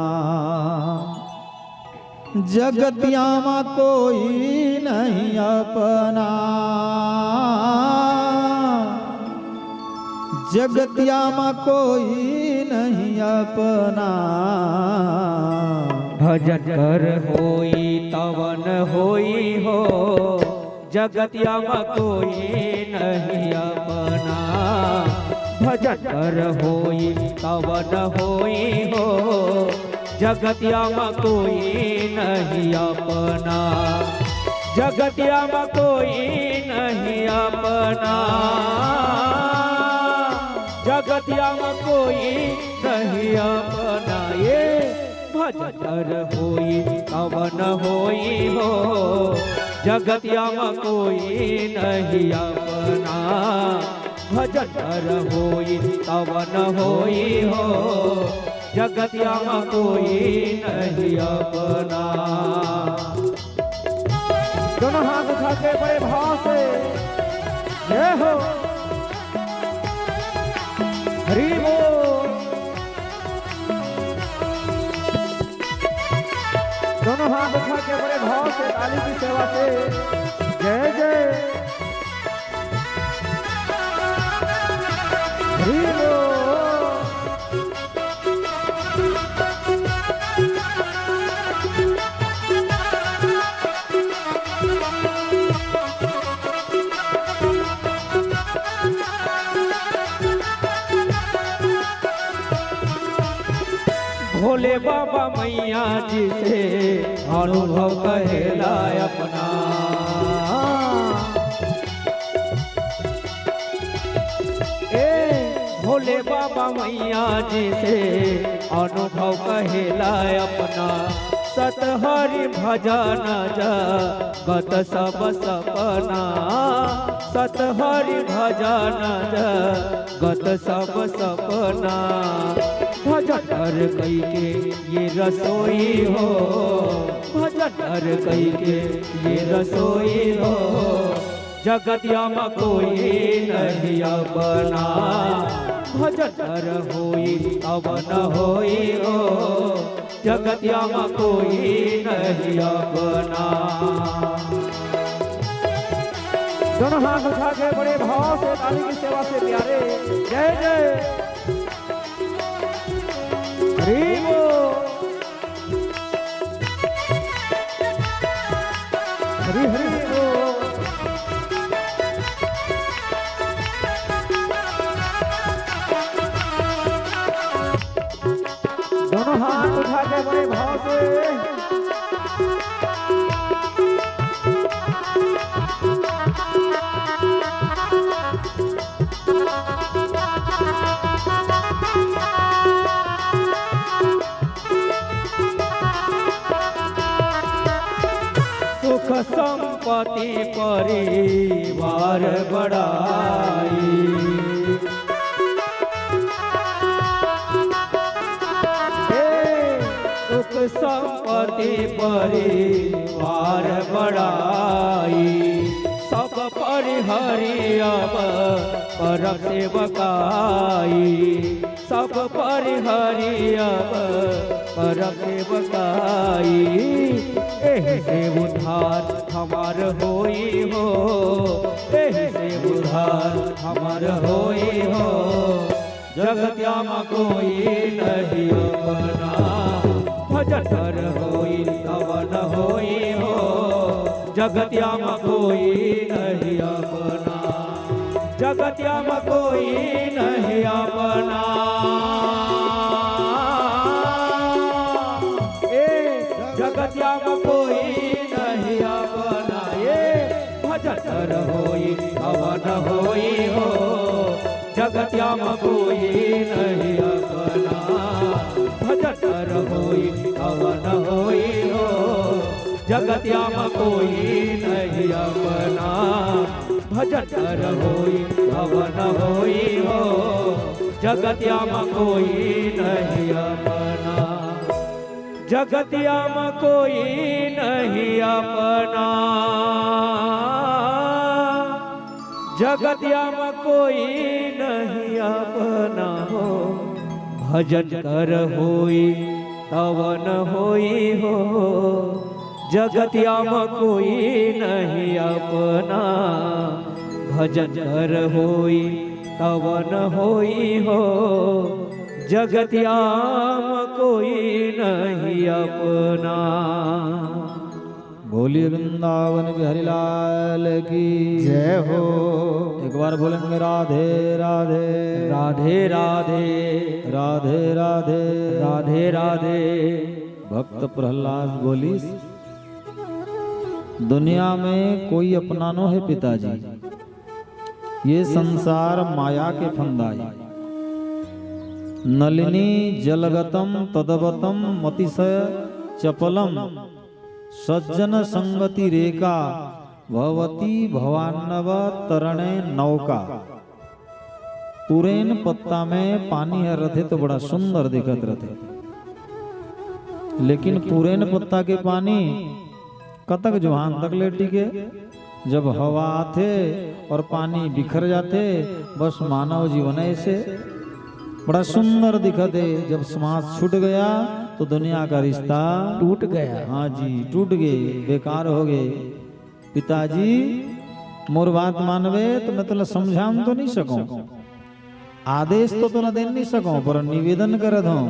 जगतिया में कोई नहीं अपना, जगतिया में कोई नहीं अपना। भजन कर होई तवन होई हो, जगतिया में कोई नहीं अपना। भजन कर होई तवन होई हो, जगतिया में कोई नहीं अपना। जगतिया म कोई नहीं अपना, जगतिया म कोई नहीं अपना। ये भजन नर होई तवन होई हो, जगतिया म कोई नहीं अपना। भजन नर होई तवन होई हो, जगतिया म कोई नहीं अपना। दोनों हाथ उठा के बड़े भाव से जय हो। हरि बोल। दोनों हाथ उठा के बड़े भाव से ताली की सेवा से जय जय। हरि बोल। भोले बाबा मैया जी से अनुभव कहेला अपना। ए भोले बाबा मैया जी से अनुभव कहेला अपना। सतहरि भजन जगत सब सपना, सतहरि भजन जगत सब सपना। भजन नर कई के ये रसोई हो, भजन नर कई के ये रसोई हो। जगतिया म कोई नहीं अपना, भजन नर होई तवन होई हो। जगतिया म कोई नहीं अपना। दोनों हाथ उठा के बड़े भाव से ताली की सेवा से प्यारे जय जय। हरि बोल। हरि हरि बोल। दोनों हाथ उठा के बड़े भाव से। सुख संपत्ति परिवार बढ़ाई। हे सुख संपत्ति परिवार बढ़ाई। सब परिहरी अब करब सेवकाई। सब परिहरी अब करब सेवकाई। एही से उद्धार हमार होई हो, एही से उद्धार हमार होई हो। जगतिया म कोई नहीं अपना, भजन नर होई तवन होई हो। जगतिया म कोई नहीं अपना, जगतिया म कोई नहीं अपना। ए जगतिया म कोई नहीं अपना। ए भजन नर होई तवन होई हो। जगतिया म कोई नहीं अपना, भजन नर होई तवन होई हो। जगतिया म कोई नहीं अपना, भजन नर होई तवन होई हो। जगतिया म कोई नहीं अपना, जगतिया म कोई नहीं अपना। जगतिया म कोई नहीं अपना हो, भजन कर होई तवन होई हो। जगतिया म कोई नहीं अपना, भजन कर होई तवन होई हो। जगतिया म कोई नहीं अपना। बोलिए वृंदावन बिहारी लाल की जय हो। एक बार बोलेंगे राधे राधे। राधे राधे। राधे राधे। राधे राधे। भक्त प्रहलाद बोलिस, दुनिया में कोई अपना नो हे पिताजी, ये संसार माया के फंदा हे। नलिनी जलगतम तदवतम मतिशय चपलम, सज्जन संगति रेका भवती भवान्नव तरणे नौका। पुरेन पत्ता में पानी हर रथे तो बड़ा सुंदर दिखत रथे, लेकिन पुरेन पत्ता के पानी कतक जुहान तक ले टिके। जब हवा आथे और पानी बिखर जाथे, बस मानव जीवन ऐसे बड़ा सुंदर दिखत हे। जब सांस छूट गया तो दुनिया का रिश्ता टूट गया। हाँ जी, टूट गए, बेकार हो गए। पिताजी, मोर बात मानबे तो मैं तोला समझा तो नहीं सकूं, आदेश तो तोला दे नहीं सकूं, पर निवेदन करत हूं,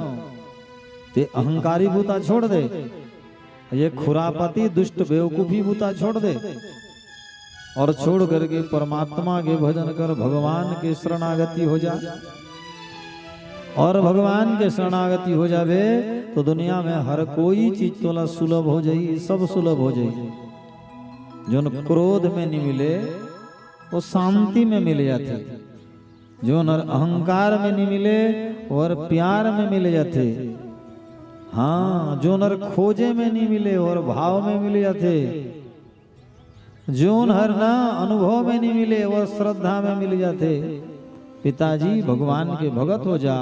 ते अहंकारी बूता छोड़ दे, ये खुरापती दुष्ट बेवकूफी बूता छोड़ दे और छोड़ करके परमात्मा के भजन कर, भगवान के शरणागति हो जा। और भगवान के शरणागति हो जाबे तो दुनिया में हर कोई चीज तोला सुलभ हो जाई, सब सुलभ हो जाई। जोन क्रोध में नहीं मिले, वो शांति में मिल जाथे। जोन हर अहंकार में नहीं मिले, वो हर प्यार में मिल जाथे। हाँ, जोन हर खोजे में नहीं मिले, वो हर भाव में मिल जाथे। जोन हर ना अनुभव में नहीं मिले, वो श्रद्धा में मिल जाथे। पिताजी, भगवान के भगत हो जा,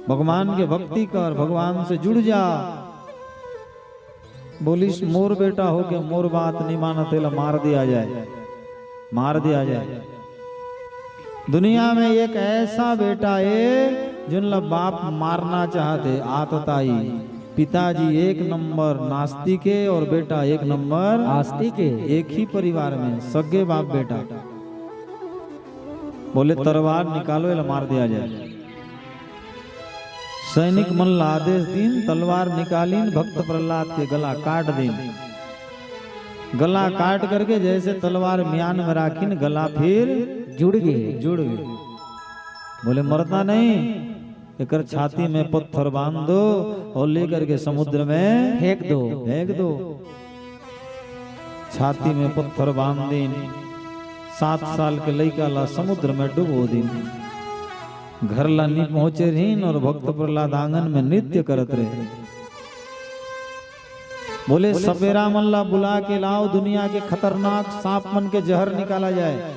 भगवान के भक्ति कर, भगवान से जुड़ जा। बोलिस, मोर बेटा होके मोर बात नहीं मानत, तेला मार दिया जाए, मार दिया जाए। दुनिया में एक ऐसा बेटा हे, जिनला बाप मारना चाहते, आतताई। पिताजी एक नंबर नास्तिक हे और बेटा एक नंबर आस्तिक हे। एक ही परिवार में सगे बाप बेटा। बोले, तलवार निकालो, एला मार दिया जाए। सैनिक मन ला आदेश दीन, तलवार निकालिन, भक्त प्रहलाद के गला काट दीन। गला काट करके जैसे तलवार म्यान में राखिन, गला फिर जुड़ गए। जुड़ गए। बोले, मरता नहीं, एकर छाती में पत्थर बांध दो और लेकर के समुद्र में फेंक दो। फेंक दो। छाती में पत्थर बांध दीन, सात साल के लइका ला समुद्र में डुबो दीन। घर ला नी पहुंचे रहिन और भक्त प्रहलाद आंगन में नृत्य करत रहे। बोले, सपेरा मन ला बुला के लाओ, दुनिया के खतरनाक सांप मन के जहर निकाला जाए।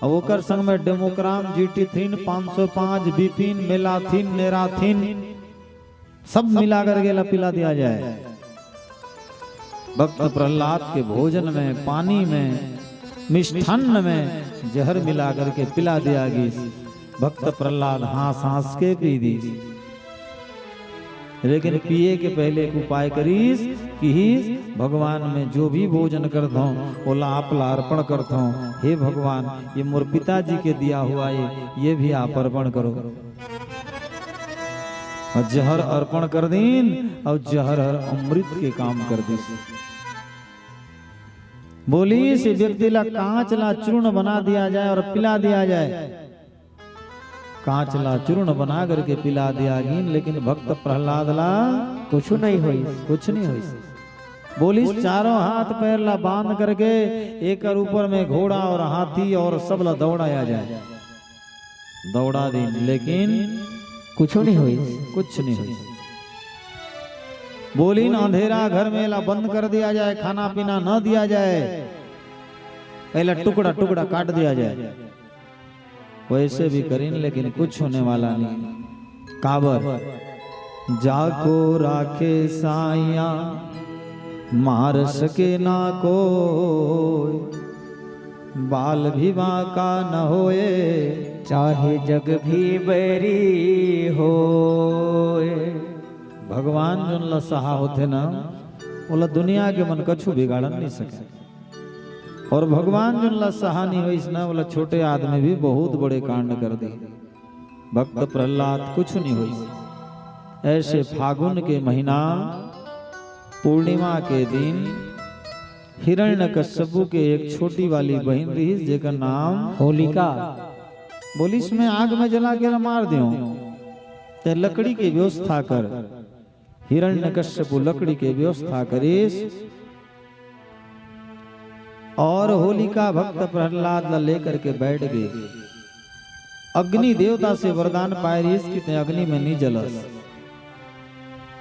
अब ओकर संग में डेमोक्राम, जीटी थ्रीन, पाँच सौ पाँच, बिपिन, मेलाथिन, नेराथिन, सब मिला करके ला पिला दिया जाए। भक्त प्रहलाद के भोजन में, पानी में, मिष्ठान्न में जहर मिला करके पिला दिया गीस। भक्त प्रहलाद हाँस हाँस के पी दीस। लेकिन पिए के पहले एक उपाय करीस, किहिस, भगवान, मैं जो भी भोजन करत हूँ, ओला आप ला अर्पण करत हूँ। हे भगवान, ये मोर पिताजी के दिया हुआ है, ये भी आप अर्पण करो। और जहर अर्पण कर दीन, और जहर हर अमृत के काम कर दीस। बोलिस, ये व्यक्ति ला कांच ला चूर्ण बना दिया जाए और पिला दिया जाए। कांच ला चूर्ण बना करके पिला दिया गीन, लेकिन भक्त प्रहलाद ला कुछ नहीं होइस। कुछ नहीं होइस। बोलिस, चारों हाथ पैर ला बांध करके एकर ऊपर में घोड़ा और हाथी और सब ला दौड़ाया जाए। दौड़ा दीन, लेकिन कुछ नहीं होइस। कुछ नहीं होइस। बोलिन, अंधेरा घर में ला बंद कर दिया जाए, खाना पीना न दिया जाए, एला टुकड़ा टुकड़ा काट दिया जाए। वैसे भी करीन, लेकिन कुछ होने वाला नहीं। काबर? जाको राखे साइया, मार सके ना कोई, बाल भी बांका न होए, चाहे जग भी बैरी होए। भगवान जोन ला सहा होथे ना, ओला दुनिया के मन कछु बिगाड़न नहीं सके। और भगवान जोन ला सहा नहीं होइस ना, ओला छोटे आदमी भी बहुत बड़े कांड कर दे। भक्त प्रहलाद कुछ नहीं होइस। ऐसे फागुन के महीना, पूर्णिमा के दिन, हिरण्यकश्यपु के एक छोटी वाली बहिन रहिस, जेकर नाम होलिका। बोलिस, मैं आग में जला के मार दियो, ते लकड़ी के व्यवस्था कर। हिरण्यकश्यपु लकड़ी के व्यवस्था करिस। और होलिका भक्त प्रहलाद ला लेकर के बैठ गई। अग्नि देवता से वरदान पाए रहिस कि तैं अग्नि में नहीं जलस।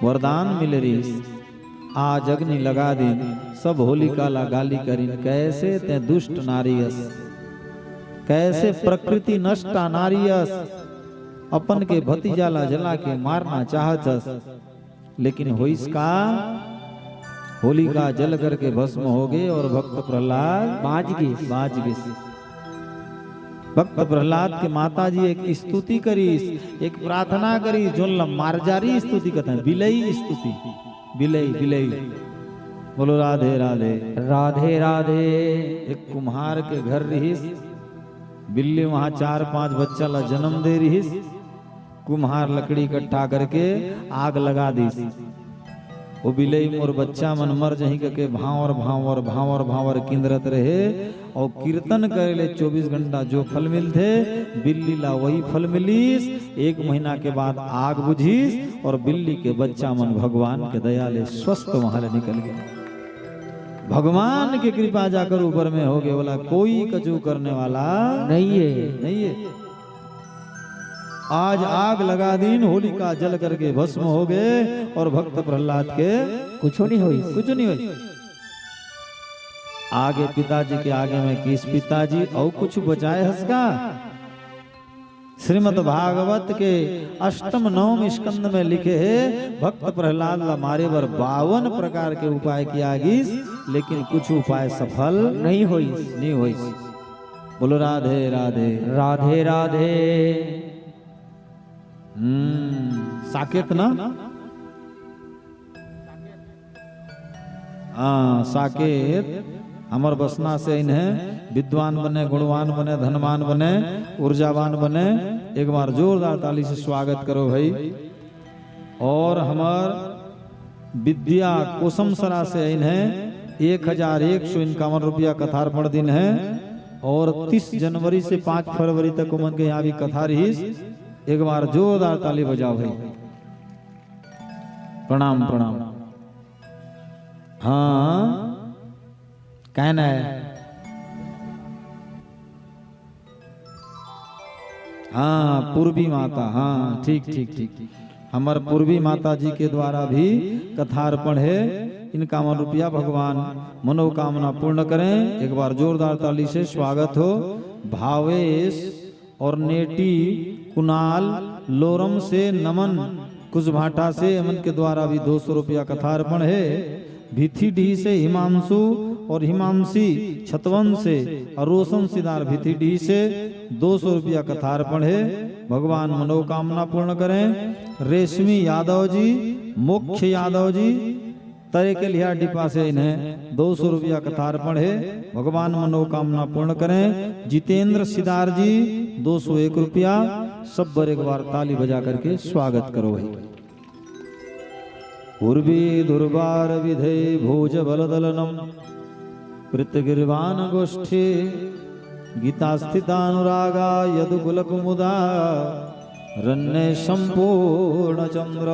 वरदान मिले रहिस, आज अग्नि लगा दिन। सब होलिका ला गाली करिन, "कैसे तैं दुष्ट नारी अस, कैसे प्रकृति नष्टा नारी अस, अपन के भतीजा ला जला के मारना चाहत हस।" लेकिन होइस का? होलिका जल करके भस्म हो गए और भक्त प्रहलाद बाँच गिस। बाँच गिस। भक्त प्रहलाद के माता जी एक स्तुति करिस, एक प्रार्थना करिस, जोन ला मार्जारी स्तुति कहते हैं, बिलई स्तुति, बिलई, बिलई। बोलो राधे राधे। राधे राधे। एक कुम्हार के घर रहिस, बिल्ली वहाँ चार पांच बच्चा ला जन्म दे रहिस। कुम्हार लकड़ी इकट्ठा करके आग लगा दिस। "ओ बिलई, मोर बच्चा मन मर जही," कके भांवर भांवर भांवर भांवर किंदरत रहे। और कीर्तन करे ले चौबीस घंटा जो फल मिलथे, बिल्ली ला वही फल मिलिस। एक महीना के बाद आग बुझिस और बिल्ली के बच्चा मन भगवान के दया ले स्वस्थ वहां ले निकल गए। भगवान के कृपा जाकर ऊपर में हो गए, बोला कोई कछु करने वाला नहीं है। नहीं है। आज आग लगा दीन, होलिका जल करके भस्म हो गए और भक्त प्रहलाद के कुछ नहीं होइस। कुछ नहीं होइस। आगे पिताजी के आगे में किस पिताजी और कुछ बचाए हस का? श्रीमद् भागवत के अष्टम नवम स्कंद में लिखे हे, भक्त प्रहलाद ला मारे बर बावन प्रकार के उपाय किया गिस, लेकिन कुछ उपाय सफल नहीं होइस। नहीं होइस। बोलो राधे राधे। राधे राधे। हम्म, साकेत ना? हाँ, साकेत हमर बसना से अइन हे, विद्वान बने, गुणवान बने, धनवान बने, ऊर्जावान बने। एक बार जोरदार ताली से स्वागत करो भाई। और हमर विद्या कोसमसरा से अइन हे, एक हजार एक सौ इक्यावन रुपया कथार्पण दीन हे। और तीस जनवरी से पाँच फरवरी तक उमन के यहाँ भी कथा रहिस। एक बार जोरदार ताली बजाओ भाई। प्रणाम, प्रणाम। हाँ, कहना है। हाँ, पूर्वी माता, हाँ, ठीक, ठीक, ठीक। हमर पूर्वी माता जी के द्वारा भी कथार्पण हे। इक्यावन रुपया, भगवान मनोकामना पूर्ण करें। एक बार जोरदार ताली से स्वागत हो। भावेश और नेटी, कुणाल, लोरम से नमन, कुसभाटा से एमन के द्वारा भी दो सौ रुपया कथार्पण हे। भीथीडीह से हिमांशु और हिमांशी छतवन से और रोशन सिदार भीथीडीह से दो सौ रुपया कथार्पण हे। भगवान मनोकामना पूर्ण करें। रेशमी यादव जी, मोक्ष यादव जी, तरे के लिहा डिपा से इन्हें दो सौ रुपया कथार्पण हे। भगवान मनोकामना पूर्ण करें। जितेंद्र सिदार जी, दो सौ एक रुपया। सब बर एक बार ताली बजा करके स्वागत करो भाई। उर्वी दुर्बार विधे भोज बल दलनम कृतगिर्वाण गोष्ठी गीतास्थितानुरागा यदुकुलकुमुदा रण्य संपूर्ण चंद्र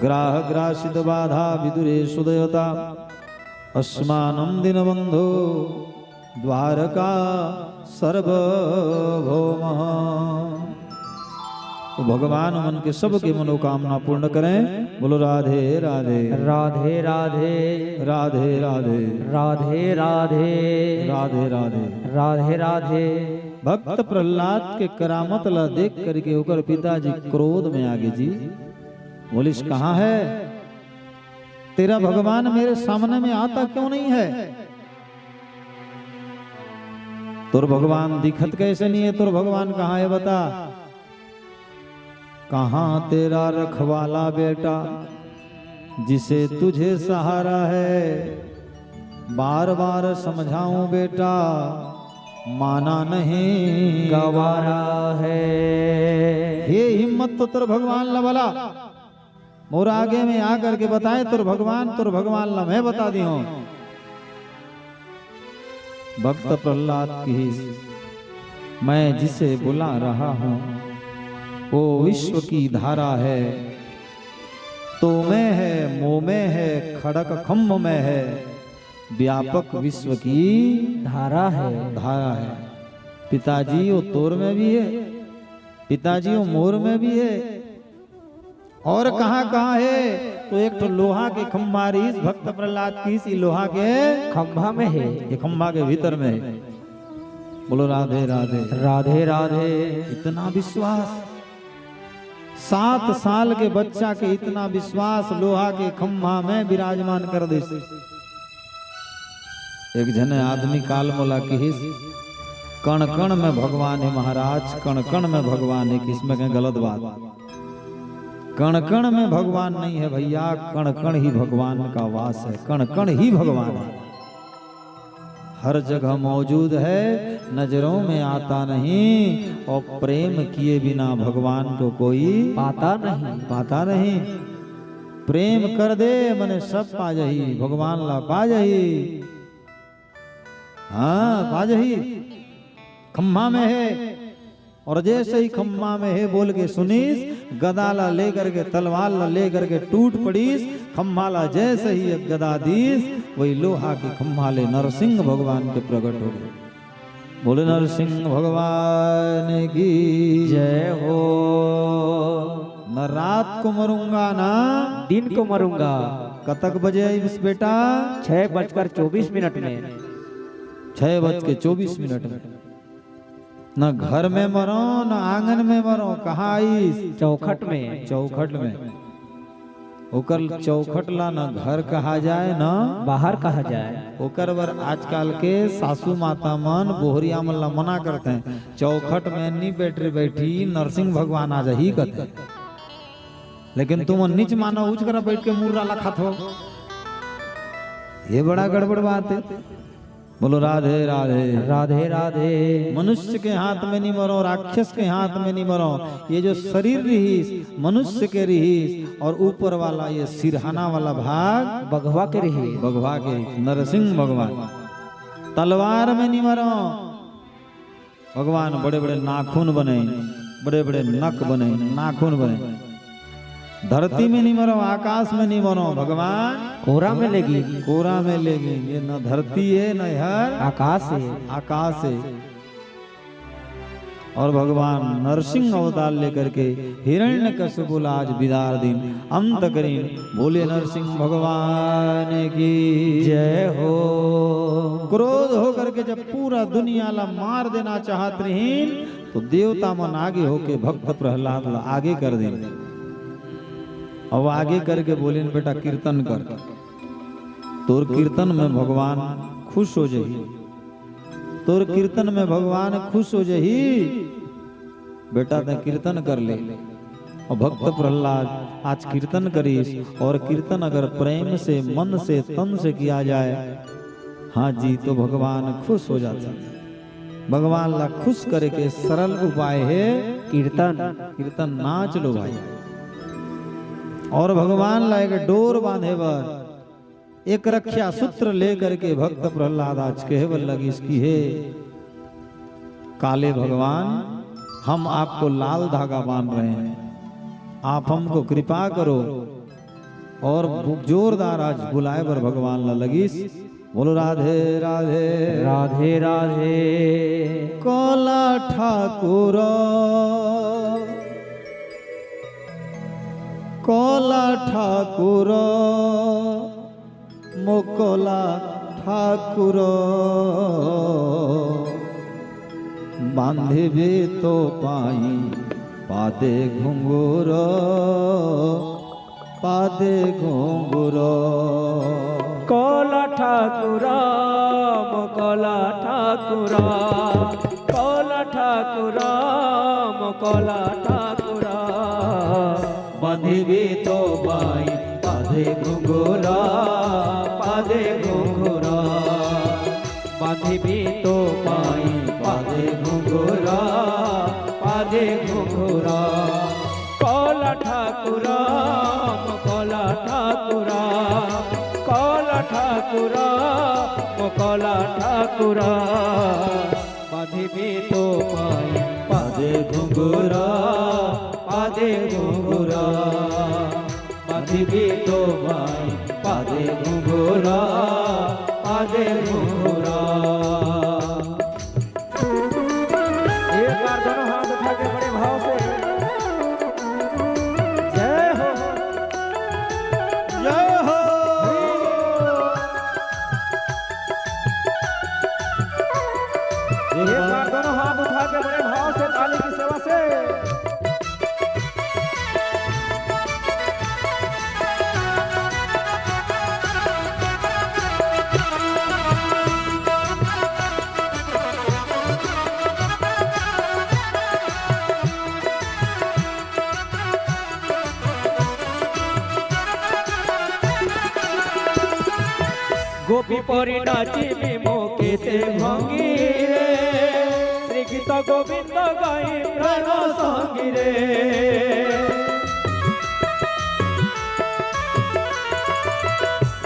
ग्राह ग्रासित बाधा विदुरे सुदयता अस्मानं दीनबंधु द्वारका सर्वभौम। तो भगवान मन के सबके मनोकामना पूर्ण करें। बोलो राधे राधे। राधे राधे। राधे राधे। राधे राधे। राधे राधे। राधे राधे। भक्त प्रहलाद के करामत ला देख करके ओकर पिताजी क्रोध में आगे जी। बोलिस, "कहाँ है तेरा भगवान? मेरे सामने में आता क्यों नहीं है? तोर भगवान दिखत कैसे नहीं है? तोर भगवान कहाँ है बता?" "कहाँ तेरा रखवाला बेटा, जिसे तुझे सहारा है? बार बार समझाऊं बेटा, माना नहीं गवारा है।" हे हिम्मत तो तोर भगवान ला बला, मोर आगे में आ करके बताए, तोर भगवान, तोर भगवान ला मैं बता दी हूँ। भक्त प्रहलाद किहिस, "मैं जिसे बुला रहा हूँ, वो विश्व की धारा है, तो में है, मो में है, खड़क खंभ में है, व्यापक विश्व की धारा है। धारा है। पिताजी वो तोर में भी है, पिताजी वो मोर में भी है, और कहाँ कहाँ है? तो एक ठो लोहा के खंभा रहिस, भक्त प्रहलाद कहिस, "ये लोहा के खंभा में है, ये खंभा के भीतर में है।" बोलो राधे राधे। राधे राधे। इतना विश्वास, सात साल के बच्चा के इतना विश्वास, लोहा के खंभा में विराजमान कर दे। एक झने आदमी काल मोला किहिस, "कण कण में भगवान हे महाराज, कण कण में भगवान हे।" किसमें कहें गलत बात? कण कण में भगवान नहीं है भैया, कण कण ही भगवान का वास है, कण कण ही भगवान है। हर जगह मौजूद है, नजरों में आता नहीं, और प्रेम किए बिना भगवान को कोई पाता नहीं। पाता नहीं। प्रेम कर दे, मने सब पा जाही, भगवान ला पा जाही। हाँ, पा जाही। खम्मा में है, और जैसे ही खम्मा में हे बोल के सुनिस, गदा ला लेकर के, तलवार ला लेकर के टूट पड़िस। खम्मा ला जैसे ही एक गदा दिस, वही लोहा के खम्मा ले नरसिंह भगवान के प्रगट हो गए। बोले नरसिंह भगवान की जय हो। न रात को मरूंगा ना दिन को मरूंगा। कतक बजे आइस बेटा? छह बजकर चौबीस मिनट में। छह बज के चौबीस मिनट में। न घर में मरो, न आंगन में मरो, कहाँ आइस? चौखट में। चौखट में। ओकर चौखट ला न घर कहा जाए, न बाहर कहा जाए। ओकर बर आजकल के सासू माता मन बोहरिया मन ला मना करथे, "चौखट में नी बैठ रे बैठी, नरसिंह भगवान आ जाही," कथे। लेकिन तुमन नीच मानो, उच करा बैठ के मुर्रा ला खाथो। ये बड़ा गड़बड़ बात है। बोलो राधे राधे। राधे राधे। मनुष्य के हाथ में नहीं मरो, राक्षस के हाथ में नहीं मरो। ये जो शरीर रहीस, मनुष्य के रहीस, और ऊपर वाला ये सिरहाना वाला भाग बघवा के रहीस। बघवा के रहीस, नरसिंह भगवान। तलवार में नहीं मरो। भगवान बड़े बड़े नाखून बने, बड़े बड़े नक बने, नाखून बने। धरती में नहीं मरो, आकाश में नहीं मरो, भगवान कोरा में लेगी। कोरा में लेगी। ये न धरती है, न हर आकाश है। आकाश है। और भगवान नरसिंह अवतार लेकर के हिरण्यकश्यप ला आज बिदार दिन, अंत करीन। बोले नरसिंह भगवान की जय हो। क्रोध होकर के जब पूरा दुनिया ला मार देना चाहत रहीन, तो देवता मन आगे होके भक्त प्रहलाद ला आगे कर दिन। अब आगे करके बोलिन, "बेटा कीर्तन कर, तोर कीर्तन में भगवान खुश हो जाही, तोर कीर्तन में भगवान खुश हो जाही, बेटा तैं कीर्तन कर ले।" और भक्त प्रहलाद आज कीर्तन करिस, और कीर्तन अगर प्रेम से, मन से, तन से किया जाए, हाँ जी, तो भगवान खुश हो जाथे। भगवान ला खुश करे के सरल उपाय हे कीर्तन। कीर्तन नाच लो भाई। और भगवान ला एक डोर बांधे बर, एक रक्षा सूत्र लेकर के भक्त प्रहलाद आज कहे बर लगिस कि हे काले भगवान, हम आपको लाल धागा बांध रहे हैं, आप हमको कृपा करो। और जोरदार आज बुलाए बर भगवान ला लगिस। बोलो राधे राधे। राधे राधे। कोला ठाकुर, कोला ठाकुर, मोकोला ठाकुर, बांधिबे तो पाई पादे घुंघुर, पादे घुंघुर। कोला ठाकुर, मोकोला ठाकुर, कोला ठाकुर, मोकोला ठाकुर, बांधिबे तो पाई पादे घुंघुर, पादे घुंघुर। बांधिबे तो पाई पादे घुंघुर, पादे घुंघुर। कोला ठाकुर, मोकोला ठाकुर, कोला ठाकुर, मोकोला ठाकुर। बांधिबे तो पाई पादे घुंघुर, पादे घुंघुर। बांधिबे तो पाई पादे घुंघुर, पादे घुंघरा। एक बार दोनों हाथ उठा के बड़े भाव से जय हो, जय हो। एक बार दोनों हाथ उठा के बड़े भाव से ताली की सेवा से। গোপী পরি নাচিবি মো কেতে ভঙ্গিরে, শ্রীগীত গোবিন্দ গাই প্রাণ সঙ্গীরে।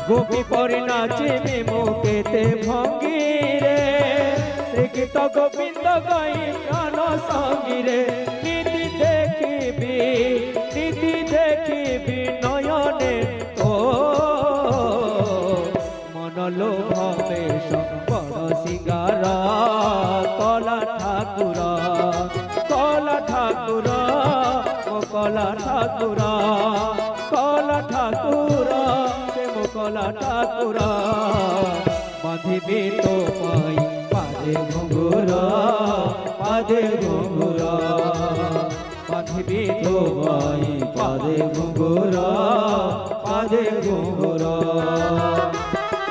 গোপী পরি নাচিবি মো কেতে ভঙ্গিরে, শ্রীগীত গোবিন্দ গাই প্রাণ সঙ্গীরে। নীতি দেখিবি, নীতি দেখিবি নয়নে তো। মন লোভবে সম্পদ সিঙ্গার, কলা ঠাকুর, কলা ঠাকুর, মো কলা ঠাকুর, কলা ঠাকুর, সে মো কলা ঠাকুর। বাঁধিবি তো পাই পাদে ঘুঙুর, পাদে ঘুঙুর। বাঁধিবি তো বাই পাদে ঘুঙুর, পাদে ঘুঙুর।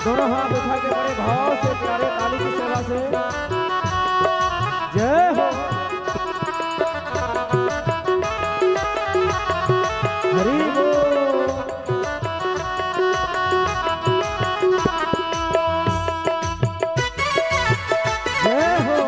दोनों हाथ उठा के बड़े भाव से प्यारे ताली की सेवा से जय हो। हरि बोल। जय हो।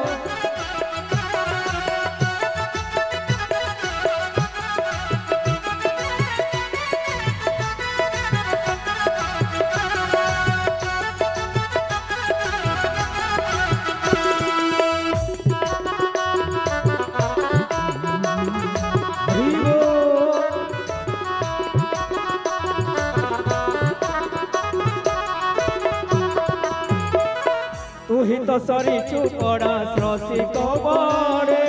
तुही तो सरी चुपड़ा रसिक बड़े,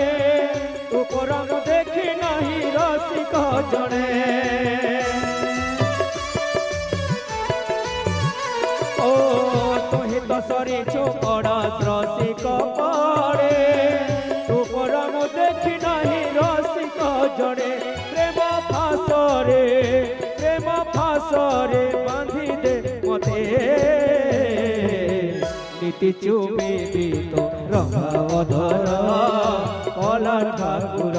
उपरम देखी नहीं रसिक जड़े। ओ तुही तो सरी चुपड़ा रसिक बड़े, उपरम देखी नहीं रसिक जड़े। प्रेम फासरे, प्रेम फासरे बांधी दे मते। नीति चुमी बीतो रंगा अधर कला ठाकुर।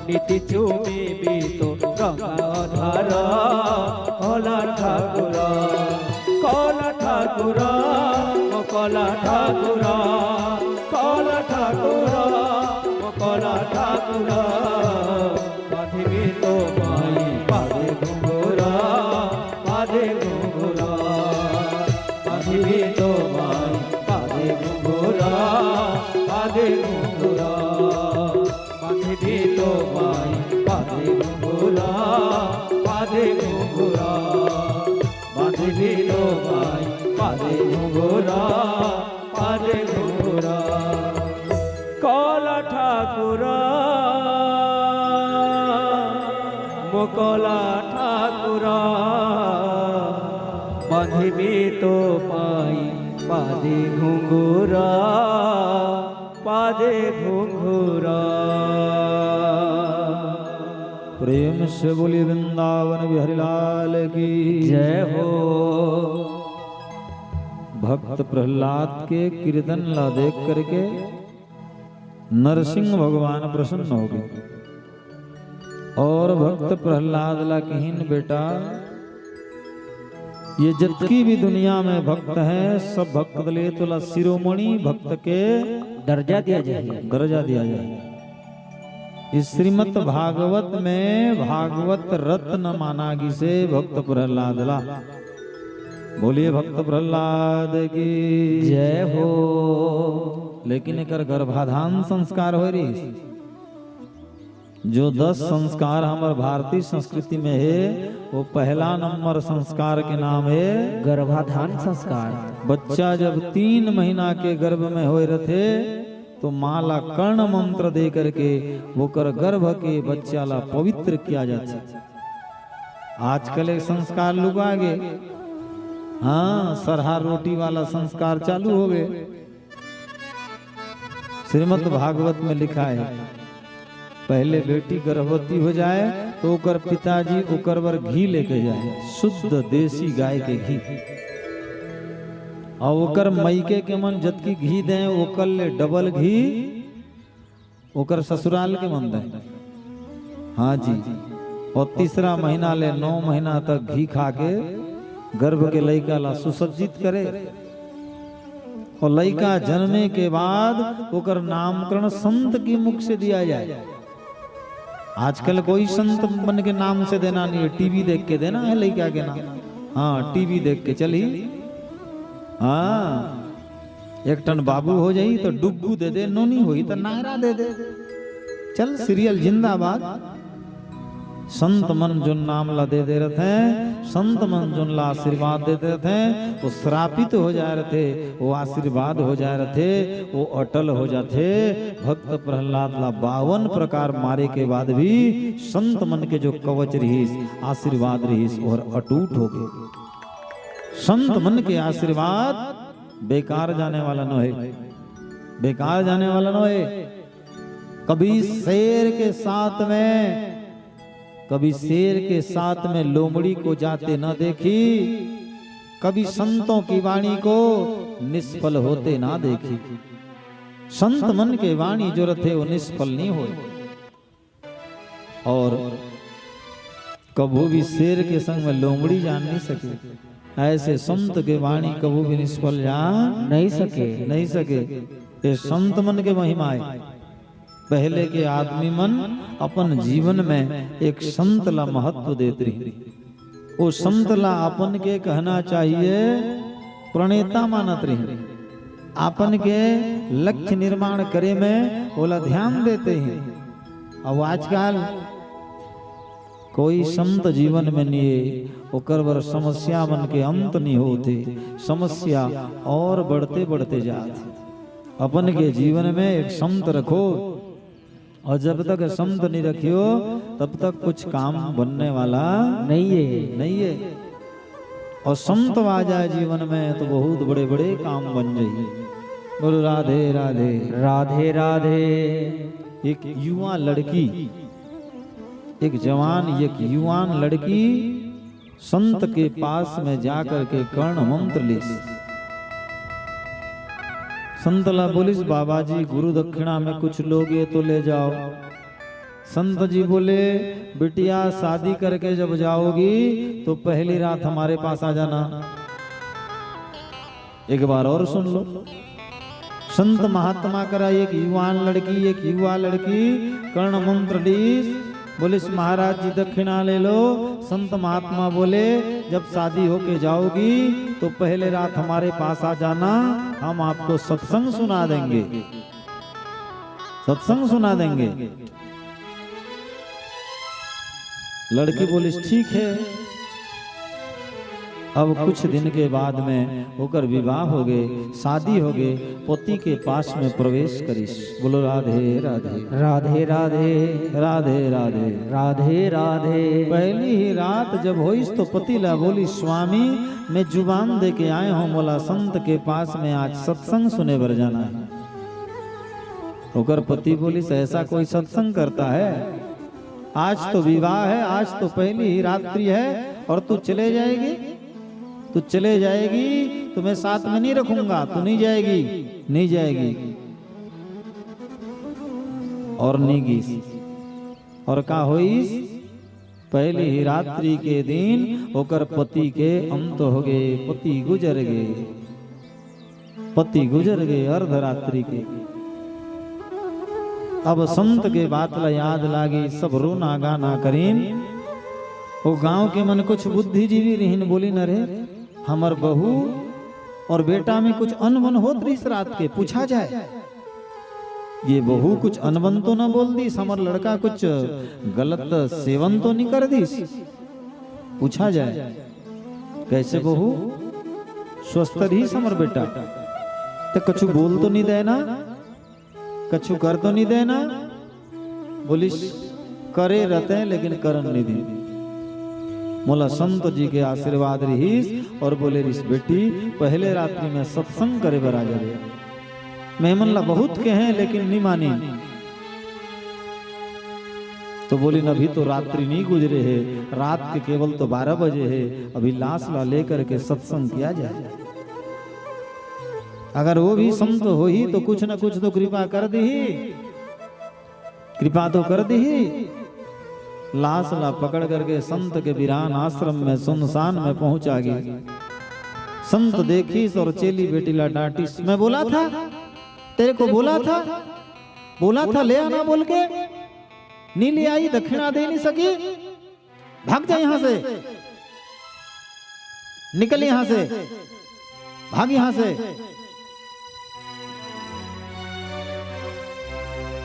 नीति चुमी बीतो रंगा अधर कला ठाकुर। कला ठाकुर, ओ कला ठाकुर, कला ठाकुर, ओ कला ठाकुर। बांधिबी तो बाई पादे घुंघुरा, पादे घुंघुरा। बांधिबी तो बाई पादे घुंघुरा, पादे घुंघुरा। बांधिबी तो बाई पादे घुंघुरा, पादे घुंघुरा। बांधिबी तो बाई पादे घुंघुरा, पादे घुंघुरा। कला ठाकुर, मो कला ठाकुर, बांधिबी तो पाई पादे घुंघुरा, पादे घुंघुरा। प्रेम से बोलिए वृंदावन बिहारी लाल की जय हो। भक्त प्रहलाद के कीर्तन ला देख करके नरसिंह भगवान प्रसन्न हो गए और भक्त प्रहलाद ला किहिन, बेटा, ये जतकी भी दुनिया में भक्त हैं, सब भक्त ले तोला शिरोमणि भक्त के दर्जा दिया जाए। दर्जा दिया जाए। इस श्रीमद् भागवत में भागवत रत्न माना गिसे भक्त प्रहलाद ला। बोलिए भक्त प्रहलाद की जय हो। लेकिन एकर गर्भाधान संस्कार हो रही। जो दस संस्कार हमर भारतीय संस्कृति में हे, वो पहला नंबर संस्कार के नाम हे गर्भाधान संस्कार। बच्चा जब तीन महीना के गर्भ में होए रथे, तो माँ ला कर्ण मंत्र दे करके ओकर गर्भ के बच्चा ला पवित्र किया जाथे। आजकल एक संस्कार लुका गे, हाँ, सरहा रोटी वाला संस्कार चालू हो गए। श्रीमद् भागवत में लिखा है, पहले बेटी गर्भवती हो जाए तो ओकर पिताजी ओकर बर घी लेके जाए, शुद्ध देसी गाय के घी। और ओकर मइके के मन जतकी घी दें, ओकर ले डबल घी ओकर ससुराल के मन दें। हाँ जी, और तीसरा महीना ले नौ महीना तक घी खा के गर्भ के लइका ला सुसज्जित करे। और लइका जन्मे के बाद ओकर नामकरण संत के मुख से दिया जाए। आजकल कोई संत मन के नाम से देना नहीं है, टीवी देख के देना है लइका के नाम। हाँ, टीवी देख के चली। हाँ, एक ठन बाबू हो जाई तो डुग्गू दे दे, नोनी होई तो नायरा दे दे। चल, सीरियल जिंदाबाद। संत मन जोन नाम ला दे दे रथे, संत मन जोन ला आशीर्वाद दे दे रथे, वो श्रापित हो जाए रथे, वो आशीर्वाद हो जाए रथे, वो अटल हो जाथे। भक्त प्रहलाद ला बावन प्रकार मारे के बाद भी संत मन के जो कवच रिहिस, आशीर्वाद रिहिस, ओहर अटूट हो गए। संत मन के आशीर्वाद बेकार जाने वाला नोहे, बेकार जाने वाला नोहे। कभी शेर के साथ में, कभी शेर के साथ में लोमड़ी को जाते न देखी, कभी संतों की वाणी को निष्फल होते ना देखी। संत मन के वाणी जो रथे वो निष्फल नहीं होए। और कभू भी शेर के संग में लोमड़ी जान नहीं सके, ऐसे संत के वाणी कभू भी निष्फल जान नहीं सके। नहीं सके। ये संत मन के महिमा है। पहले के आदमी मन अपन जीवन में एक संत ला महत्व देत रहिन। वो संत ला अपन के कहना चाहिए प्रणेता मानत रहिन। अपन के लक्ष्य निर्माण करे में ओला ध्यान देते हैं। अब आजकल कोई संत जीवन में नहीं है, ओकर बर समस्या मन के अंत नहीं होते, समस्या और बढ़ते बढ़ते जात। अपन के जीवन में एक संत रखो, और जब तक संत नहीं रखियो, तब तक कुछ काम बनने वाला नहीं है। नहीं है। और संत आ जाए जीवन में तो बहुत बड़े बड़े काम बन जाइए। बोलो राधे राधे। राधे राधे। एक युवा लड़की, एक जवान, एक युवान लड़की संत के पास में जाकर के कर्ण मंत्र लीस। संत ला बोलिस, "बाबा जी, गुरु दक्षिणा में कुछ लोगे तो ले जाओ।" संत जी बोले, "बिटिया, शादी करके जब जाओगी तो पहली रात हमारे पास आ जाना।" एक बार और सुन लो, संत महात्मा करा एक युवान लड़की, एक युवा लड़की कर्ण मंत्र लीस, बोलिस, "महाराज जी, दक्षिणा ले लो।" संत महात्मा बोले, "जब शादी होके जाओगी तो पहले रात हमारे पास आ जाना, हम आपको सत्संग सुना देंगे, सत्संग सुना देंगे।" लड़की बोलिस, "ठीक है।" अब कुछ दिन के बाद में ओकर विवाह हो गए, शादी हो गए, पति के पास में प्रवेश करिस। बोलो राधे राधे। राधे राधे। राधे राधे। राधे राधे। पहली ही रात जब होइस तो पति ला बोली, "स्वामी, मैं जुबान दे के आए हूँ, मोला संत के पास में आज सत्संग सुने बर जाना है।" ओकर पति बोलिस, "ऐसा कोई सत्संग करता है? आज तो विवाह है, आज तो पहली ही रात्रि है और तू चले जाएगी? तू चले जाएगी तो मैं साथ में नहीं रखूंगा, तू नहीं जाएगी, नहीं जाएगी।" और नहीं गीस। और का होइस? पहली ही रात्रि के दिन ओकर पति के अंत हो गए, पति गुजर गए। पति गुजर गए अर्धरात्रि के। अब संत के बात ला याद लागी, सब रोना गाना करीन। वो गांव के मन कुछ बुद्धिजीवी रहीन, बोलिन, "अरे, हमर बहू और बेटा में कुछ अनबन होत रहिस रात के, पूछा जाए।" ये बहू कुछ अनबन तो न बोल दिस, हमर लड़का कुछ गलत सेवन तो नहीं कर दिस? पूछा जाए, "कैसे बहू, स्वस्थ रहिस हमर बेटा, त कछु बोल तो नहीं देना, कछु कर तो नहीं देना?" बोलिस, "करे रहते हैं, लेकिन करन नहीं दिन।" मोला संत जी के आशीर्वाद रहिस और बोले रहिस, "बेटी, पहले रात्रि में सत्संग करे बर आ जाबे।" मैं मन ला बहुत कहे, लेकिन नहीं मानी। तो बोलिन, "अभी तो रात्रि नहीं गुजरे हे, रात के केवल तो बारह बजे हे, अभी लाश ला लेकर के सत्संग किया जाए। अगर वो भी संत होही तो कुछ न कुछ तो कृपा कर दीही, कृपा तो कर दीही।" लाश ला पकड़ करके संत के वीरान आश्रम में, सुनसान में पहुंचा गई। संत देखिस और चेली बेटी ला डांटिस, "मैं बोला था, तेरे को बोला था, बोला था ले आना बोल के, नहीं ले आई, दक्षिणा दे नहीं सकी, भाग जा यहाँ से, निकल यहाँ से, भाग यहाँ से।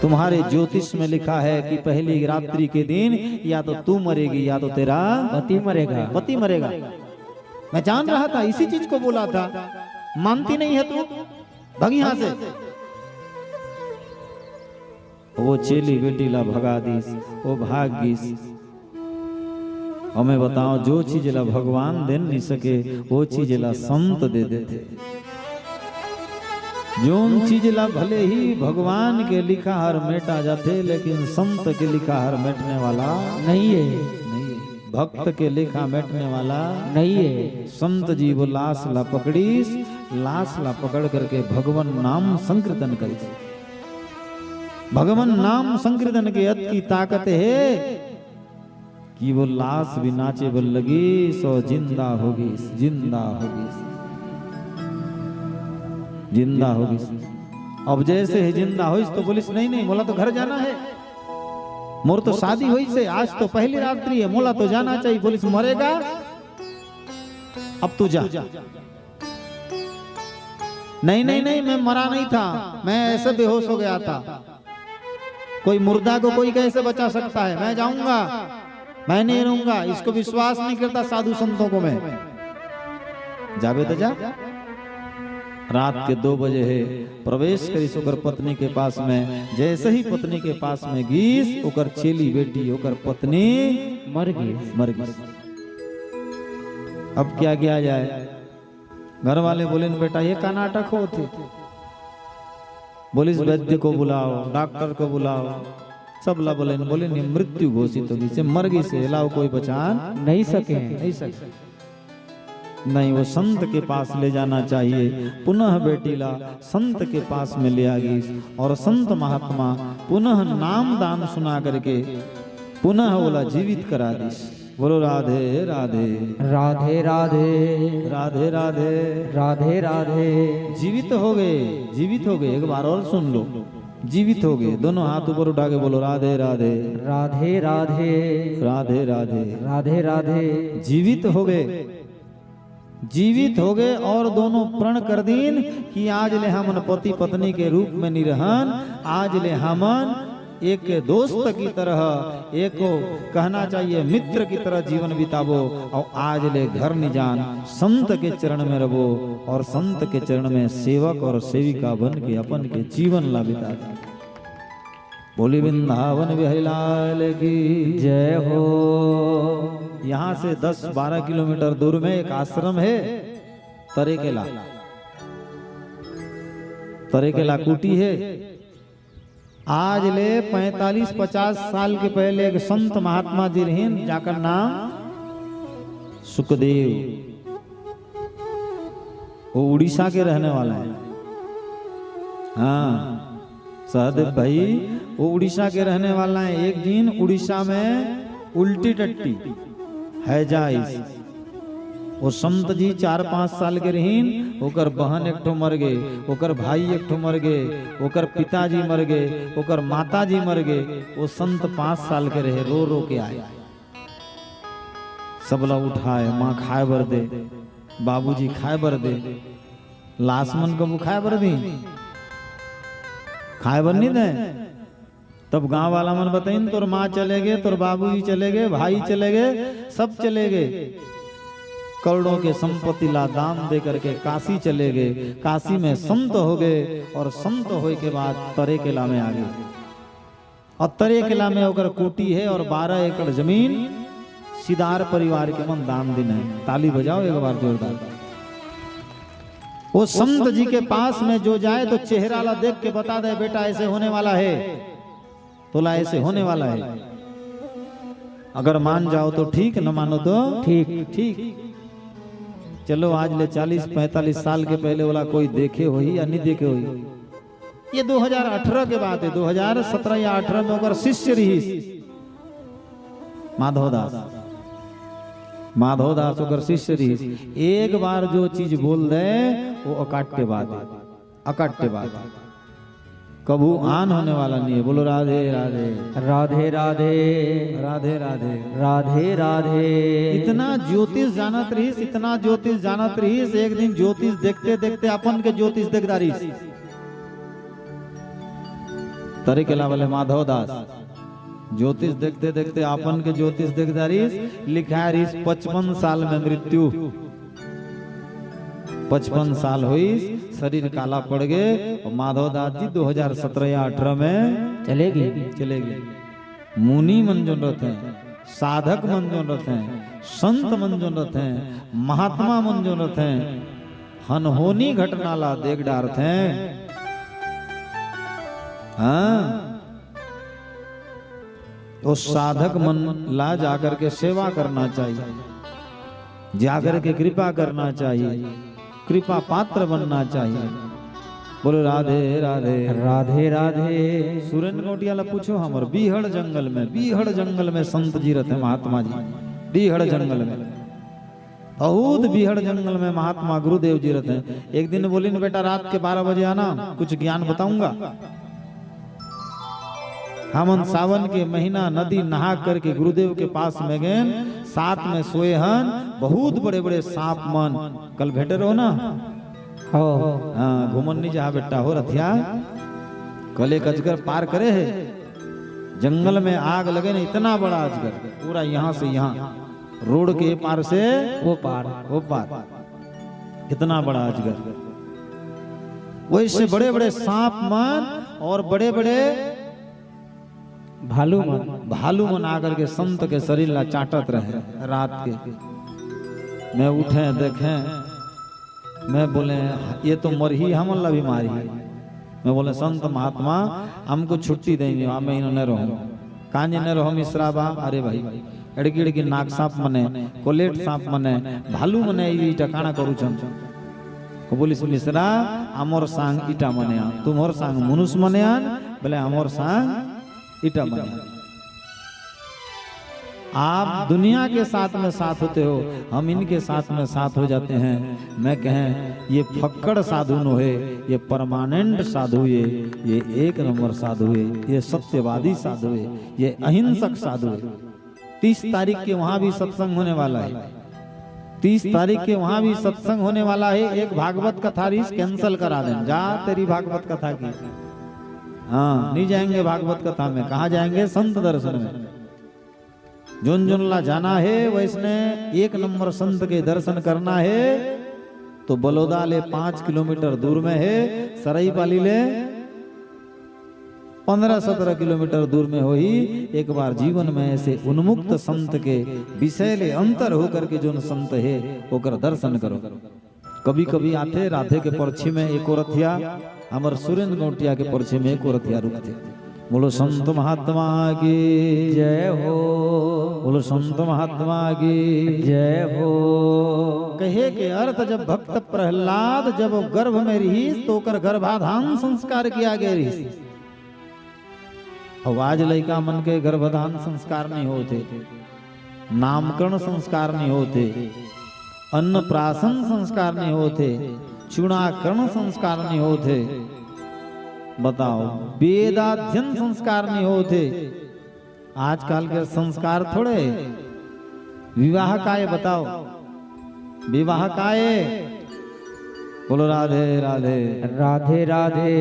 तुम्हारे ज्योतिष में लिखा है कि पहली रात्रि के दिन या तो तू मरेगी या तो तेरा पति मरेगा। पति मरेगा।" मैं जान रहा था, इसी चीज को बोला था। मानती नहीं है तू, भाग यहाँ से। वो चेली बेटी ला भगा दिस, वो भाग गिस। हमें बताओ, जो चीज ला भगवान दे नहीं सके, वो चीज ला संत दे देथे। जोन चीज ला भले ही भगवान के लिखा हर मेटा जाथे, लेकिन संत के लिखा हर मेटने वाला नहीं है। नहीं है। भक्त के लेखा मेटने वाला नहीं है। संत जी वो लाश ला पकड़ीस, लाश ला पकड़ करके भगवान नाम संकीर्तन करिस। भगवान नाम संकीर्तन के अतकी ताकत है कि वो लाश भी नाचे बर लगिस, जिंदा होगिस, जिंदा होगिस, जिंदा होगिस। अब जैसे ही जिंदा होइस तो बोलिस, "नहीं, नहीं, मोला तो घर जाना है, मोर तो शादी होइस हे, आज तो पहली रात्रि है, मोला तो जाना चाहिए।" बोलिस, "मरेगा, अब तू जा।" "नहीं, नहीं, नहीं, मैं मरा नहीं था, मैं ऐसे बेहोश हो गया था। कोई मुर्दा को कोई कैसे बचा सकता है? मैं जाऊंगा, मैं नहीं रहूंगा।" इसको विश्वास नहीं करता साधु संतों को मैं। जाबे तो जा। रात के दो बजे हे, प्रवेश करिस ओकर पत्नी के पास में। जैसे ही पत्नी के पास में गिस, ओकर चेली बेटी, ओकर पत्नी मर गिस। मर गिस। अब क्या किया जाए? घर वाले बोलिन, "बेटा, ये का नाटक होथे?" बोलिस, "वैद्य को बुलाओ, डॉक्टर को बुलाओ।" सब ला बोलिन, बोलिन, "ये मृत्यु घोषित होगिस हे, मर गिस हे, एला कोई बचा नहीं सके।" नहीं सके। नहीं, वो संत के पास ले जाना चाहिए। पुनः बेटी ला संत के पास में ले आ गिस और संत महात्मा पुनः नाम दान सुना करके पुनः ओला जीवित करा दिस। बोलो राधे राधे। राधे राधे। राधे राधे। राधे राधे। जीवित हो गए, जीवित हो गए। एक बार और सुन लो, जीवित हो गए। दोनों हाथ ऊपर उठा के बोलो, राधे राधे। राधे राधे। राधे राधे। राधे राधे। जीवित हो गए, जीवित हो गए और दोनों प्रण कर दीन कि आज ले हमन पति पत्नी के रूप में नहीं रहन, आज ले हमन एक दोस्त की तरह, एक कहना चाहिए मित्र की तरह जीवन बिताबो। और आज ले घर नहीं जान, संत के चरण में रहो और संत के चरण में सेवक और सेविका बन के अपन के जीवन ला बिता दे। बोली वृंदावन बिहारी लाल की जय हो। यहाँ से दस बारह किलोमीटर दूर में एक आश्रम है, तरेकेला, तरेकेला कुटी है। आज ले पैंतालीस पचास साल के पहले एक संत महात्मा जी रहिन, जाकर नाम सुखदेव, वो उड़ीसा के रहने वाला है। हाँ, सहदेव भाई, वो उड़ीसा के रहने वाला है। एक दिन उड़ीसा में उल्टी टट्टी, हैजा आइस। वो संत जी चार पाँच साल के रहिन, ओकर बहन एक ठो मर गे, ओकर भाई एक ठो मर गे, ओकर पिताजी मर गे, ओकर माताजी मर गे। वो संत पाँच साल के रहे, रो रो के आए। सबला उठाए, माँ खाए बर दे, बाबूजी खाए बर दे, लाश मन कभू खाए बर दी? खाए बर नहीं दे। तब गांव वाला मन बताइन, "तोर माँ चले गे, तोर बाबूजी चले गे, भाई चले गे, सब चले गे, करोड़ों के संपत्ति ला दान दे करके काशी चले गे, काशी में संत हो गे और संत होए के बाद तरेकेला में आ गे।" और तरेकेला में ओकर कुटी हे और बारह एकड़ जमीन सिदार परिवार के मन दान दिन हे। ताली बजाओ एक बार जोरदार। वो संत जी के पास में जो जाए तो चेहरा ला देख के बता दे, "बेटा, ऐसे होने वाला हे, तोला ऐसे होने वाला हे।" अगर मान जाओ तो ठीक, न मानो तो ठीक। ठीक। चलो, आज ले चालीस पैंतालीस साल के पहले वाला कोई देखे होही या नहीं देखे होही? ये दो हज़ार अठारह के बात हे, दो हज़ार सत्रह या अठारह में ओकर शिष्य रहिस माधव दास। माधव दास ओकर शिष्य रहिस। एक बार जो चीज बोल दे, वो अकाट्य बात हे, अकाट्य बात हे। कभू आन होने वाला नहीं हे। बोलो राधे राधे। राधे राधे। राधे राधे। राधे राधे। इतना ज्योतिष जानत रहिस, इतना ज्योतिष जानत रहिस, एक दिन ज्योतिष देखते देखते अपन के ज्योतिष देख डारिस। तरेकेला वाले माधव दास ज्योतिष देखते देखते अपन के ज्योतिष देख डारिस, लिखाय रहिस पचपन साल में मृत्यु। पचपन साल होइस, शरीर काला पड़ गे। और माधव दास जी दो हज़ार सत्रह या अठारह में चले गे। चले गे। मुनि मन जोन रथे, साधक मन जोन रथे, संत मन जोन रथे, महात्मा मन जोन रथे, अनहोनी घटना ला देख डारथे। हाँ, वो साधक मन ला जाकर के सेवा करना चाहिए, जाकर के कृपा करना चाहिए, कृपा पात्र बनना चाहिए। बोलो राधे राधे। राधे राधे। सुरेंद्र गौटिया ला पूछो, हमर बीहड़ जंगल में, बीहड़ जंगल में संत जी रथे, महात्मा जी, बीहड़ जंगल में, बहुत बीहड़ जंगल में महात्मा गुरुदेव जी रथे। एक दिन बोलिन, "बेटा, रात के बारह बजे आना, कुछ ज्ञान बताऊंगा।" हमन सावन के महीना नदी नहा करके गुरुदेव के पास में गेन, साथ में सोए हन बहुत बड़े बड़े सांप मन। कल भेटे रहो ना? हो। हाँ, घूमन नहीं जहा बेटा हो रथिया। कल एक अजगर पार करे हे, जंगल में आग लगे ना, इतना बड़ा अजगर, पूरा यहाँ से यहाँ, रोड के पार से वो पार। वो पार, इतना बड़ा अजगर। वैसे बड़े बड़े सांप मन और बड़े बड़े भालू मन। भालू मन आकर के संत के शरीर ला चाटत रहे रात के। मैं उठे, देखे, मैं बोले, "ये तो मरही, हमन ला भी मारही।" मैं बोले, "संत महात्मा, हमको छुट्टी देंगे, मैं इन्होंने रहूं।" "कांजे ने रहो मिश्रा बा?" "अरे भाई, एड़की एड़की नाग सांप मने, कोलेट सांप मने, भालू मने, ई टकाना करू छन।" को बोलिस, "मिश्रा, हमर संग इटा मने आन, तुम्हर संग मनुष्य मने आन।" बोले, "हमर संग इटा मने आन।" आप दुनिया के साथ में साथ होते हो, हम इनके साथ में साथ हो जाते हैं। मैं कहें, ये फक्कड़ साधु नोहे, ये परमानेंट साधु हे, ये एक नंबर साधु हे, ये सत्यवादी साधु हे, ये अहिंसक साधु हे। तीस तारीख के वहां भी सत्संग होने वाला है। तीस तारीख के वहां भी सत्संग होने वाला है। एक भागवत कथा रहिस, cancel करा देन। जा तेरी भागवत कथा की। हाँ, नहीं जाएंगे भागवत कथा में। कहाँ जाएंगे? संत दर्शन में। जोन जोन ला जाना है, वैसने एक नंबर संत के दर्शन करना है, तो बलौदा ले पाँच किलोमीटर दूर में है, सरईपाली ले पन्द्रह सत्रह किलोमीटर दूर में होही। एक बार जीवन में ऐसे उन्मुक्त संत के विषय ले अंतर होकर के जोन संत हे, ओकर दर्शन करो। कभी कभी आथे राधे के परछी में एको रथिया, हमर सुरेंद्र गौटिया के परछी में एको रथिया रुकथे। बोलो संत महात्मा की जय हो। बोलो संत महात्मा की जय हो। कहे के अर्थ, जब भक्त प्रहलाद जब गर्भ में रहिस, तो ओकर गर्भाधान संस्कार किया गया रहिस। अउ आज लइका मन के गर्भधान संस्कार नहीं होथे, नामकरण संस्कार नहीं होथे, अन्नप्राशन संस्कार नहीं होथे, चूड़ाकरण संस्कार नहीं होथे। बताओ, वेदाध्ययन संस्कार नहीं होथे। आजकल के संस्कार थोड़े। विवाह काय बताओ, विवाह काय? बोलो राधे राधे। राधे राधे।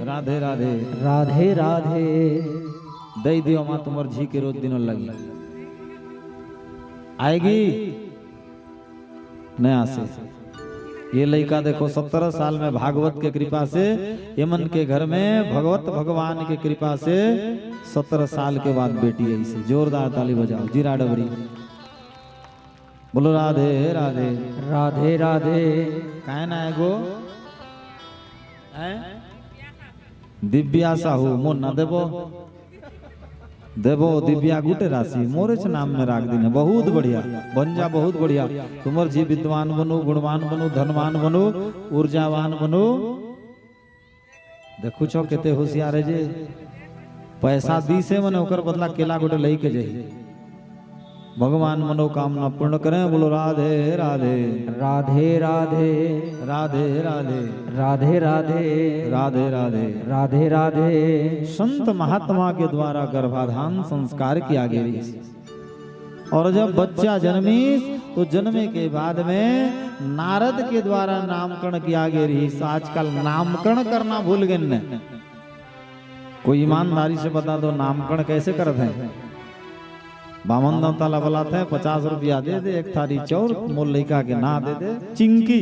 राधे राधे। राधे राधे। दई दियो माँ तुम्हर झी के रोज दिन लगी। आएगी? नया से। ये लइका देखो, सत्रह साल में भागवत के कृपा से, एमन के घर में भगवत भगवान के कृपा से सत्रह साल के बाद बेटी आई से। जोरदार ताली बजाओ, जीरा डबरी। बोलो राधे राधे। राधे राधे। काय ना एगो? हैं? दिव्या साहू, मोर ना देबो? देबो, दिव्या गुटे राशि, मोरेच नाम में राख दीन हे। बहुत बढ़िया, बन जा, बहुत बढ़िया। तुम्हर झी विद्वान बनो, गुणवान बनो, धनवान बनो, ऊर्जावान बनो। देखो छो, केते होशियार हे जे। पैसा दीसे मने ओकर बदला केला गोटे लई के जाही। भगवान मनोकामना पूर्ण करें। बोलो राधे राधे। राधे राधे। राधे राधे। राधे राधे। राधे राधे। राधे राधे। संत महात्मा के द्वारा गर्भाधान संस्कार किया गया। और जब बच्चा जन्मीस, तो जन्मे के बाद में नारद के द्वारा नामकरण किया गया रहीस। आजकल नामकरण करना भूल गए ने। कोई ईमानदारी से बता दो, नामकरण कैसे करत हैं? बामन देवता ला बलात हैं, पचास रुपया दे दे, एक थारी चाउर, मोर लइका के ना दे दे, चिंकी,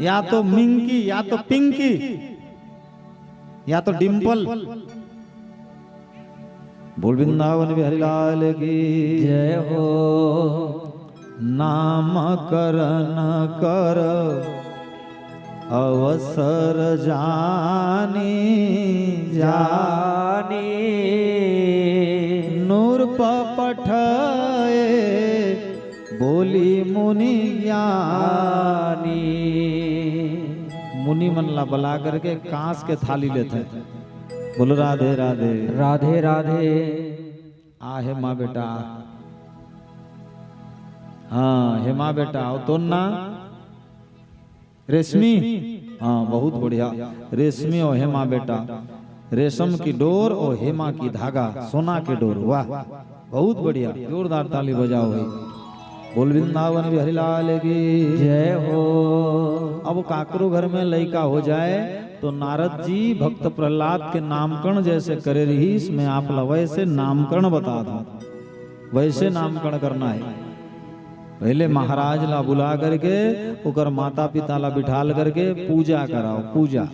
या तो मिंकी, या तो पिंकी, या तो डिंपल। बोल वृंदावन बिहारी लाल की। जय हो। नामकरण कर अवसर जानी जानी। नूर पपठए बोली मुनि ज्ञानी। मुनि मन ला बला करके कांस के थाली लेथे। बोलो राधे राधे। राधे राधे। आ हे माँ बेटा। हाँ, हे माँ बेटा, अउ तोर ना? रेशमी। हाँ, बहुत बढ़िया। रेशमी अउ हे माँ बेटा। रेशम की डोर अउ हेमा की धागा, सोना के डोर। वाह, बहुत बढ़िया, जोरदार ताली बजाओ भाई। बोल वृंदावन बिहारी लाल की। जय हो। अब काकरो घर में लइका हो जाए तो नारद जी भक्त प्रहलाद के नामकरण जैसे करे रहीस, मैं आप ला वैसे नामकरण बता दूं, वैसे नामकरण करना है। पहले महाराज ला बुला करके ओकर माता पिता ला बिठाल करके पूजा कराओ। पूजा,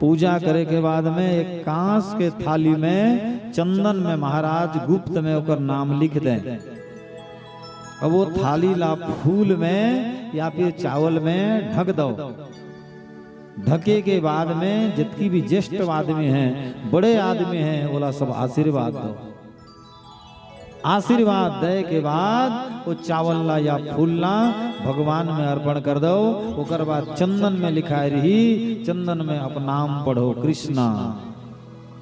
पूजा करे के बाद में एक कांस के थाली में चंदन में महाराज गुप्त में ओकर नाम लिख दें। अब वो थाली ला फूल में या फिर चावल में ढक दो। ढके के बाद में जितकी भी ज्येष्ठ आदमी हैं, बड़े आदमी हैं, ओला सब आशीर्वाद दो। आशीर्वाद दे के बाद वो चावल ला या फूल ला भगवान में अर्पण कर दो। ओकर बाद चंदन में लिखाए रही, चंदन में अपन नाम पढ़ो, कृष्णा,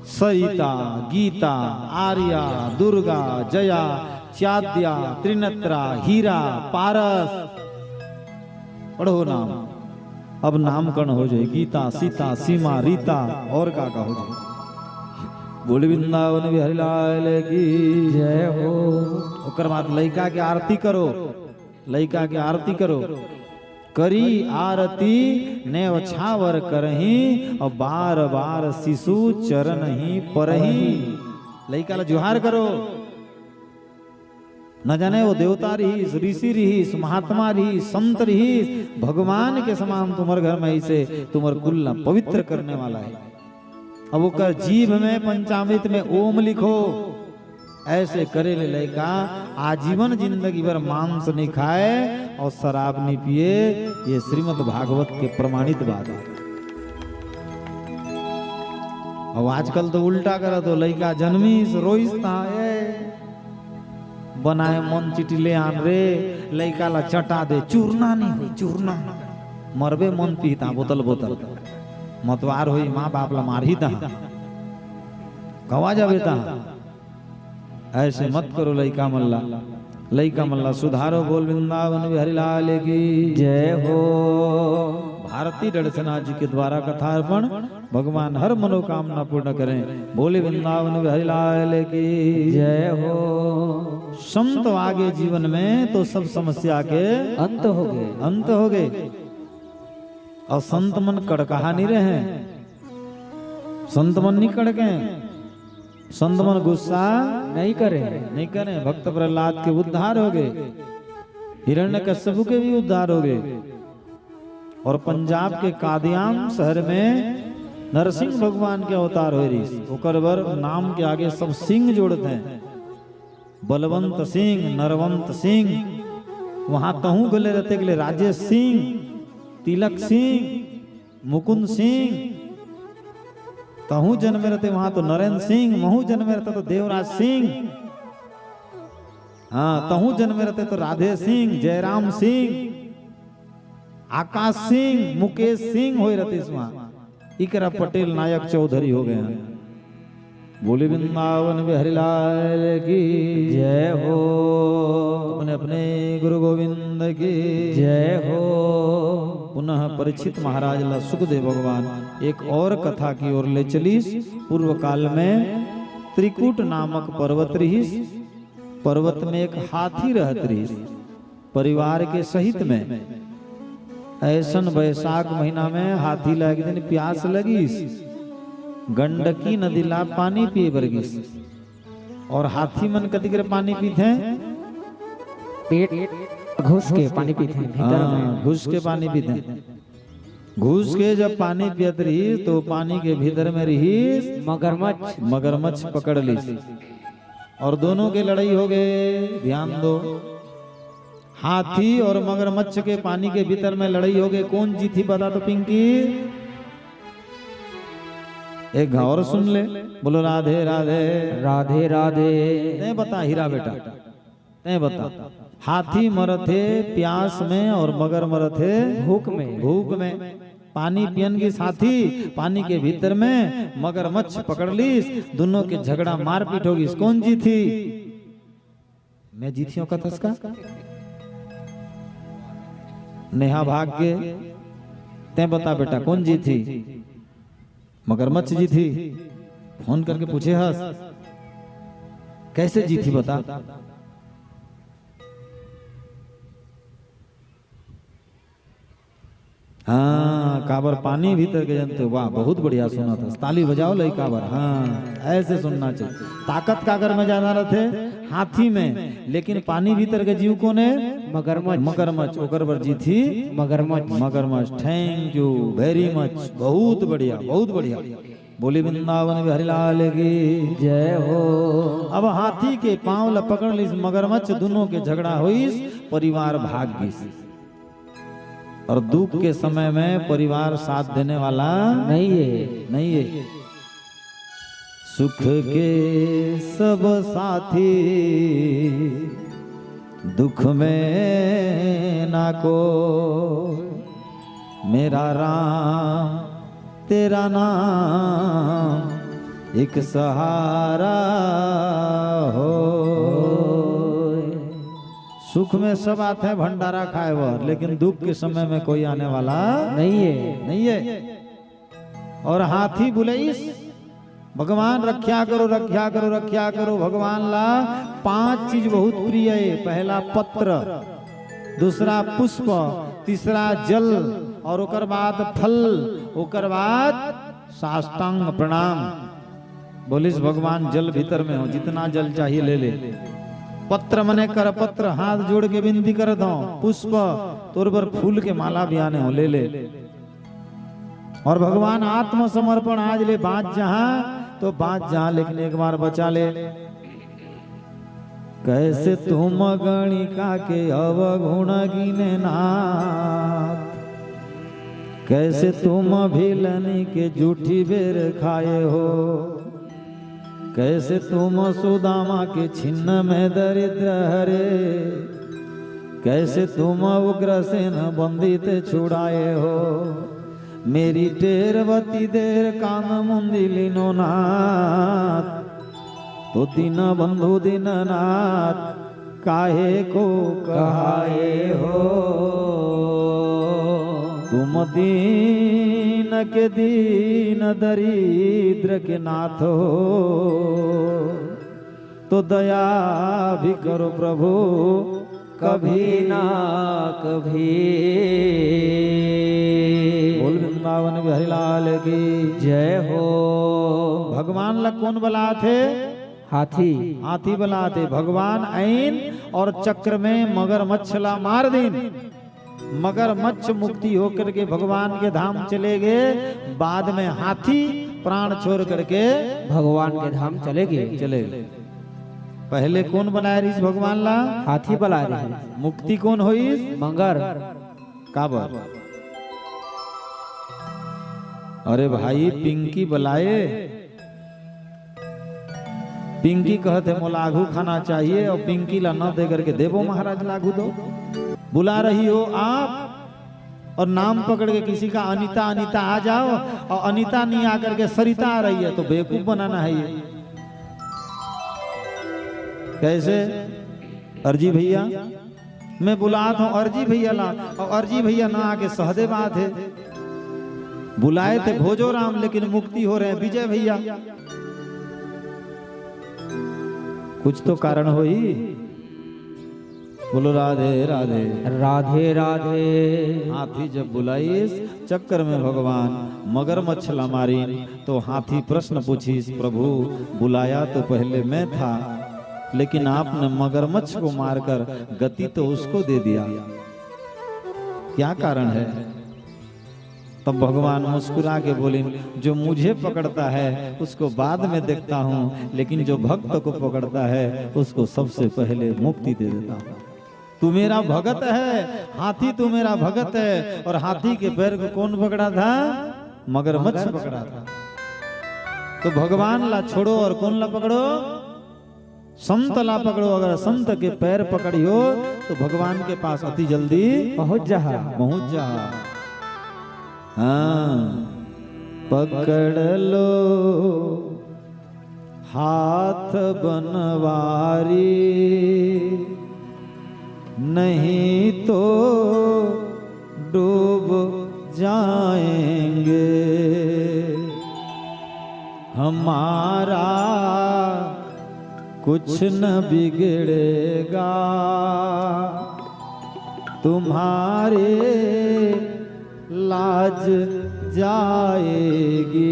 सरिता, गीता, आर्या, दुर्गा, जया, चाद्या, त्रिनेत्रा, हीरा, पारस। पढ़ो नाम। अब नामकरण हो जाए, गीता, सीता, सीमा, रीता, और का का हो जाए। बोल वृंदावन बिहारी लाल की। जय हो। ओकर बाद लइका के आरती करो, लइका के आरती करो। करी आरती नेवछावर करही, अउ बार बार शिशु चरण ही परही। लइका ला जोहार करो। न जाने वो देवता रहीस, ऋषि रहीस, महात्मा रहीस, संत रहीस, भगवान के समान तुम्हर घर में अइसे तुम्हर कुल ला पवित्र करने वाला है। अब ओकर जीभ में पंचामृत में ओम लिखो, ऐसे करे ले लइका आजीवन जिंदगी भर मांस नहीं खाए अउ शराब नहीं पिए। ये श्रीमद् भागवत के प्रमाणित बात है। अब आजकल तो उल्टा करत हो, लइका जन्मीस रोइस ता ए बनाए मन चिटी ले आन रे, लइका ला चटा दे, चूरना नहीं होई, चूरना। मरबे मन पीता बोतल बोतल, मतवार होई, माँ बाप ला मारही ता, गवा जाबे ता। ऐसे मत करो लइका मन ला, लइका मन ला सुधारो। बोल वृंदावन बिहारी लाल की। जय हो। भारती डड़सना जी के द्वारा कथा अर्पण। भगवान हर मनोकामना पूर्ण करें। बोले वृंदावन बिहारी लाल की। जय हो। संत आगे जीवन में तो सब समस्या के अंत हो गए। अंत हो गए। और संत मन कड़कहा नहीं रहे, संत मन नहीं कड़के, संत मन गुस्सा नहीं करे। नहीं करे। भक्त प्रहलाद के उद्धार हो गए, हिरण्यकश्यप के भी उद्धार हो गए। और पंजाब के कादियान शहर में नरसिंह भगवान के अवतार होय रहिस। ओकर बर नाम के आगे सब सिंह जोड़त हैं। बलवंत सिंह, नरवंत सिंह, वहां तहूं गले रहते के लिए राजेश सिंह, तिलक सिंह, मुकुंद सिंह, तहूं जन्मे रहते वहां तो नरेंद्र सिंह, महूं जन्मे रहते तो देवराज सिंह, हाँ, तहूं जन्मे रहते तो राधे सिंह, जयराम सिंह, आकाश सिंह, मुकेश सिंह होय रहते इसमें। इकरा पटेल नायक चौधरी हो गए हैं। बोले वृंदावन बिहारी लाल की जय हो। अपने अपने गुरु गोविंद की जय हो। पुनः परीक्षित महाराज ला सुखदेव भगवान एक और कथा की ओर ले चलिस। पूर्व काल में त्रिकूट नामक पर्वत रहिस। पर्वत में एक हाथी रहत रहिस। परिवार के सहित में ऐसन बैसाख महीना में हाथी ला एक दिन प्यास लगिस, गंडकी नदी ला पानी पिए बर गिस। और हाथी मन कति करे पानी पीथे? पेट घुस के पानी पीथे, भीतर में। हाँ, घुस के पानी पीथे। घुस के जब पानी पियत रहिस तो पानी के भीतर में रहिस मगरमच्छ। मगरमच्छ पकड़ लिस और दोनों के लड़ाई हो गए। ध्यान दो, हाथी और मगरमच्छ के पानी के भीतर में लड़ाई हो गए। कौन जीती बता तो पिंकी? एक घाव और सुन ले। बोलो राधे राधे। राधे राधे। तैं बता हीरा बेटा, तैं बता। हाथी मरत हे प्यास में और मगर मरत हे भूख में। भूख में। पानी पियन गिस हाथी, पानी के भीतर में मगरमच्छ पकड़ लिस, दोनों के झगड़ा मारपीट हो गिस। कौन जीती? मैं जीतियों कथस का? नेहा भाग के। तैं बता बेटा, कौन जीती? मगरमच्छ जीती। फोन करके पूछे हस, कैसे जीती बता? हाँ, काबर पानी भीतर के जनते। वाह, बहुत बढ़िया सुनत हस। ताली बजाओ लइका बर। हाँ, ऐसे सुनना चाहिए। ताकत काकर में ज्यादा रहते? हाथी में। लेकिन पानी भीतर के जीव कोन हे? मगरमच्छ। मगरमच्छ, ओकर बर जीती मगरमच्छ। मगरमच्छ। Thank you very much। बहुत बढ़िया, बहुत बढ़िया। बोली वृंदावन बिहारी लाल की जय हो। अब हाथी के पांव ला पकड़ लिस मगरमच्छ, दोनों के झगड़ा होइस, परिवार भाग गिस। और दुख के समय में परिवार साथ देने वाला नहीं है। नहीं है। सुख के सब साथी, दुख में ना को। मेरा राम तेरा नाम एक सहारा हो। सुख में सब आथे भंडारा खाए बर, लेकिन दुख के समय में कोई आने वाला नहीं है। नहीं है। और हाथी बोले, इस भगवान रक्षा करो, रक्षा करो, रक्षा करो। भगवान ला पांच चीज बहुत प्रिय है। पहला पत्र, दूसरा पुष्प, तीसरा जल, और ओकर बाद फल, ओकर बाद साष्टांग प्रणाम। बोलिस, भगवान, जल भीतर में हो, जितना जल चाहिए ले ले। पत्र मने कर पत्र, हाथ जोड़ के विनती करत हो। पुष्प, तोर बर फूल के माला भी आने हो, ले ले। और भगवान, आत्मसमर्पण आज ले बांच जहां तो बांच जहां, लेकिन एक बार बचा ले। कैसे तुम गणिका के अवगुण गिने नाथ, कैसे तुम भिलनी के जूठी बेर खाए हो, कैसे तुम सुदामा के छिन्न में दरिद्र हरे, कैसे तुम उग्रसेन बंदी ते छुड़ाए हो। मेरी टेर बती देर कान मुंदी लीनो नाथ, तो दीन बंधु दीननाथ काहे को कहाए हो। तुम दीन के दीन दरिद्र के नाथ हो, तो दया भी करो प्रभु, कभी ना कभी। बोल वृंदावन बिहारी लाल की जय हो। भगवान ला कोन बलाथे? हाथी। हाथी बलाथे। भगवान आइन और चक्र में मगरमच्छ ला मार दिन। मगरमच्छ मुक्ति होकर के भगवान के धाम चले गए। बाद में हाथी प्राण छोड़ करके भगवान के धाम चले गए। चले गए। पहले कोन बलाय रहिस भगवान ला? हाथी बलाय रहिस। मुक्ति कोन होइस? मगर। काबर? अरे भाई, पिंकी बलाय, पिंकी कहत हे, "मोला आघू खाना चाहिए," और पिंकी ला न दे करके, "देबो महाराज ला आघू दो।" बुला रही हो आप और नाम पकड़ के किसी का अनिता, अनिता आ जाओ, और अनिता नहीं आकर के सरिता आ रही है, तो बेवकूफ बनाना है ये। कैसे? अर्जी भैया, मैं बुलात हूँ अर्जी भैया ला, और अर्जी भैया ना आके सहदेव आत हे। बुलाए थे भोजो राम, लेकिन मुक्ति हो रहे हैं विजय भैया। कुछ तो कारण होही। बोलो राधे राधे। राधे राधे। हाथी जब बुलाइस, चक्कर में भगवान मगरमच्छ ला मारिन, तो हाथी प्रश्न पूछिस, "प्रभु, बुलाया तो पहले मैं था, लेकिन आपने मगरमच्छ को मारकर गति तो उसको दे दिया, क्या कारण है?" तब भगवान मुस्कुरा के बोलिन, "जो मुझे पकड़ता है, उसको बाद में देखता हूँ, लेकिन जो भक्त को पकड़ता है, उसको सबसे पहले मुक्ति दे देता हूँ।" तू मेरा भगत है, हाथी तू मेरा भगत है। और हाथी के पैर को कौन पकड़ा था? मगरमच्छ पकड़ा था। तो भगवान ला छोड़ो और कौन ला पकड़ो? संत ला पकड़ो। अगर संत के पैर पकड़ियो तो भगवान के पास अति जल्दी पहुंच जहा। पहुंच जहा। हाँ, पकड़ लो हाथ बनवारी, नहीं तो डूब जाएंगे। हमारा कुछ न बिगड़ेगा, तुम्हारे लाज जाएगी।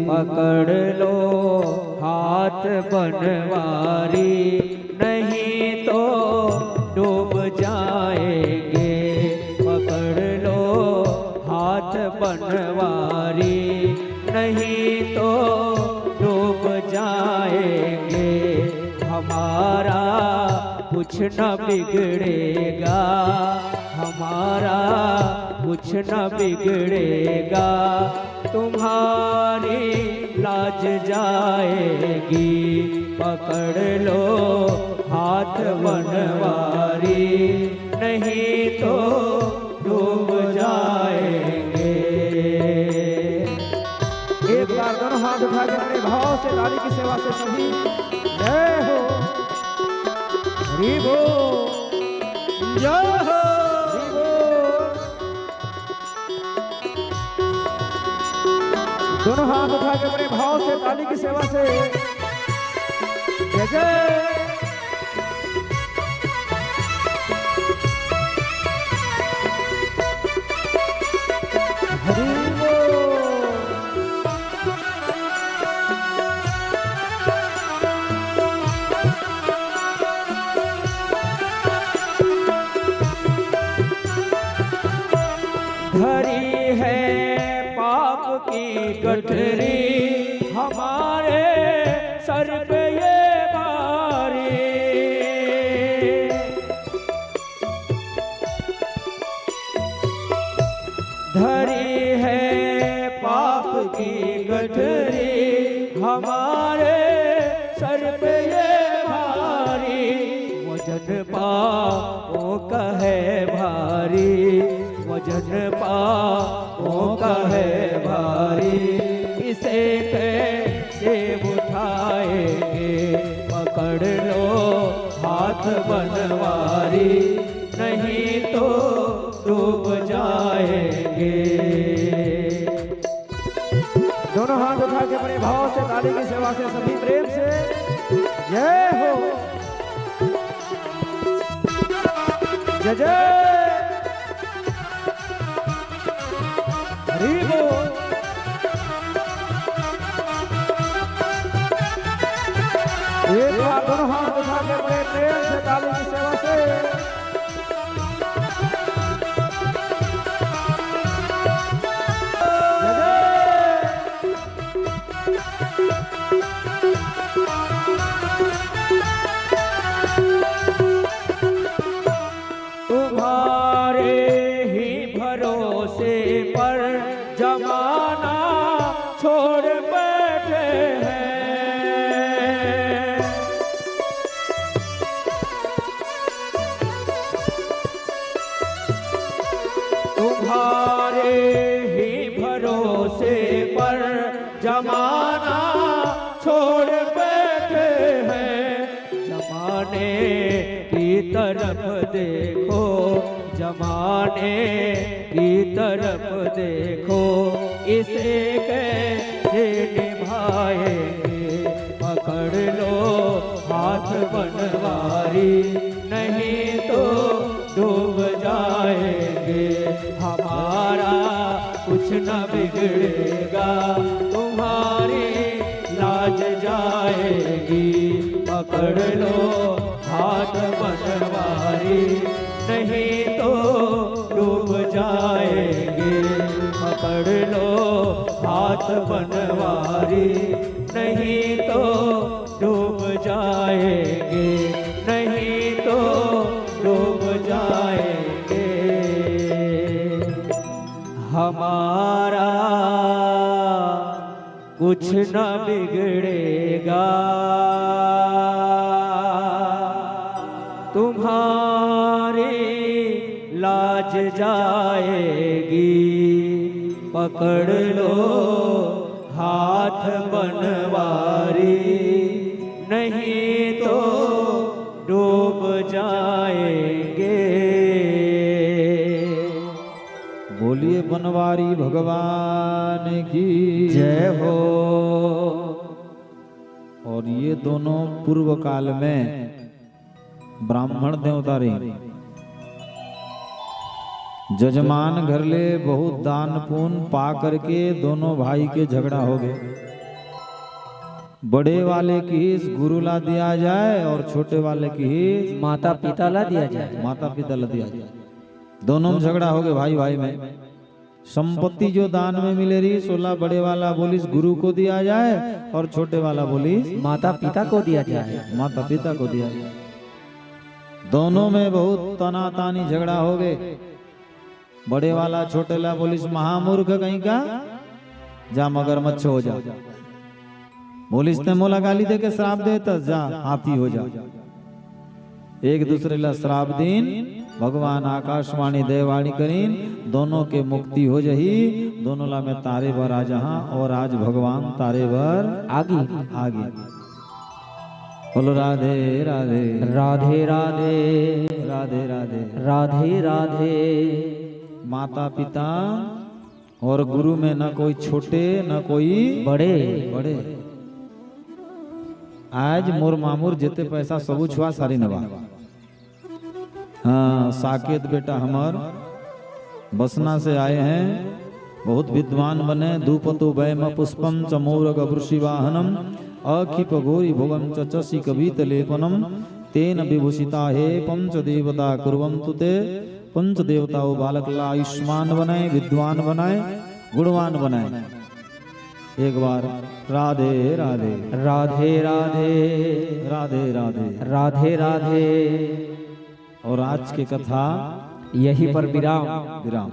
पकड़ लो हाथ बनवारी, नहीं तो डूब जाएंगे। पकड़ लो हाथ बनवारी, नहीं तो डूब जाएंगे। हमारा कुछ न बिगड़ेगा, हमारा कुछ न बिगड़ेगा, तुम्हारी लाज जाएगी। पकड़ लो हाथ बनवारी, नहीं तो डूब जाएंगे। एक बार दोनों हाथ उठा के बड़े भाव से ताली की सेवा से सभी जय हो। हरि बोल। जय हो। हरि बोल। दोनों हाथ उठा के बड़े भाव से ताली की सेवा से जय जय। हरि बोल। धरी है पाप की गठरी हमारे सर पे ये भारी। धरी है पाप की गठरी हमारे सर पे ये भारी। वजन पापों का है भारी, वजन पापों का है भारी। इसे कैसे उठाएंगे? पकड़ लो हाथ बनवारी, नहीं तो डूब जाएंगे। दोनों हाथ उठा के बड़े भाव से ताली की सेवा से सभी प्रेम से जय जय। हरि बोल। एक बार दोनों हाथ उठा के बड़े प्रेम से ताली की सेवा से। जय जय। तुम्हारे ही भरोसे पर जमाना छोड़ बैठे हैं। तुम्हारे ही भरोसे पर जमाना छोड़ बैठे हैं। जमाने की तरफ देखो, जमाने की तरफ देखो, इसे कैसे निभाएंगे? पकड़ लो हाथ बनवारी, नहीं तो डूब जाएंगे। हमारा कुछ न बिगड़ेगा, तुम्हारी लाज जाएगी। पकड़ लो हाथ बनवारी, नहीं तो डूब जाएंगे। पकड़ लो हाथ बनवारी, नहीं तो डूब जाएंगे, नहीं तो डूब जाएंगे। हमारा कुछ न बिगड़ेगा, तुम्हारी लाज जाएगी। पकड़ लो हाथ बनवारी, नहीं तो डूब जाएंगे। बोलिए बनवारी भगवान की जय हो। और ये दोनों पूर्व काल में ब्राह्मण देवता रहिन। जजमान घर ले बहुत दान पुण्य पा करके दोनों भाई के झगड़ा हो गए। बड़े वाले किहिस गुरु ला दिया जाए और छोटे वाले किहिस माता पिता ला दिया जाए। माता पिता ला दिया जाए। दोनों में झगड़ा हो गए भाई भाई में। संपत्ति जो दान में मिले रहिस, ओला बड़े वाला बोलिस गुरु को दिया जाए और छोटे वाला बोलिस माता पिता को दिया जाए। माता पिता को दिया जाए। दोनों में बहुत तनातानी झगड़ा हो गए। बड़े वाला छोटे ला बोलिस महामूर्ख कहीं का, जा मगरमच्छ हो जा। बोलिस ते मोला गाली दे के श्राप दे त जा हाथी हो जा। एक दूसरे ला श्राप दीन, भगवान आकाशवाणी देवाणी करीन, दोनों के मुक्ति हो जही, दोनों ला मैं तारे बर आ जहां और आज भगवान तारे बर आगी। आगी। बोलो राधे राधे। राधे राधे। राधे राधे। राधे राधे। माता पिता और गुरु में न कोई छोटे, न कोई बड़े। बड़े। आज मोर मामुर जेते पैसा सबू छुआ सारी नवा। हाँ, साकेत बेटा हमर बसना से आए हैं, बहुत विद्वान बने। धूपतो बैम पुष्पम च मोरग वृषि वाहनम, अखिप घोरी भुवम च चसी कवित लेपनम, तेन विभूषिता हे पंच देवता कुर्वंतु ते। पंच देवता वो बालक ला आयुष्मान बनाए, विद्वान बनाए, गुणवान बनाए। एक बार राधे राधे। राधे राधे। राधे राधे। राधे राधे। और आज के कथा यही पर विराम। विराम।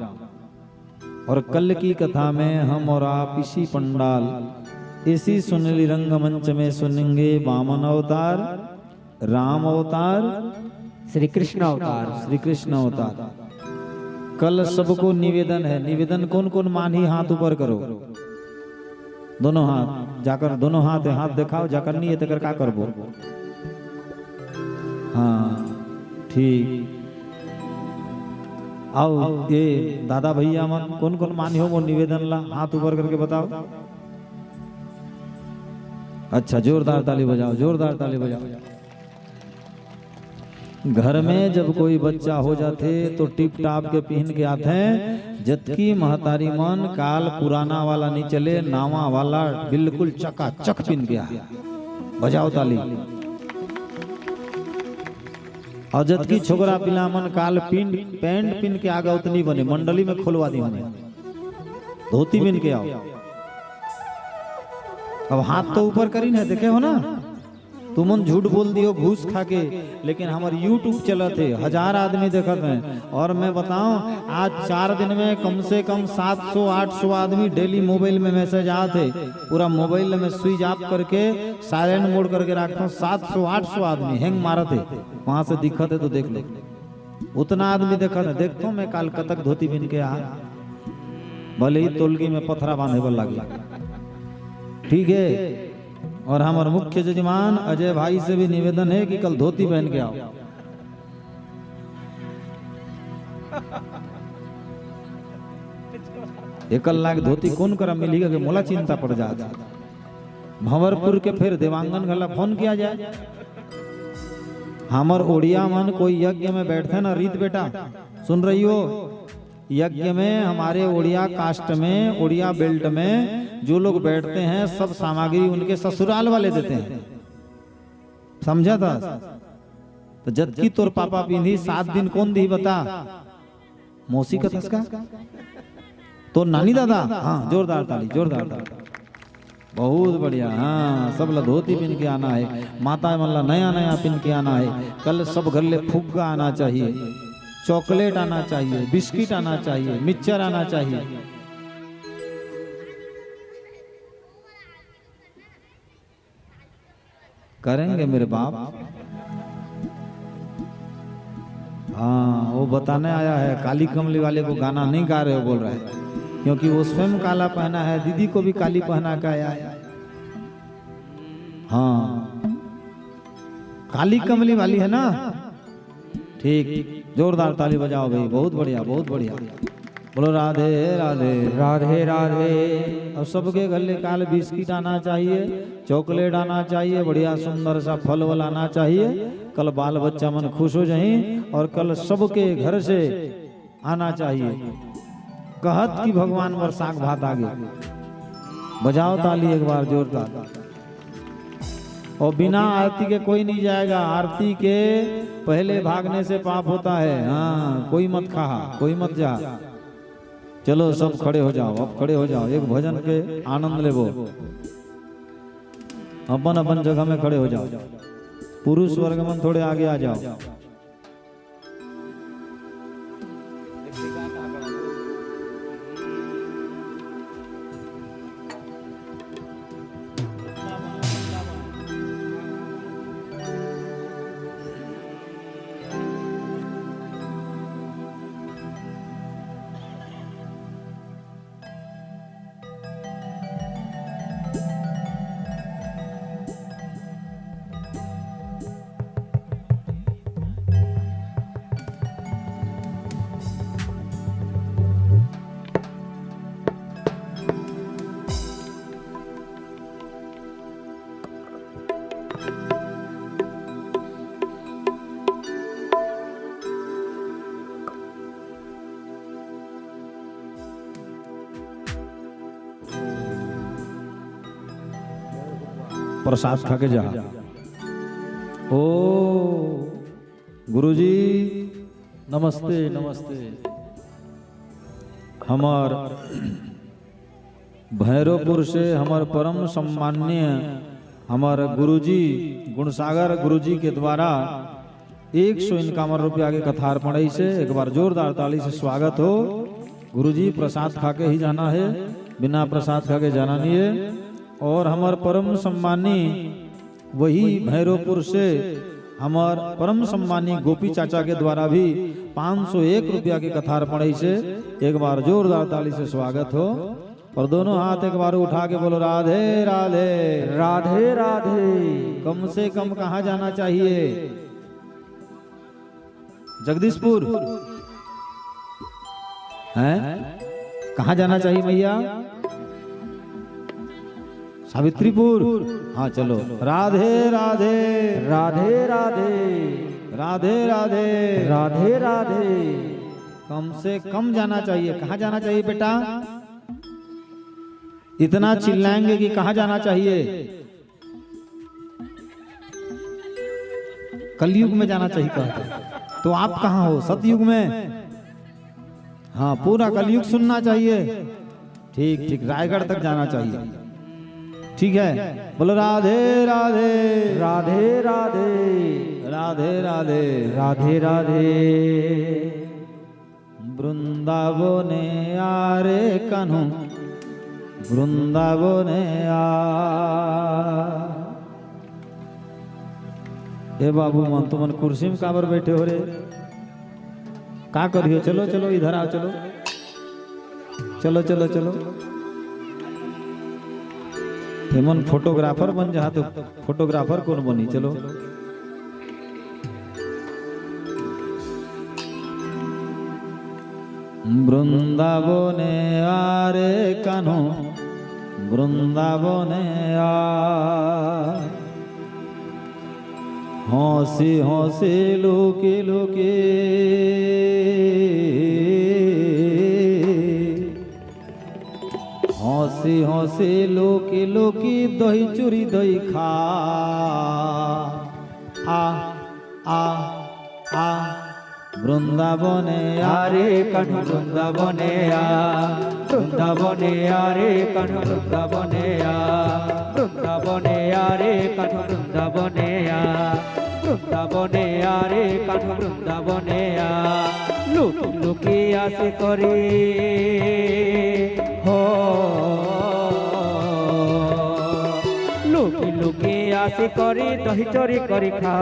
और कल की कथा में हम और आप इसी पंडाल, इसी सुनहरी रंगमंच में सुनेंगे वामन अवतार, राम अवतार, श्री कृष्ण अवतार। श्री कृष्ण अवतार। कल सबको निवेदन है, निवेदन कौन कौन मानही हाथ ऊपर करो। दोनों हाथ, जाकर दोनों हाथ है, हाथ दिखाओ, जाकर नहीं है तेकर का करबो। हाँ, ठीक। आओ, ये दादा भैया मन कौन कौन मानही हो मोर निवेदन ला, हाथ ऊपर करके बताओ। अच्छा, जोरदार ताली बजाओ, जोरदार ताली बजाओ। घर में जब कोई बच्चा हो जाथे तो टिप टाप के पहन के आथे। जतकी महतारी मन काल पुराना वाला नहीं चले, नावा वाला बिल्कुल चकाचक पहन के आ। बजाओ ताली। और जतकी छोकरा पिला मन काल पिंड पैंट पहन के आगा उतनी बने मंडली में खोलवा दी हमने। धोती पहन के आओ। अब हाथ तो ऊपर करी ना, देखे हो ना, तुमन झूठ बोल दियो घूस खा के, लेकिन हमर YouTube चलत हे, हजार आदमी देखत हैं। और मैं बताऊं, आज चार दिन में कम से कम सात सौ आठ सौ आदमी डेली मोबाइल में मैसेज आत हे। पूरा मोबाइल में स्विच ऑफ करके साइलेंट मोड करके रखता हूँ, सात सौ आठ सौ आदमी हैंग मारत हे, वहां से दिखत हे तो देख लो। उतना आदमी देखत हे, देखता हूँ मैं काल कतक धोती बिन के आ, भले ही तोलगी में पथरा बांधे बर लागे। ठीक है, और हमर मुख्य जजमान अजय भाई से भी निवेदन है कि कल धोती पहन के आओ। एकर लायक धोती कोन करा मिलही के मोला चिंता पड़ जात। भंवरपुर के फिर देवांगन घला फोन किया जाए। हमर ओड़िया मन कोई यज्ञ में बैठथे ना रीत बेटा, सुन रही हो, यज्ञ में हमारे ओड़िया कास्ट में, ओड़िया बेल्ट में जो लोग बैठते हैं, सब सामग्री उनके ससुराल वाले देते हैं। समझा था? तो जतकी तोर पापा पींधी सात दिन कोन दी बता? मौसी कथस का? तो नानी दादा? हाँ, जोरदार ताली, जोरदार ताली। बहुत बढ़िया। हाँ, सब ला धोती पिन के आना है, माता मन ला नया नया पिन के आना है। कल सब घर ले फुग्गा आना चाहिए, चॉकलेट आना चाहिए, बिस्किट आना चाहिए, मिक्सचर आना चाहिए। करेंगे मेरे बाप। हाँ, वो बताने आया है, काली कमली वाले को गाना नहीं गा रहे हो बोल रहा है, क्योंकि वो स्वयं काला पहना है, दीदी को भी काली पहना के आया है। हाँ, काली कमली वाली है ना? ठीक, जोरदार ताली बजाओ भाई, बहुत बढ़िया, बहुत बढ़िया। बोलो राधे राधे। राधे राधे। अब सबके घर ले काल बिस्किट आना चाहिए, चॉकलेट आना चाहिए, बढ़िया सुंदर सा फल वल आना चाहिए। कल बाल बच्चा मन खुश हो जाही और कल सबके घर से आना चाहिए। कहत कि भगवान बर साग भात आगे। बजाओ ताली एक बार जोरदार। और बिना आरती के कोई नहीं जाएगा। आरती के पहले भागने से पाप होता है। हाँ, कोई मत खा, कोई मत जा। चलो सब खड़े हो जाओ, अब खड़े हो जाओ, एक भजन के आनंद लेबो। अपन अपन जगह में खड़े हो जाओ। पुरुष वर्ग मन थोड़े आगे आ जाओ। प्रसाद खा के जा। ओ गुरुजी, नमस्ते, नमस्ते। हमर भैरवपुर से हमर परम सम्माननीय हमर गुरुजी गुणसागर गुरुजी के द्वारा एक सौ इक्यावन रुपया के कथार्पण ऐसे एक बार जोरदार ताली से स्वागत हो। गुरुजी प्रसाद खा के ही जाना है, बिना प्रसाद खा के जाना नहीं है। और हमर परम सम्मानी वही भैरवपुर से हमर परम सम्मानी गोपी चाचा के द्वारा भी पाँच सौ एक रुपया के कथार्पण ऐसे एक बार जोरदार ताली से स्वागत हो। और दोनों हाथ एक बार उठा के बोलो, राधे राधे। राधे राधे। कम से कम कहाँ जाना चाहिए? जगदीशपुर। हैं? कहाँ जाना चाहिए मैया? सावित्रीपुर। हाँ, चलो। राधे राधे। राधे राधे। राधे राधे। राधे राधे। कम से कम जाना चाहिए। कहाँ जाना चाहिए बेटा? इतना चिल्लाएंगे कि कहाँ जाना चाहिए? कलयुग में जाना चाहिए कहते। तो आप कहाँ हो? सतयुग में? हाँ, पूरा कलयुग सुनना चाहिए। ठीक ठीक, रायगढ़ तक जाना चाहिए। ठीक है, बोलो राधे राधे। राधे राधे। राधे राधे। राधे राधे। বৃন্দাবনে আরে কানু, বৃন্দাবনে আ। ए बाबू मन, तुमन कुर्सी में काबर बैठे हो रे? का करियो? चलो चलो, इधर आओ, चलो। चलो चलो चलो। एमन फोटोग्राफर बन जहा तो फोटोग्राफर कोन बनी? चलो। বৃন্দাবনে আরে কানু, বৃন্দাবনে আ। হসি হসি লুকি লুকি, হসি হসি লুকি লুকি দই চুরি দই খা। আ, আ, আ। বৃন্দাবনে আরে কানু বৃন্দাবনে আ। বৃন্দাবনে আরে কানু বৃন্দাবনে আ। বৃন্দাবনে আরে কানু বৃন্দাবনে আ। বৃন্দাবনে আরে কানু বৃন্দাবনে আ। লুকি লুকি আসে করি হো। লুকি লুকি আসে করি দহি চুরি করি খা।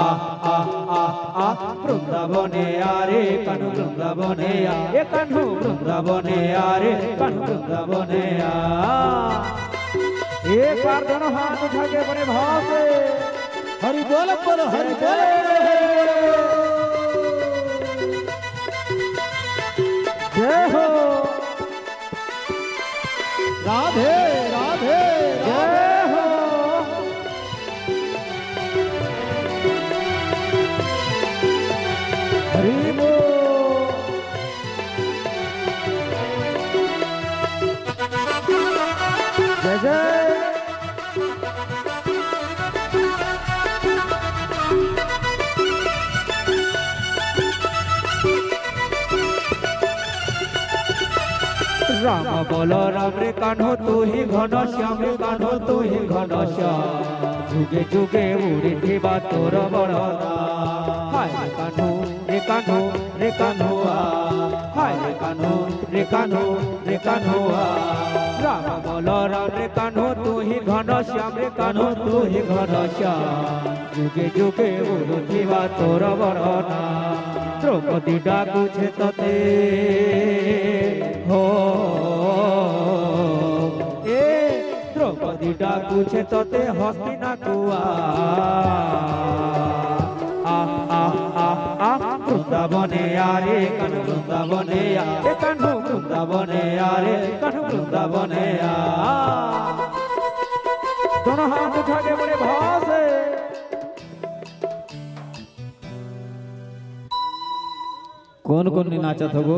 আহ আহ আহ আহ। বৃন্দাবনে আরে কানু বৃন্দাবনে আ। এ কানু বৃন্দাবনে আরে কানু বৃন্দাবনে আ। एक बार दोनों हाथ उठा के बड़े भाव से। हरि बोल बोल, हरि बोल बोल, हरि बोल बोल। जय हो। राधे राधे। जय हो। हरि बोल। जय जय। राम बोलो राम रे कान्हो, तू ही घनश्याम रे कान्हो, तू ही घनश्याम। जुगे जुगे उड़ी थी बात तोर बड़ना। हाय रे कान्हो, रे कान्हो, रे कान्हो आ। हाय रे कान्हो, रे कान्हो, रे कान्हो आ। राम बोलो राम रे कान्हो, तू ही घनश्याम रे कान्हो, तू ही घनश्याम। जुगे जुगे उड़ुथिबा तोर बड़ना। द्रौपदी डाकुछे तोते हो। ए, द्रौपदी डाकुछे तोते हस्तिनापुर। आ, आ, आ, आ, आ, बृंदाबने आ रे कान्हो बृंदाबने आ। ए कान्हो बृंदाबने आ रे कान्हो बृंदाबने आ। दोनों हाथ उठा के बड़े भाव से। कोन कोन नइ नाचत हो गो?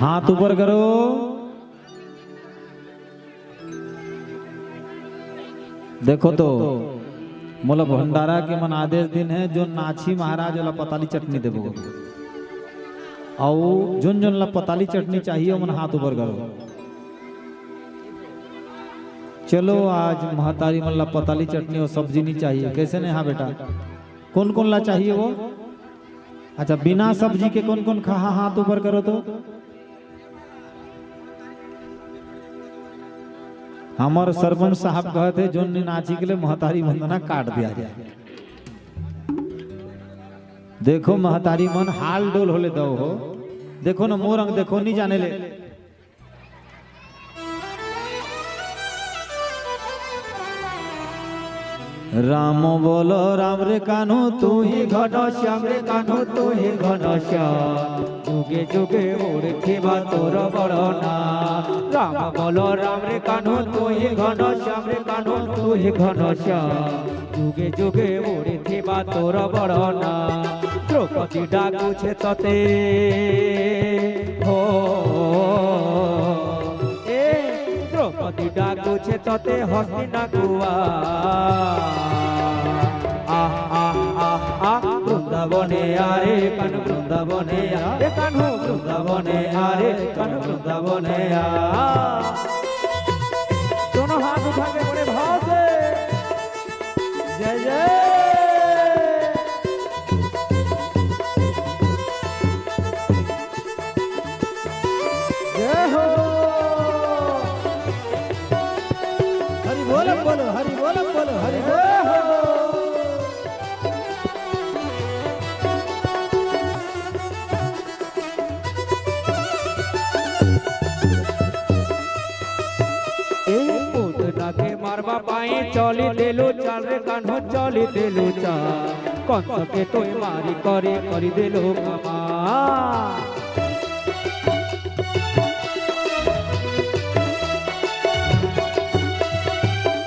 हाथ ऊपर करो। देखो तो, मोला भंडारा के मन आदेश दिन हे, जो नाची महाराज वाला पताली चटनी देबो। अउ जोन जोन ला पताली चटनी चाहिए, ओमन हाथ ऊपर करो। चलो, आज महतारी मन ला पताली चटनी अउ सब्जी नइ चाहिए। कैसे नहीं? हाँ बेटा, कोन कोन ला चाहिए वो? अच्छा, बिना सब्जी के कोन कोन खा, हाथ ऊपर करो तो। हमर सरपंच साहब कहत हे, जोन नइ नाची के ले महतारी वंदना काट दिया जाए। देखो महतारी मन हाल डोल होले दव हो। देखो न मोर अंग देखो, नइ जाने ले। राम बोलो राम रे कान्हो, तू ही घनश्याम रे कान्हो, तू ही घनश्याम। जुगे जुगे उड़िथे बा तोर बड़ना। राम बोलो राम रे कान्हू, तू ही घनश्याम रे कान्हू, तू ही घनश्याम। जुगे जुगे उड़िथे बा तोर बड़ना। द्रौपदी डाकुछे तोते हो, ए द्रौपदी डाकुछे तोते हस्तिनापुर। आ, आ, आ, आ, बृंदाबने आ रे कान्हू बृंदाबने आ, ए कान्हू बृंदाबने आ रे कान्हू बृंदाबने आ। दोनों हाथ उठा के बड़े भाव से जय जय। जय हो। हरि बोल बोलो, हरि बोल बोलो, हरि बोल। जय हो। ए पूतना के मारबा पाई चली देलू चाल रे कान्हू, चली देलू चाल। कंस के तोय मारी करी, करी देलू कमाल।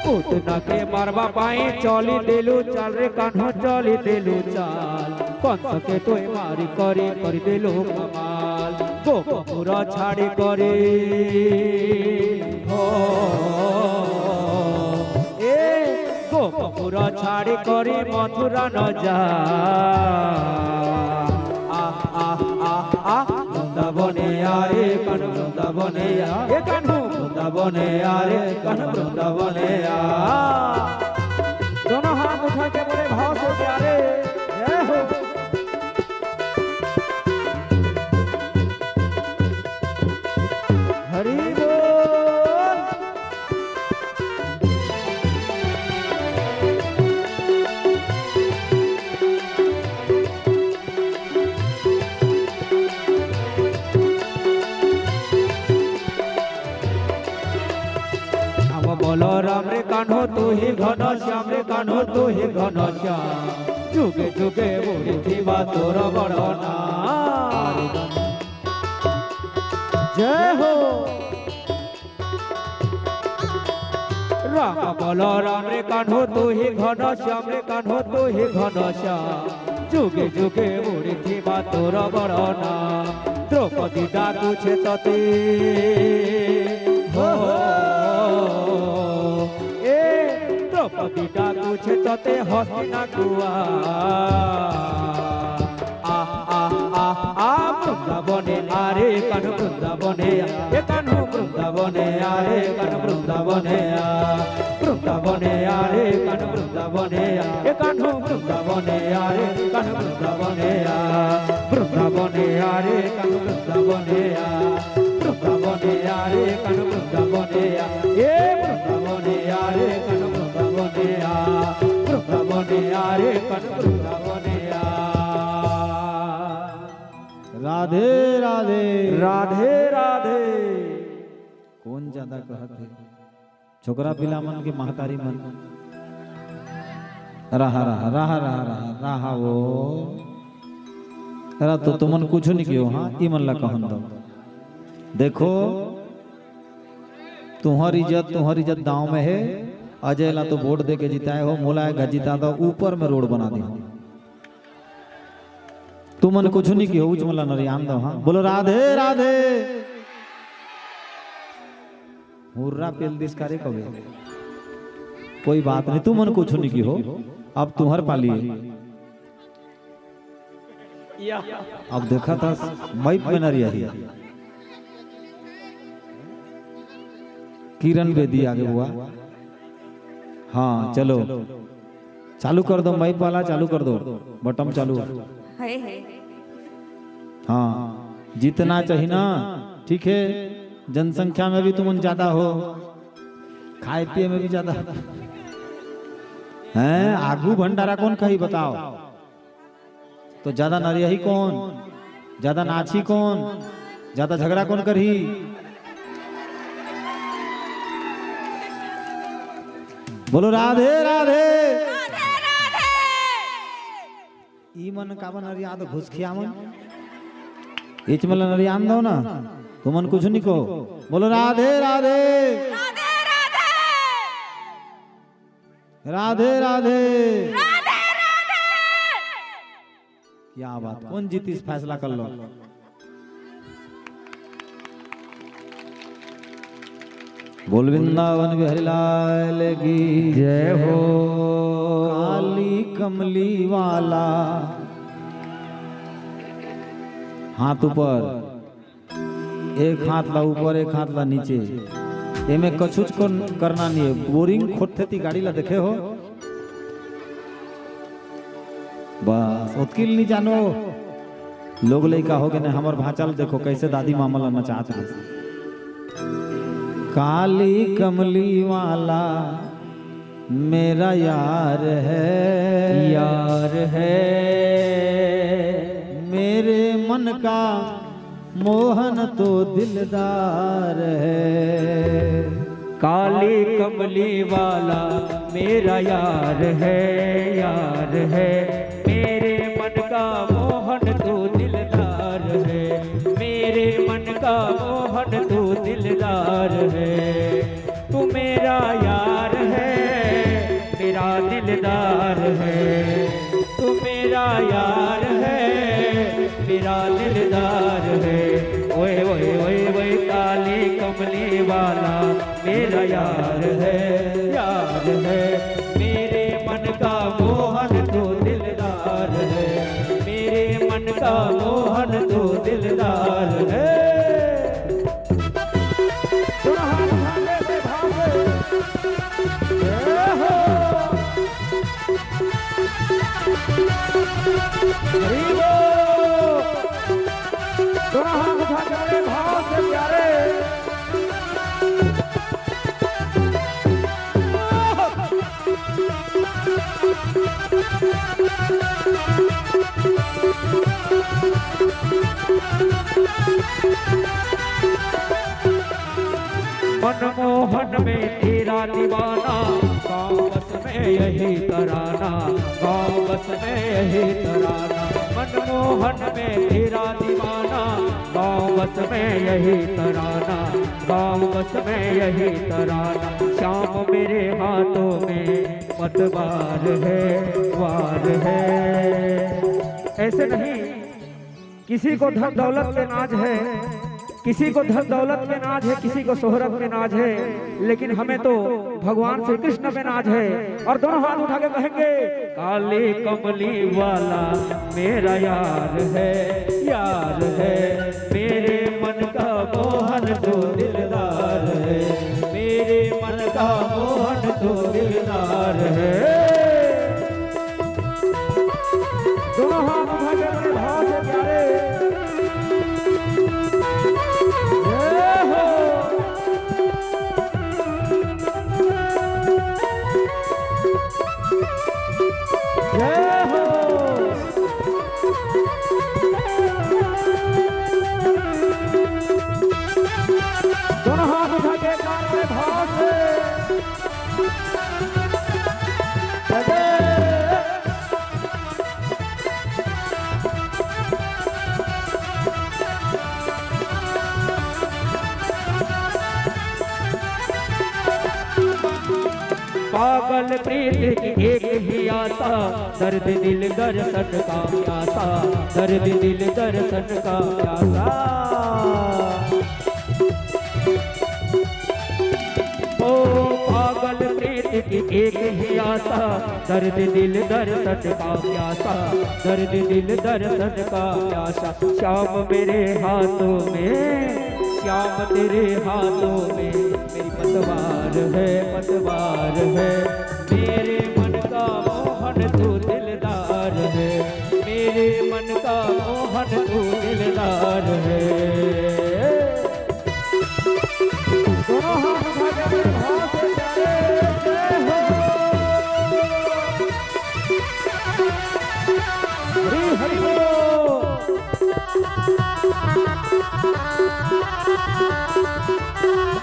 पूतना के मारबा पाई चली देलू चाल रे कान्हू, चली देलू चाल। कंस के तोय मारी करी, करी देलू कमाल। गोपपुर छाड़ी करी हो, ए गोपपुर छाड़ी करी मथुरा न जा। आ, आ, आ, आ, बृंदाबने आ रे कान्हू बृंदाबने आ, ए कान्हू बृंदाबने आ रे कान्हू बृंदाबने आ। दोनों हाथ उठा के बड़े भाव से प्यारे, जय हो। हरि बोल। राम बोलो राम रे कान्हू, तू ही घनश्याम रे कान्हू, तू ही घनश्याम। जुगे जुगे उड़िथे बा तोर बड़ना। जय हो। राम बोलो राम रे कान्हू, तू ही घनश्याम रे कान्हू, तू ही घनश्याम। जुगे जुगे उड़िथे बा तोर बड़ना। द्रौपदी डाकुछे तोते हो, ए द्रौपदी डाकुछे तोते हस्तिनापुर। आ, आ, आ, आ, बृंदाबने आ रे कान्हू बृंदाबने आ, ए कान्हू बृंदाबने आ रे कान्हू बृंदाबने आ। बृंदाबने आ रे कान्हू बृंदाबने आ, ए कान्हू बृंदाबने आ रे कान्हू बृंदाबने आ। बृंदाबने आ रे कान्हू बृंदाबने आ। बृंदाबने आ रे कान्हू बृंदाबने आ। ए बृंदाबने आ रे कान्हू बृंदाबने आ। बृंदाबने आ रे कान्हू बृंदाबने आ। राधे राधे। राधे राधे। कौन ज्यादा कहत हे? छोकरा पिला मन के महतारी मन। रहा, रहा, रहा, रहा, रहा, रहा वो। अरे तो तुमन कुछ नहीं कियो, हाँ, ई मन ला कहन दो। देखो, तुम्हारी इज्जत, तुम्हारी इज्जत दांव में हे। अजय ला तो वोट दे के जिताए हो, मोला एक घ जिता दो, ऊपर में रोड बना दे हो। तुमन कुछ नहीं कियो, उच मोला नरियान दो, हाँ। बोलो राधे, राधे। हुर्रा पेल दिस करे कबे। कोई बात नहीं, तुमन कुछ नहीं कियो, अब तुम्हर पाली हे। या। अब देखा था, माइक में नरिया ही। किरण बेदी आगे हुआ। हाँ, चलो। चालू कर दो, माइक वाला चालू कर दो। बटन चालू। है, है। हाँ, जितना चाहिए ना, ठीक है, जनसंख्या में भी तुमन ज्यादा हो, खाए पिए में भी ज्यादा। हैं, आगू भंडारा कौन कही बताओ? तो ज्यादा नरियाही कौन, ज्यादा नाची कौन, ज्यादा झगड़ा कौन करही? बोलो राधे राधे। राधे राधे। ई मन काबर नरियात घुसखिया मन? इच मन ल नरियान दो ना, तुमन कुछ नहीं कहो, बोलो राधे राधे। राधे राधे। राधे राधे। राधे राधे। क्या बात, कौन जीतीस फैसला कर लो। बोल वृंदावन बिहारी लाल की जय हो। काली कमली वाला हाथ ऊपर, एक हाथ ला ऊपर, एक हाथ ला नीचे। एमे कछुच को करना नहीं है। बोरिंग खोदथे ती गाड़ी ला देखे हो, बस ओतकिल नहीं जानो। लोग लइका हो गए ने, हमर भांचल देखो कैसे दादी मामा ला नचात है। काली कमली वाला मेरा यार है, यार है। मेरे मन का मोहन तो दिलदार है। काली कमली वाला मेरा यार है, यार है। मेरे मन का मोहन तो दिलदार है, मेरे मन का मोहन तो दिलदार है। तू मेरा यार है, मेरा दिलदार है। तू मेरा यार है, मेरा दिलदार है। ओए ओए ओए ओए, काली कमली वाला मेरा यार है, यार है। मेरे मन का मोहन तो दिलदार है, मेरे मन का मोहन तो दिलदार है। दोनों हाथ उठा के अपने भाव से। जय हो। हरि बोल। दोनों हाथ उठा के अपने भाव से प्यारे। मनमोहन में तेरा दीवाना, गाँव बस में यही तराना, गाँव बस में यही तराना। मनमोहन में तेरा दीवाना, गाँव बस में यही तराना, गाँव बस में यही तराना। श्याम मेरे हाथों में पतवार है, वार है। ऐसे नहीं, किसी को धन दौलत पे नाज है, किसी को धन दौलत पे नाज है, किसी को शोहरत पे नाज है, लेकिन हमें तो भगवान श्री कृष्ण पे नाज है। और दोनों हाथ उठा के कहेंगे, काली कमली वाला मेरा यार है, यार है। मेरे मन का मोहन तो दिलदार है, मेरे मन का मोहन तो दिलदार है। दोनों हाथ उठा के अपने भाव से प्यारे। जय हो। जय हो। दोनों हाथ उठा के एक बार अपने भाव से। पागल प्रीत की एक ही आशा, दर्द दिल दर्शन का प्यासा, दर्द दिल दर्शन का प्यासा। ओ पागल प्रीत की एक ही आशा, दर्द दिल दर्शन का प्यासा, दर्द दिल दर्शन का प्यासा। श्याम मेरे हाथों में, श्याम तेरे हाथों में, मेरी पतवार है, पतवार है। मेरे मन का मोहन तू दिलदार है, मेरे मन का मोहन तू दिलदार है। दोनों हाथ उठा के अपने भाव से प्यारे, जय हो। हरि हरि बोल।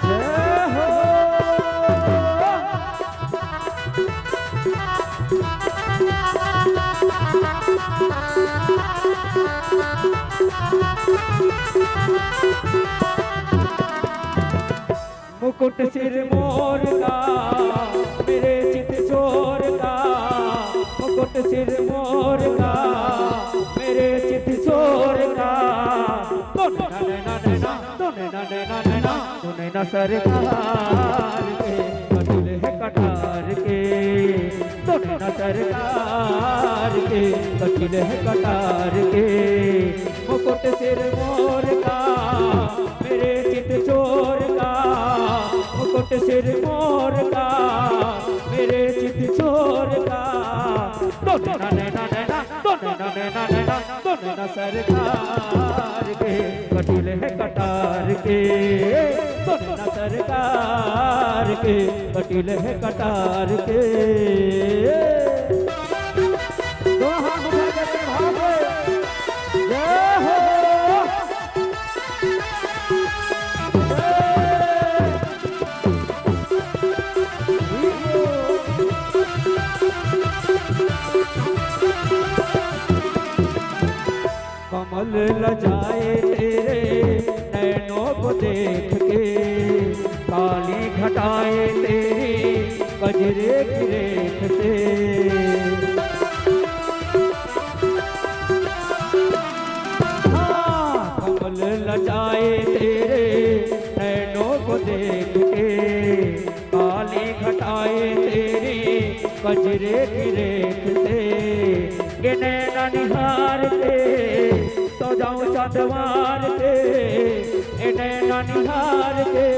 जय हो। मुकुट सिर मोर का, मेरे चित चोर का। मुकुट सिर मोर का, मेरे चित चोर का। तो नैना, नैना, नैना, तो नैना, नैना, नैना, तो नैना सरकार के, कटिल है कटार के। तो नैना सरकार के, कटिल है कटार के। मुकुट सिर मोर का, मेरे चित चोर का। मुकुट सिर मोर का, मेरे चित चोर का। तो नैना, नैना, नैना, तो नैना, नैना, नैना, तो नैना सरकार के, कटिल है कटार के। तो नैना सरकार के, कटिल है कटार के। दो हाथ उठा के भाव से। जय हो। कमल लजाए तेरे नैनों को देख के, काली घटाएं तेरी कजरे की रेख से। हाँ, कमल लजाए तेरे नैनों को देख के, काली घटाएं तेरी कजरे की रेख से। ये नैना निहार के सो जाऊं चंदवार के। ये नैना निहार के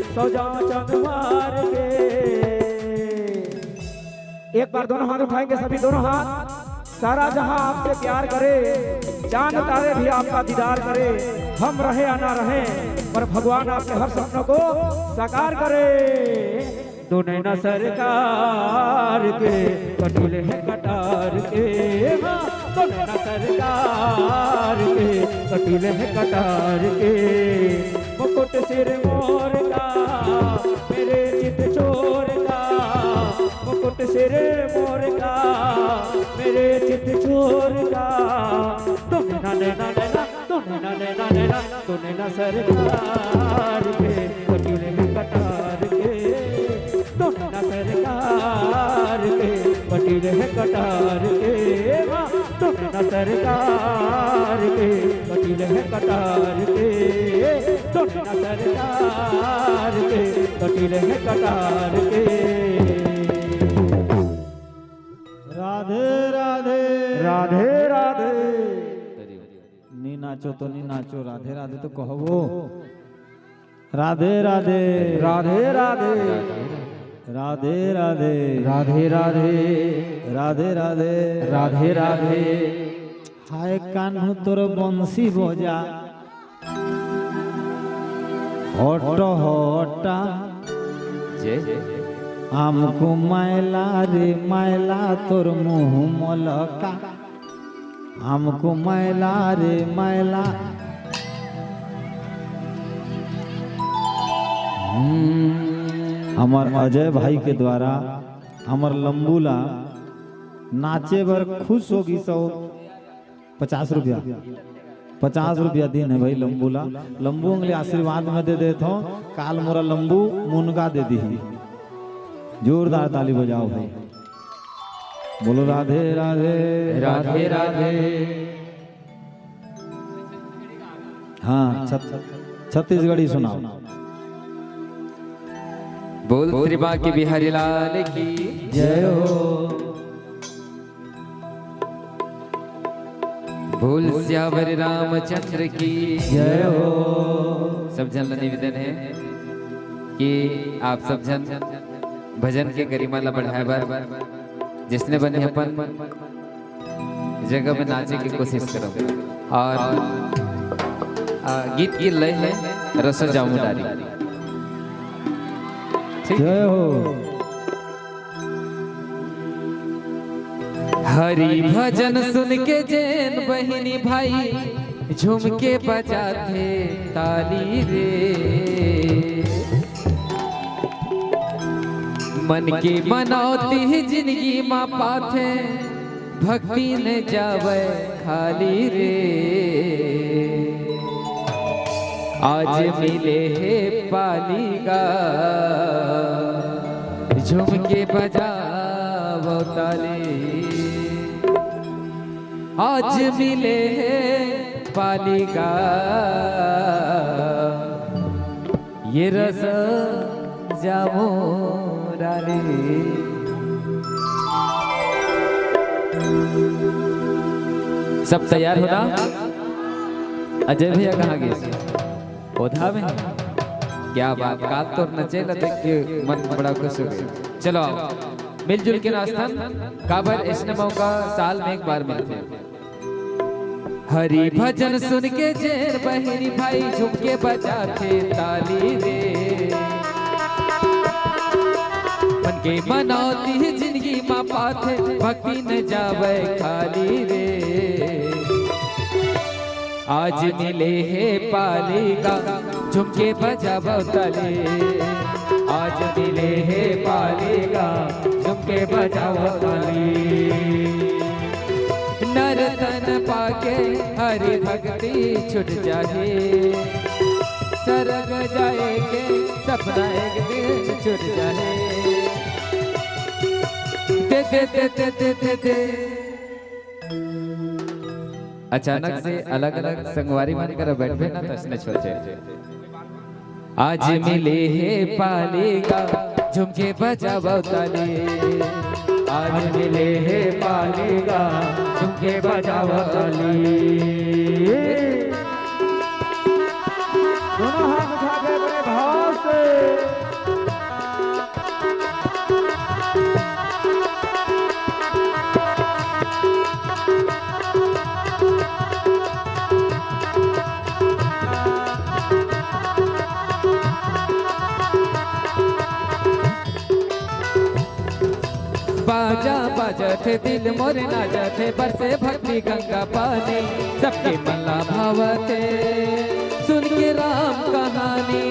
सो जाऊं चंदवार के। एक बार दोनों हाथ उठाएंगे सभी, दोनों हाथ। सारा जहां आपसे प्यार करे, चांद तारे भी आपका दीदार करे। हम रहे या ना रहे, पर भगवान आपके हर सपनों को साकार करे। दो नैना सरकार के, कटिल है कटार के। हाँ, दो नैना सरकार के, कटिल है कटार के। मुकुट सिर मोर का, मेरे चित चोर का। मुकुट सिर मोर का, मेरे चित चोर का। तो नैना, नैना, नैना, तो नैना, नैना, नैना, तो नैना सरकार के, कटिल है कटार के। तो नैना सरकार के, कटिल है कटार के। हाँ, तो नैना सरकार के, कटिल है कटार के। तो नैना सरकार के, कटिल है कटार के। राधे राधे। राधे राधे। नी नाचो तो नी नाचो, राधे राधे तो कहबो। राधे राधे। राधे राधे। राधे राधे। राधे राधे। राधे राधे। राधे राधे। हाय कान्हू तोर बंसी बजा। हट हटा। जय। हमको मैला रे मैला तोर मुंह मलका। हमको मैला रे मैला। हम्म, हमर अजय भाई के द्वारा हमर लंबू ला नाचे बर खुश होगी सौ पचास रुपया, पचास रुपया दिन है भाई लंबू ला। लंबू अंगली आशीर्वाद में दे देत हो, काल मोरा लंबू मुनगा दे दी। जोरदार ताली बजाओ भाई, बोलो राधे राधे। राधे राधे। हाँ, छत-, छत्तीसगढ़ी सुनाओ। बोल श्री बांके बिहारी लाल की जय हो। बोल सियावर रामचंद्र की जय हो। सब झन ला निवेदन है कि आप सब झन भजन के गरिमा ला बढ़ाए बर जइसने बने अपन जगह में नाचे की कोशिश करो। और, आ, गीत की लय है रसो जामू डारी। ठीक? जय हो। हरि भजन सुन के जेन बहिनी भाई झूम के बजाथे ताली रे। मन के मनौती जिंदगी मा पाथे, भक्ति न जावे खाली रे। आज मिले हे पाली गा, झुमके बजावो ताली। आज मिले हे पाली गा, ये रस जामो डाली। सब तैयार हो ना? अजय भैया कहाँ गे? ओधा में। क्या बात, काल तोर नचे ला देख के मन बड़ा खुश हो गया। चलो आओ, मिलजुल के नाचथन, काबर अइसने मौका साल में एक बार मिलथे। हरि भजन सुन के जेन बहिनी भाई झुमके बजाथे ताली रे। मन के मनौती जिंदगी मा पाथे, भक्ति न जावे खाली रे। आज मिले हे पाली गा, झुमके बजावो ताली। आज मिले हे पाली गा, झुमके बजावो ताली। नर तन पाके हरि भक्ति छुट जाही, सरग जाए के सपना एक दिन छुट जाही। दे दे दे दे दे दे दे। अचानक से अलग-अलग संगवारी मन करा बैठबे ना, त अइसने होथे। आज मिले हे पाली गा, झुमके बजावो ताली। आज मिले हे पाली गा, झुमके बजावो ताली। दोनों हाथ उठा के बड़े भाव से। बाजा बाजत हे, दिल मोर नाचत हे, बरसे भक्ति गंगा पानी, सबके मन ला भावत हे, सुन के राम कहानी।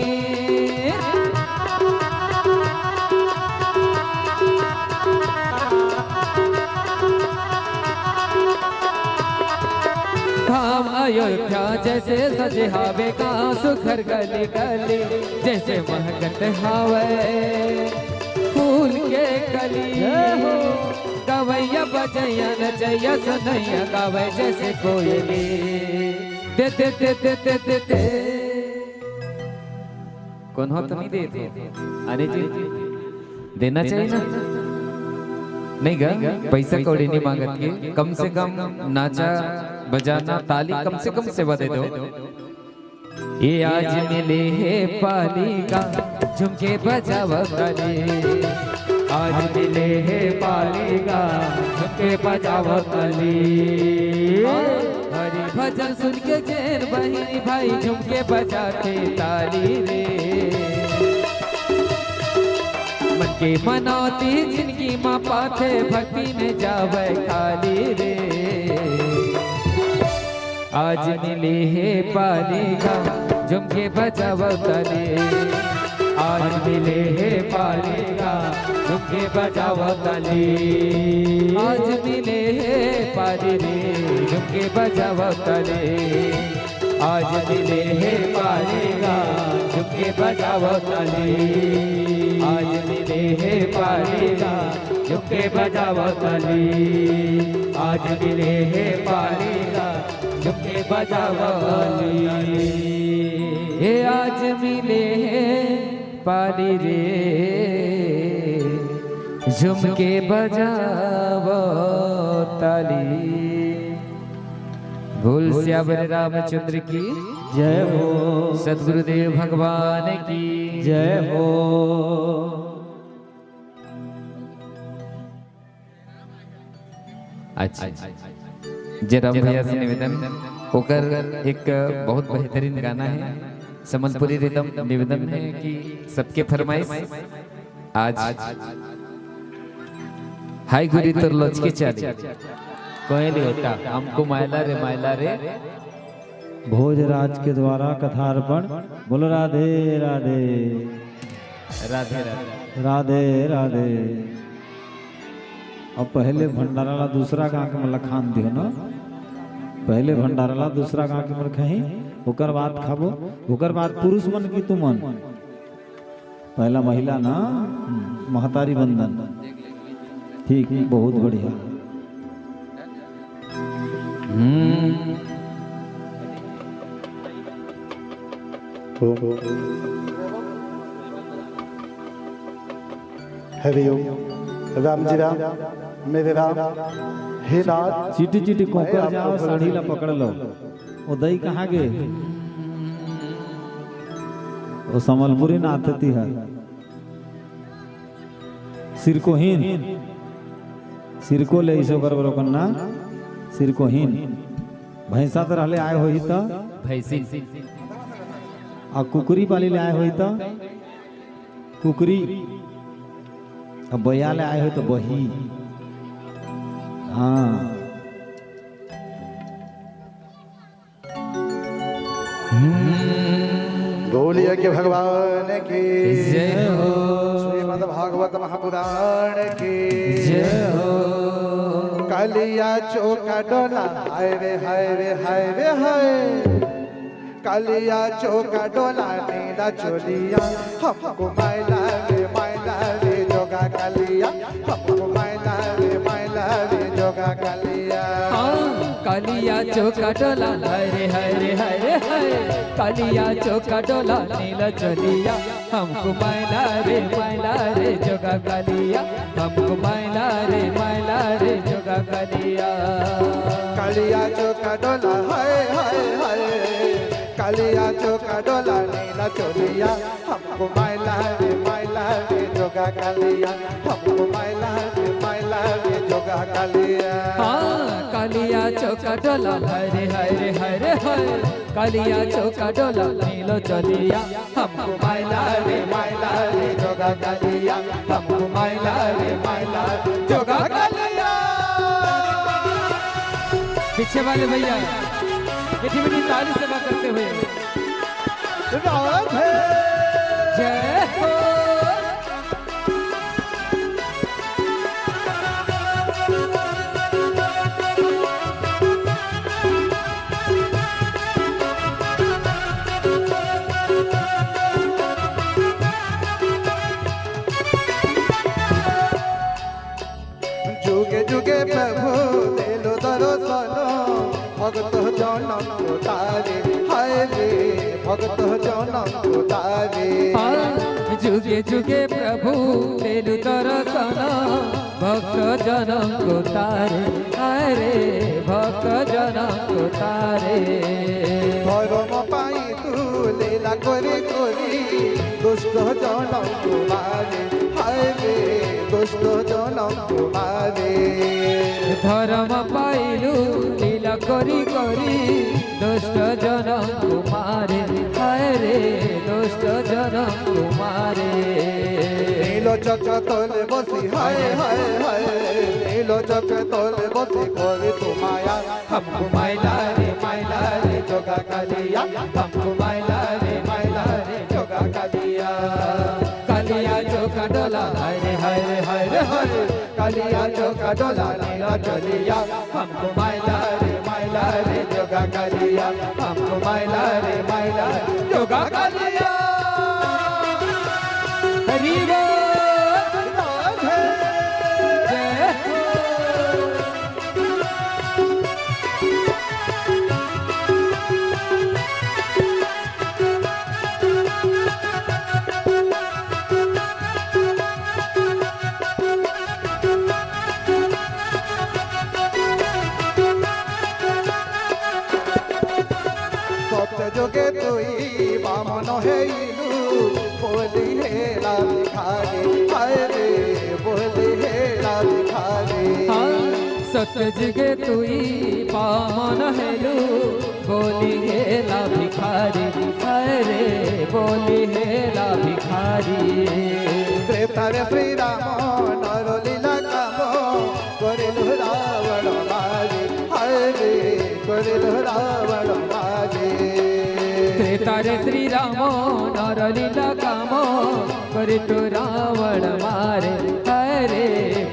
धाम अयोध्या जैसे सजे हावे, गाँव सुघर गली गली, जैसे महकत हावे फूल के कली। जय हो। गवैया बजैया नचैया सुनैया गावे जैसे कोयली। दे दे दे दे दे दे दे। कोनो तो नहीं देत हो। अरे जी, देना चाहिए ना। नहीं गा, पैसा कौड़ी नहीं मांगत के, कम से कम नाचा बजाना, ताली कम से कम सेवा दे दो। ये आज मिले हे पाली गा, झुमके बजावो ताली। आज मिले हे पाली गा, झुमके बजावो ताली। हरि भजन सुन के जेन बहिनी भाई झुमके बजाथे ताली रे। मन के मनौती जिंदगी मा पाथे, भक्ति में जावे खाली रे। आज मिले हे पाली गा, झुमके बजावो ताली। आज मिले हे पाली गा, झुमके बजावो ताली। आज मिले हे पाली रे, झुमके बजावो ताली। आज मिले हे पाली गा, झुमके बजावो ताली। आज मिले हे पाली गा, झुमके बजावो ताली। आज मिले हे पाली गा, झुमके बजावो ताली। हे आज मिले हे पाली रे, झुमके बजावो ताली। बोल सियावर रामचंद्र की जय हो। सतगुरुदेव भगवान की जय हो। अच्छा, जय राम भैया से निवेदन, ओकर एक बहुत बेहतरीन गाना है, संबलपुरी रिदम। निवेदन है कि सबके फरमाइश आज हाय गुरी तोर लचके चाली, कोयल होता हमको मायला रे, मायला रे। भोजराज के द्वारा कथार्पण। बोलो राधे राधे। राधे राधे। राधे राधे। अब पहले भंडारा ला दूसरा गांव के मन ला खान दियो ना, पहले भंडारा ला दूसरा गांव के मन खाही। ओकर बाद खाबो, ओकर बाद पुरुष मन की तुमन। पहला महिला ना, हम्म, महतारी वंदन। ठीक, बहुत बढ़िया। हम्म। हरि ओम। राम जी राम, मेरे राम, हे नाथ। चीटी चीटी कोकर जाओ, साड़ी ला पकड़ लो। वो दई कहाँ गे? वो संबलपुरी नाचती है। सिरकोहीन, सिरको ले इसे ओकर बरो कन्ना, सिरकोहीन। भैंसा त रहले आए होही त? भैंसिन। आ कुकरी पाली ले आए होही त? कुकरी। अब बया ले आए होही त बही। हाँ। बोलिए कि भगवान की जय हो। श्रीमद् भागवत महापुराण की जय हो। कलिया चौका डोला, हाय रे, हाय रे, हाय रे, हाय। कलिया चौका डोला, नीला चोलिया, हमको मायला रे, मायला रे, जोगा कलिया, हमको मायला रे, मायला रे, जोगा कलिया। हाँ, कलिया चौका डोला, हाय रे, हाय रे, हाय रे, हाय। कलिया चौका डोला, नीला चोलिया, हमको मायला रे, मायला रे, जोगा कलिया, हमको मायला रे, मायला रे, जोगा कलिया। कलिया चौका डोला, हाय, हाय, हाय। कलिया चौका डोला, नीला चोलिया, हमको मायला रे, मायला रे, जोगा कलिया, हमको मायला रे, मायला रे, जोगा कलिया। हाँ, कलिया चौका डोला, हाय रे, हाय रे, हाय रे, हाय। कलिया चौका डोला, नीलो चोलिया, हमको मायला रे, मायला रे, जोगा कलिया, हमको मायला रे, मायला रे, जोगा कलिया। पीछे वाले भैया, मीठी मीठी ताली से बात करते हुए। राधे। जय हो। जुगे जुगे प्रभु देलु दर्शन, भक्त जनक तारे, हाय रे, भक्त जनक तारे। हाँ, जुगे जुगे प्रभु देलु दर्शन, भक्त जनक तारे, हाय रे, भक्त जनक तारे। धर्म पाई तू लीला करी करी, दुष्ट जनक मारे, हाय रे, दुष्ट जनक मारे। धर्म पाइलु लीला करी करी, दुष्ट जनक मारे, हाय रे, दुष्ट जनक मारे। नीलोचक तले बसी, हाय, हाय, हाय, नीलोचक तले बसी करी तू माया। हमको मायला रे, मायला रे, जोगा कलिया, हमको मायला रे, मायला रे, जोगा कलिया। कलिया चौका डोला, हाय रे, हाय रे, हाय रे, हाय। कलिया चौका डोला, नीला चोलिया, हमको मायला रे, मायला रे, जोगा कलिया, हमको मायला रे, मायला रे, जोगा कलिया। हरि बोल। राधे। जय हो। सत्य जुगे तुई बामन हेलु, बोली हेला भिखारी, हाय रे, बोली हेला भिखारी। हाँ, सत्य जुगे तुई बामन हेलु, बोली हेला भिखारी, हाय रे, बोली हेला भिखारी। त्रेता रे श्री राम नर लीला काम, करिलु रावण मारी, हाय रे, करिलु रावण मारी। त्रेता रे श्री राम नर लीला काम, करितु रावण मारे, हाय रे,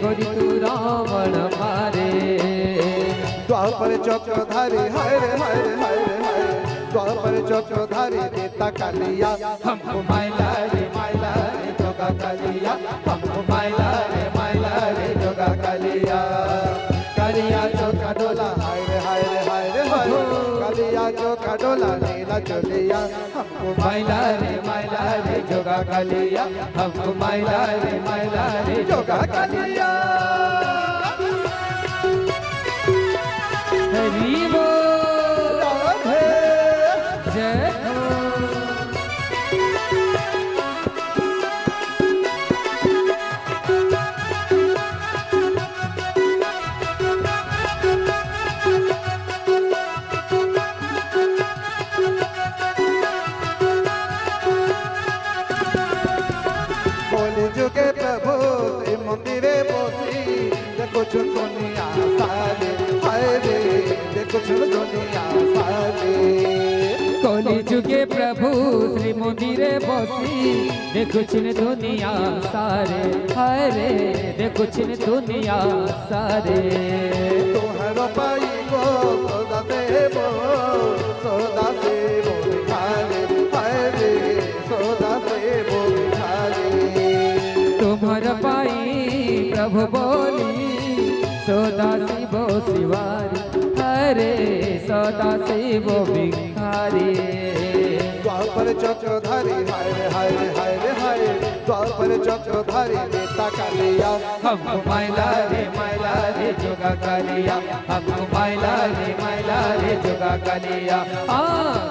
करितु रावण मारे। द्वापर चक्रधारी, हाय रे, हाय रे, हाय रे, हाय रे। द्वापर चक्रधारी देता कलिया, हमको माइला रे माइला रे जोगा कलिया, हमको माइला रे माइला रे जोगा कलिया। कलिया चोखा डोला, हाय रे हाय रे हाय रे हाय। कलिया चोखा डोला, नीला चोलिया, हमको माइला रे माइला रे जोगा कलिया, हमको माइला रे माइला रे जोगा कलिया। हरि बोल। राधे। जय हो। बोली जुगे प्रभु श्री मंदिरे बसी, देखो चुन दुनिया सारे, हाय रे, देखो चुन दुनिया सारे। कली जुगे प्रभु श्री मंदिरे बसी, देखो चुन दुनिया सारे, हाय रे, देखो चुन दुनिया सारे। तोहरो पाई गो सदा देबो, सदा देबो भिखारी, हाय रे, सदा देबो भिखारी। तुम्हर पाई प्रभु बोली, सदा शिव शिवारी, हरे सदा शिव भिखारी। द्वापर चक्रधारी, हाय रे, हाय रे, हाय रे, हाय। द्वापर चक्रधारी देता कलिया, हमको माइला रे, माइला रे जोगा कलिया, हमको माइला रे, माइला रे जोगा कलिया। आ,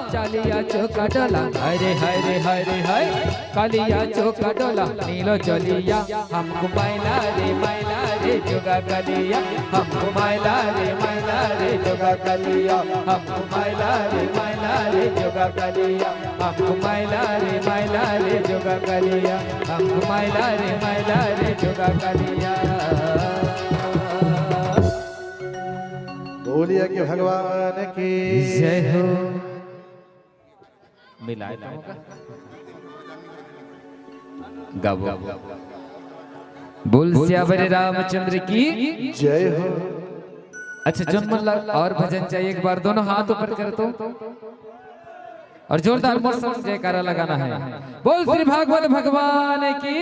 चलिया चोखा डोला, हरे, हरे, हरे, हरे। कलिया चोखा डोला, नीलो चोलिया, हमको माइला रे, माइला रे जोगा कलिया, हमको माइला रे, माइला रे जोगा कलिया, हमको माइला रे, माइला रे जोगा कलिया, हमको माइला रे, माइला रे जोगा कलिया, हमको माइला रे, माइला रे जोगा कलिया। बोलिया के भगवान की जय हो। मिलाए तो होगा। गाबो। बोल सियावर रामचंद्र की। जय हो। अच्छा, जोन मन ला और भजन चाहिए, एक बार दोनों हाथ ऊपर कर दो और जोरदार मोर संग जयकारा लगाना है। बोल श्री भागवत भगवान की,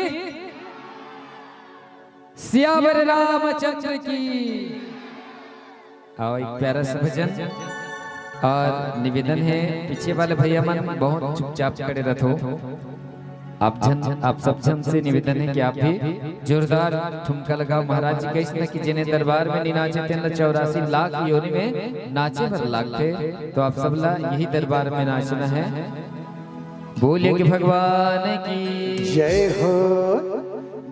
सियावर रामचंद्र की। आओ, एक प्यारा सा भजन। और निवेदन है, पीछे वाले भैया मन बहुत चुपचाप खड़े रहो। आप झन, आप सब झन से निवेदन है कि आप भी जोरदार ठुमका लगाओ। महाराज जी कहिस न कि जेने दरबार में नी नाचे, तेन ला चौरासी लाख योनि में नाचे बर लागथे। तो आप सब ला यही दरबार में नाचना है। बोलिए कि भगवान की जय हो।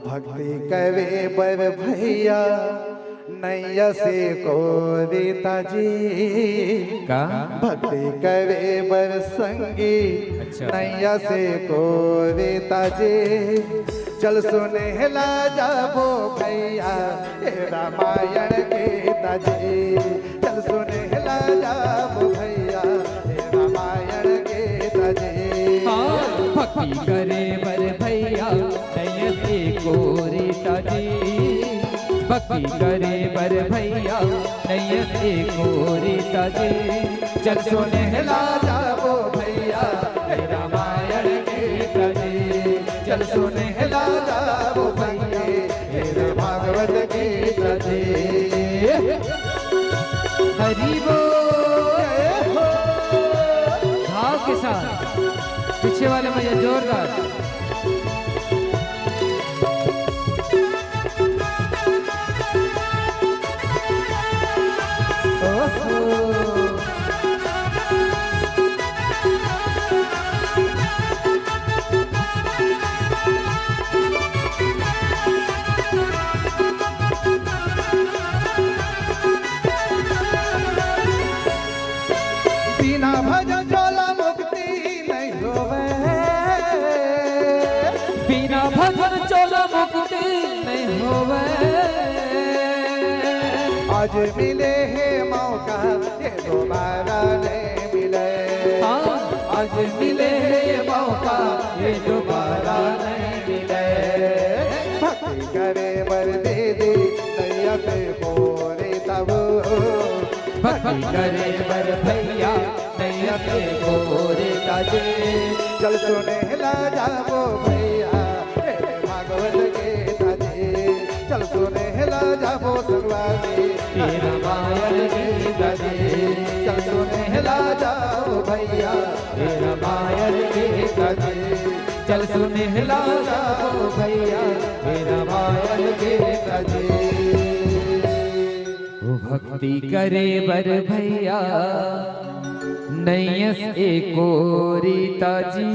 भक्ति करे बर भैया नैया से कोरिता जी। का? भक्ति करे बर संगी अच्छा। नैया से कोरिता जी। चल सुनेला जाबो भैया, ए रामायण गीता जी। चल सुनेला जाबो भैया, ए रामायण गीता जी। हाँ, भक्ति करे बर भैया, नैया से कोरिता जी। भक्ति करे बर भैया, नैया से कोरिता जी। चल सुनेला जाबो भैया, ए रामायण गीता जी। चल सुनेला जाबो भैया, ए भागवत गीता जी। हरि बोल। भाव के साथ पीछे वाले भैया जोरदार। ओहो। बिना भजन चोला मुक्ति नहीं होवे। बिना भजन चोला मुक्ति नहीं होवे। आज मिले है मौका, ये दोबारा नहीं मिले। हाँ। आज मिले है ये मौका, ये दोबारा नहीं मिले। भक्ति करे बर दीदी, नैया से कोरिता जी। भक्ति करे बर भैया, नैया से जी, चल सुने ला जाबो भैया, तेरे भागवत गीता जी। चल सुने ला जाबो संगवारी, तेरा मायर गीता जी। चल सुने ला जाबो भैया, तेरा मायर गीता जी। चल सुने ला जाबो भैया, तेरा मायर गीता जी। भक्ति करे बर भैया नैयस एको रीता जी।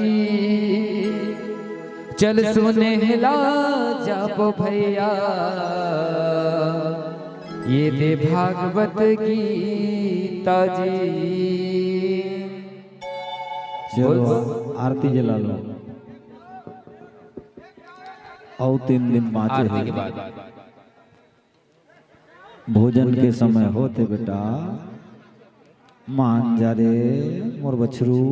चल सुने ला जाबो भैया, ये दे भागवत गीता जी। चलो, बोल। आरती जला लो। अउ तीन दिन बाँचे आरती हे। के बाद। भोजन के समय होथे बेटा, मान जा रे मोर बछरू।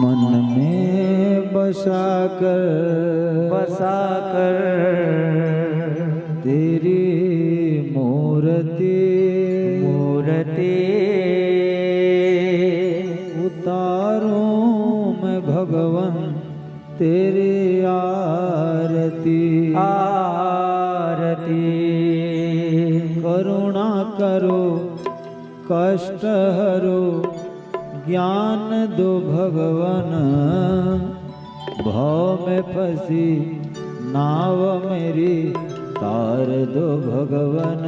मन में बसा कर, बसा कर तेरी मूर्ति, मूर्ति उतारूं मैं भगवन तेरी आरती, आरती। करुणा करो, कष्ट हरो, ज्ञान दो भगवन, भव में फंसी नाव मेरी तार दो भगवन।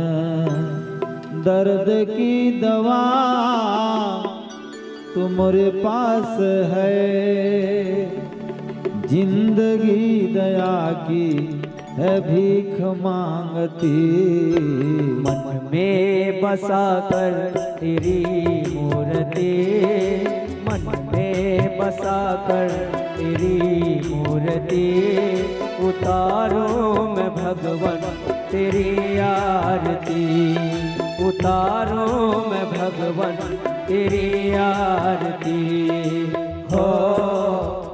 दर्द की दवा तुम्हारे पास है, जिंदगी दया की है भीख मांगती। मन में बसा कर तेरी मूर्ति, मन में बसा कर तेरी मूर्ति, उतारूं मैं भगवन तेरी आरती, उतारूं मैं भगवन तेरी आरती। हो,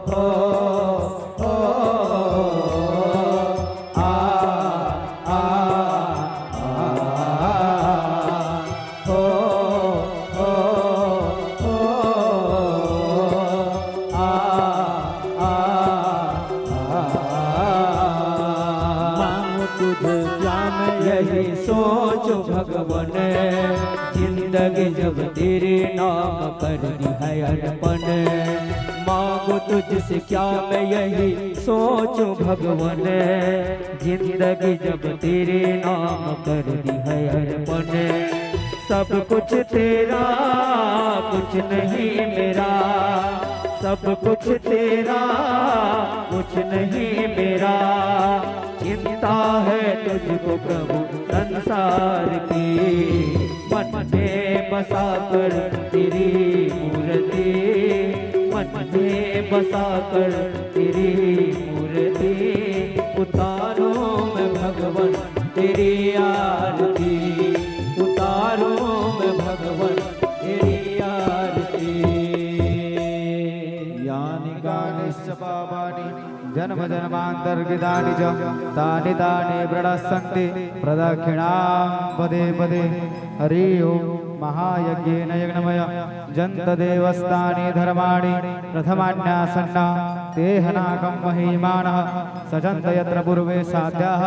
हो, हो, आ, आ, आ, हो, हो, हो, आ, आ, आ, मांगू तुझे क्या मैं यही सोचो भगवन, जिंदगी जब तेरे नाम कर दी है अर्पण। मांगू तुझसे क्या मैं यही सोचो भगवन, जिंदगी जब तेरे नाम कर दी है अर्पण। सब कुछ तेरा, कुछ नहीं मेरा, सब कुछ तेरा, कुछ नहीं मेरा। चिंता है तुझको प्रभु संसार की, मन में बसा कर तेरी मूर्ति, मन में बसा कर तेरी मूर्ति, उतारूं मैं भगवन तेरी आरती, उतारूं मैं भगवन तेरी आरती। यानि कानिश्च पापानि जन्म जन्मांतर कृतानि च, तानि तानि प्रणश्यन्ति प्रदक्षिणां पदे पदे। हरि ओम। महायज्ञेन यज्ञमय जन्तदेवस्तानि धर्माणि प्रथमान्यासन्ना ते हनाकं महीमानः। सजन्त यत्र पूर्वे साध्याः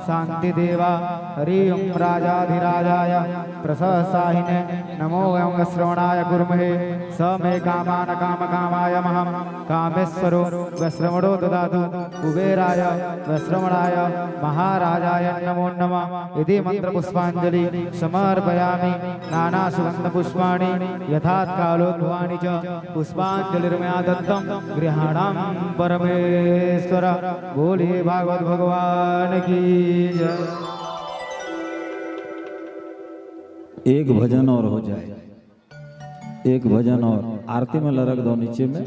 शान्ति देवा। हरि ओम राजाधिराजाय प्रसहसाहिने नमो वयं वैश्रवणाय कुर्महे। स मे कामान काम कामाय महं कामेश्वरो वैश्रवणो ददातु। कुबेराय वैश्रवणाय महाराजाय नमो नमः। इति मंत्र पुष्पांजलि समर्पयामि। नाना सुगंध पुष्पाणि यथाकालोद्भवानि च पुष्पांजलिर्मया दत्तं गृहाणां परमेश्वर। बोलिए भागवत भगवान की जय। एक भजन और हो जाए, एक भजन और आरती में लरक दो नीचे में।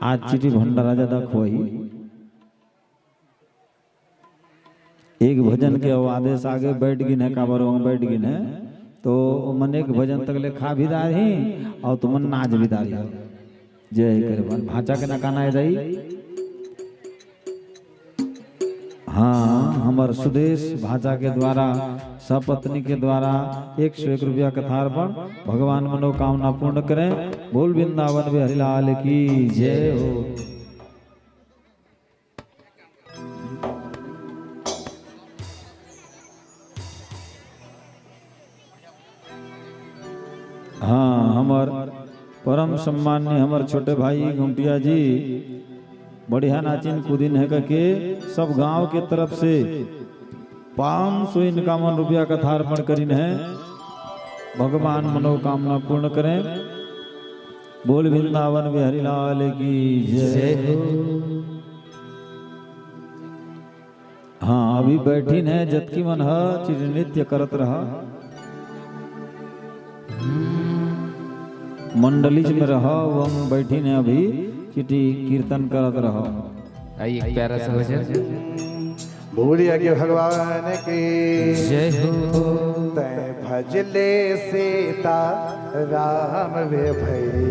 आज चिटी भंडारा ज्यादा खोई। एक भजन के अउ आदेश आगे बैठ गिन हे, काबर वहाँ बैठ गिन हे। तो ओमन एक भजन तक ले खा भी डारही अउ तुमन नाच भी डारही। जय करे बन भांचा के नकाना है दाई। हाँ, हमर सुदेश भांचा के द्वारा, सपत्नी के द्वारा एक सौ एक रुपया कथार्पण। भगवान मनोकामना पूर्ण करें। बोल वृंदावन बिहारी लाल की जय हो। हाँ, हमर परम सम्मान्य हमर छोटे भाई गुमटिया जी बढ़िया नाचिन कूदिन हे कहिके सब गांव के तरफ से पाँच सौ इनकावन रुपया कथार्पण करिन हे। भगवान मनोकामना पूर्ण करें। बोल वृंदावन बिहारी लाल की जय हो। हाँ, अभी बैठिन हे, जतकी मन ह चिट नृत्य करत रहा, मंडलीच में रहा, वो हम बैठिन हे अभी चिटी कीर्तन करत रहा। आइए, एक प्यारा सा भजन। भूलिया के भगवान की जय हो। तै भजले सीता राम वे भैया।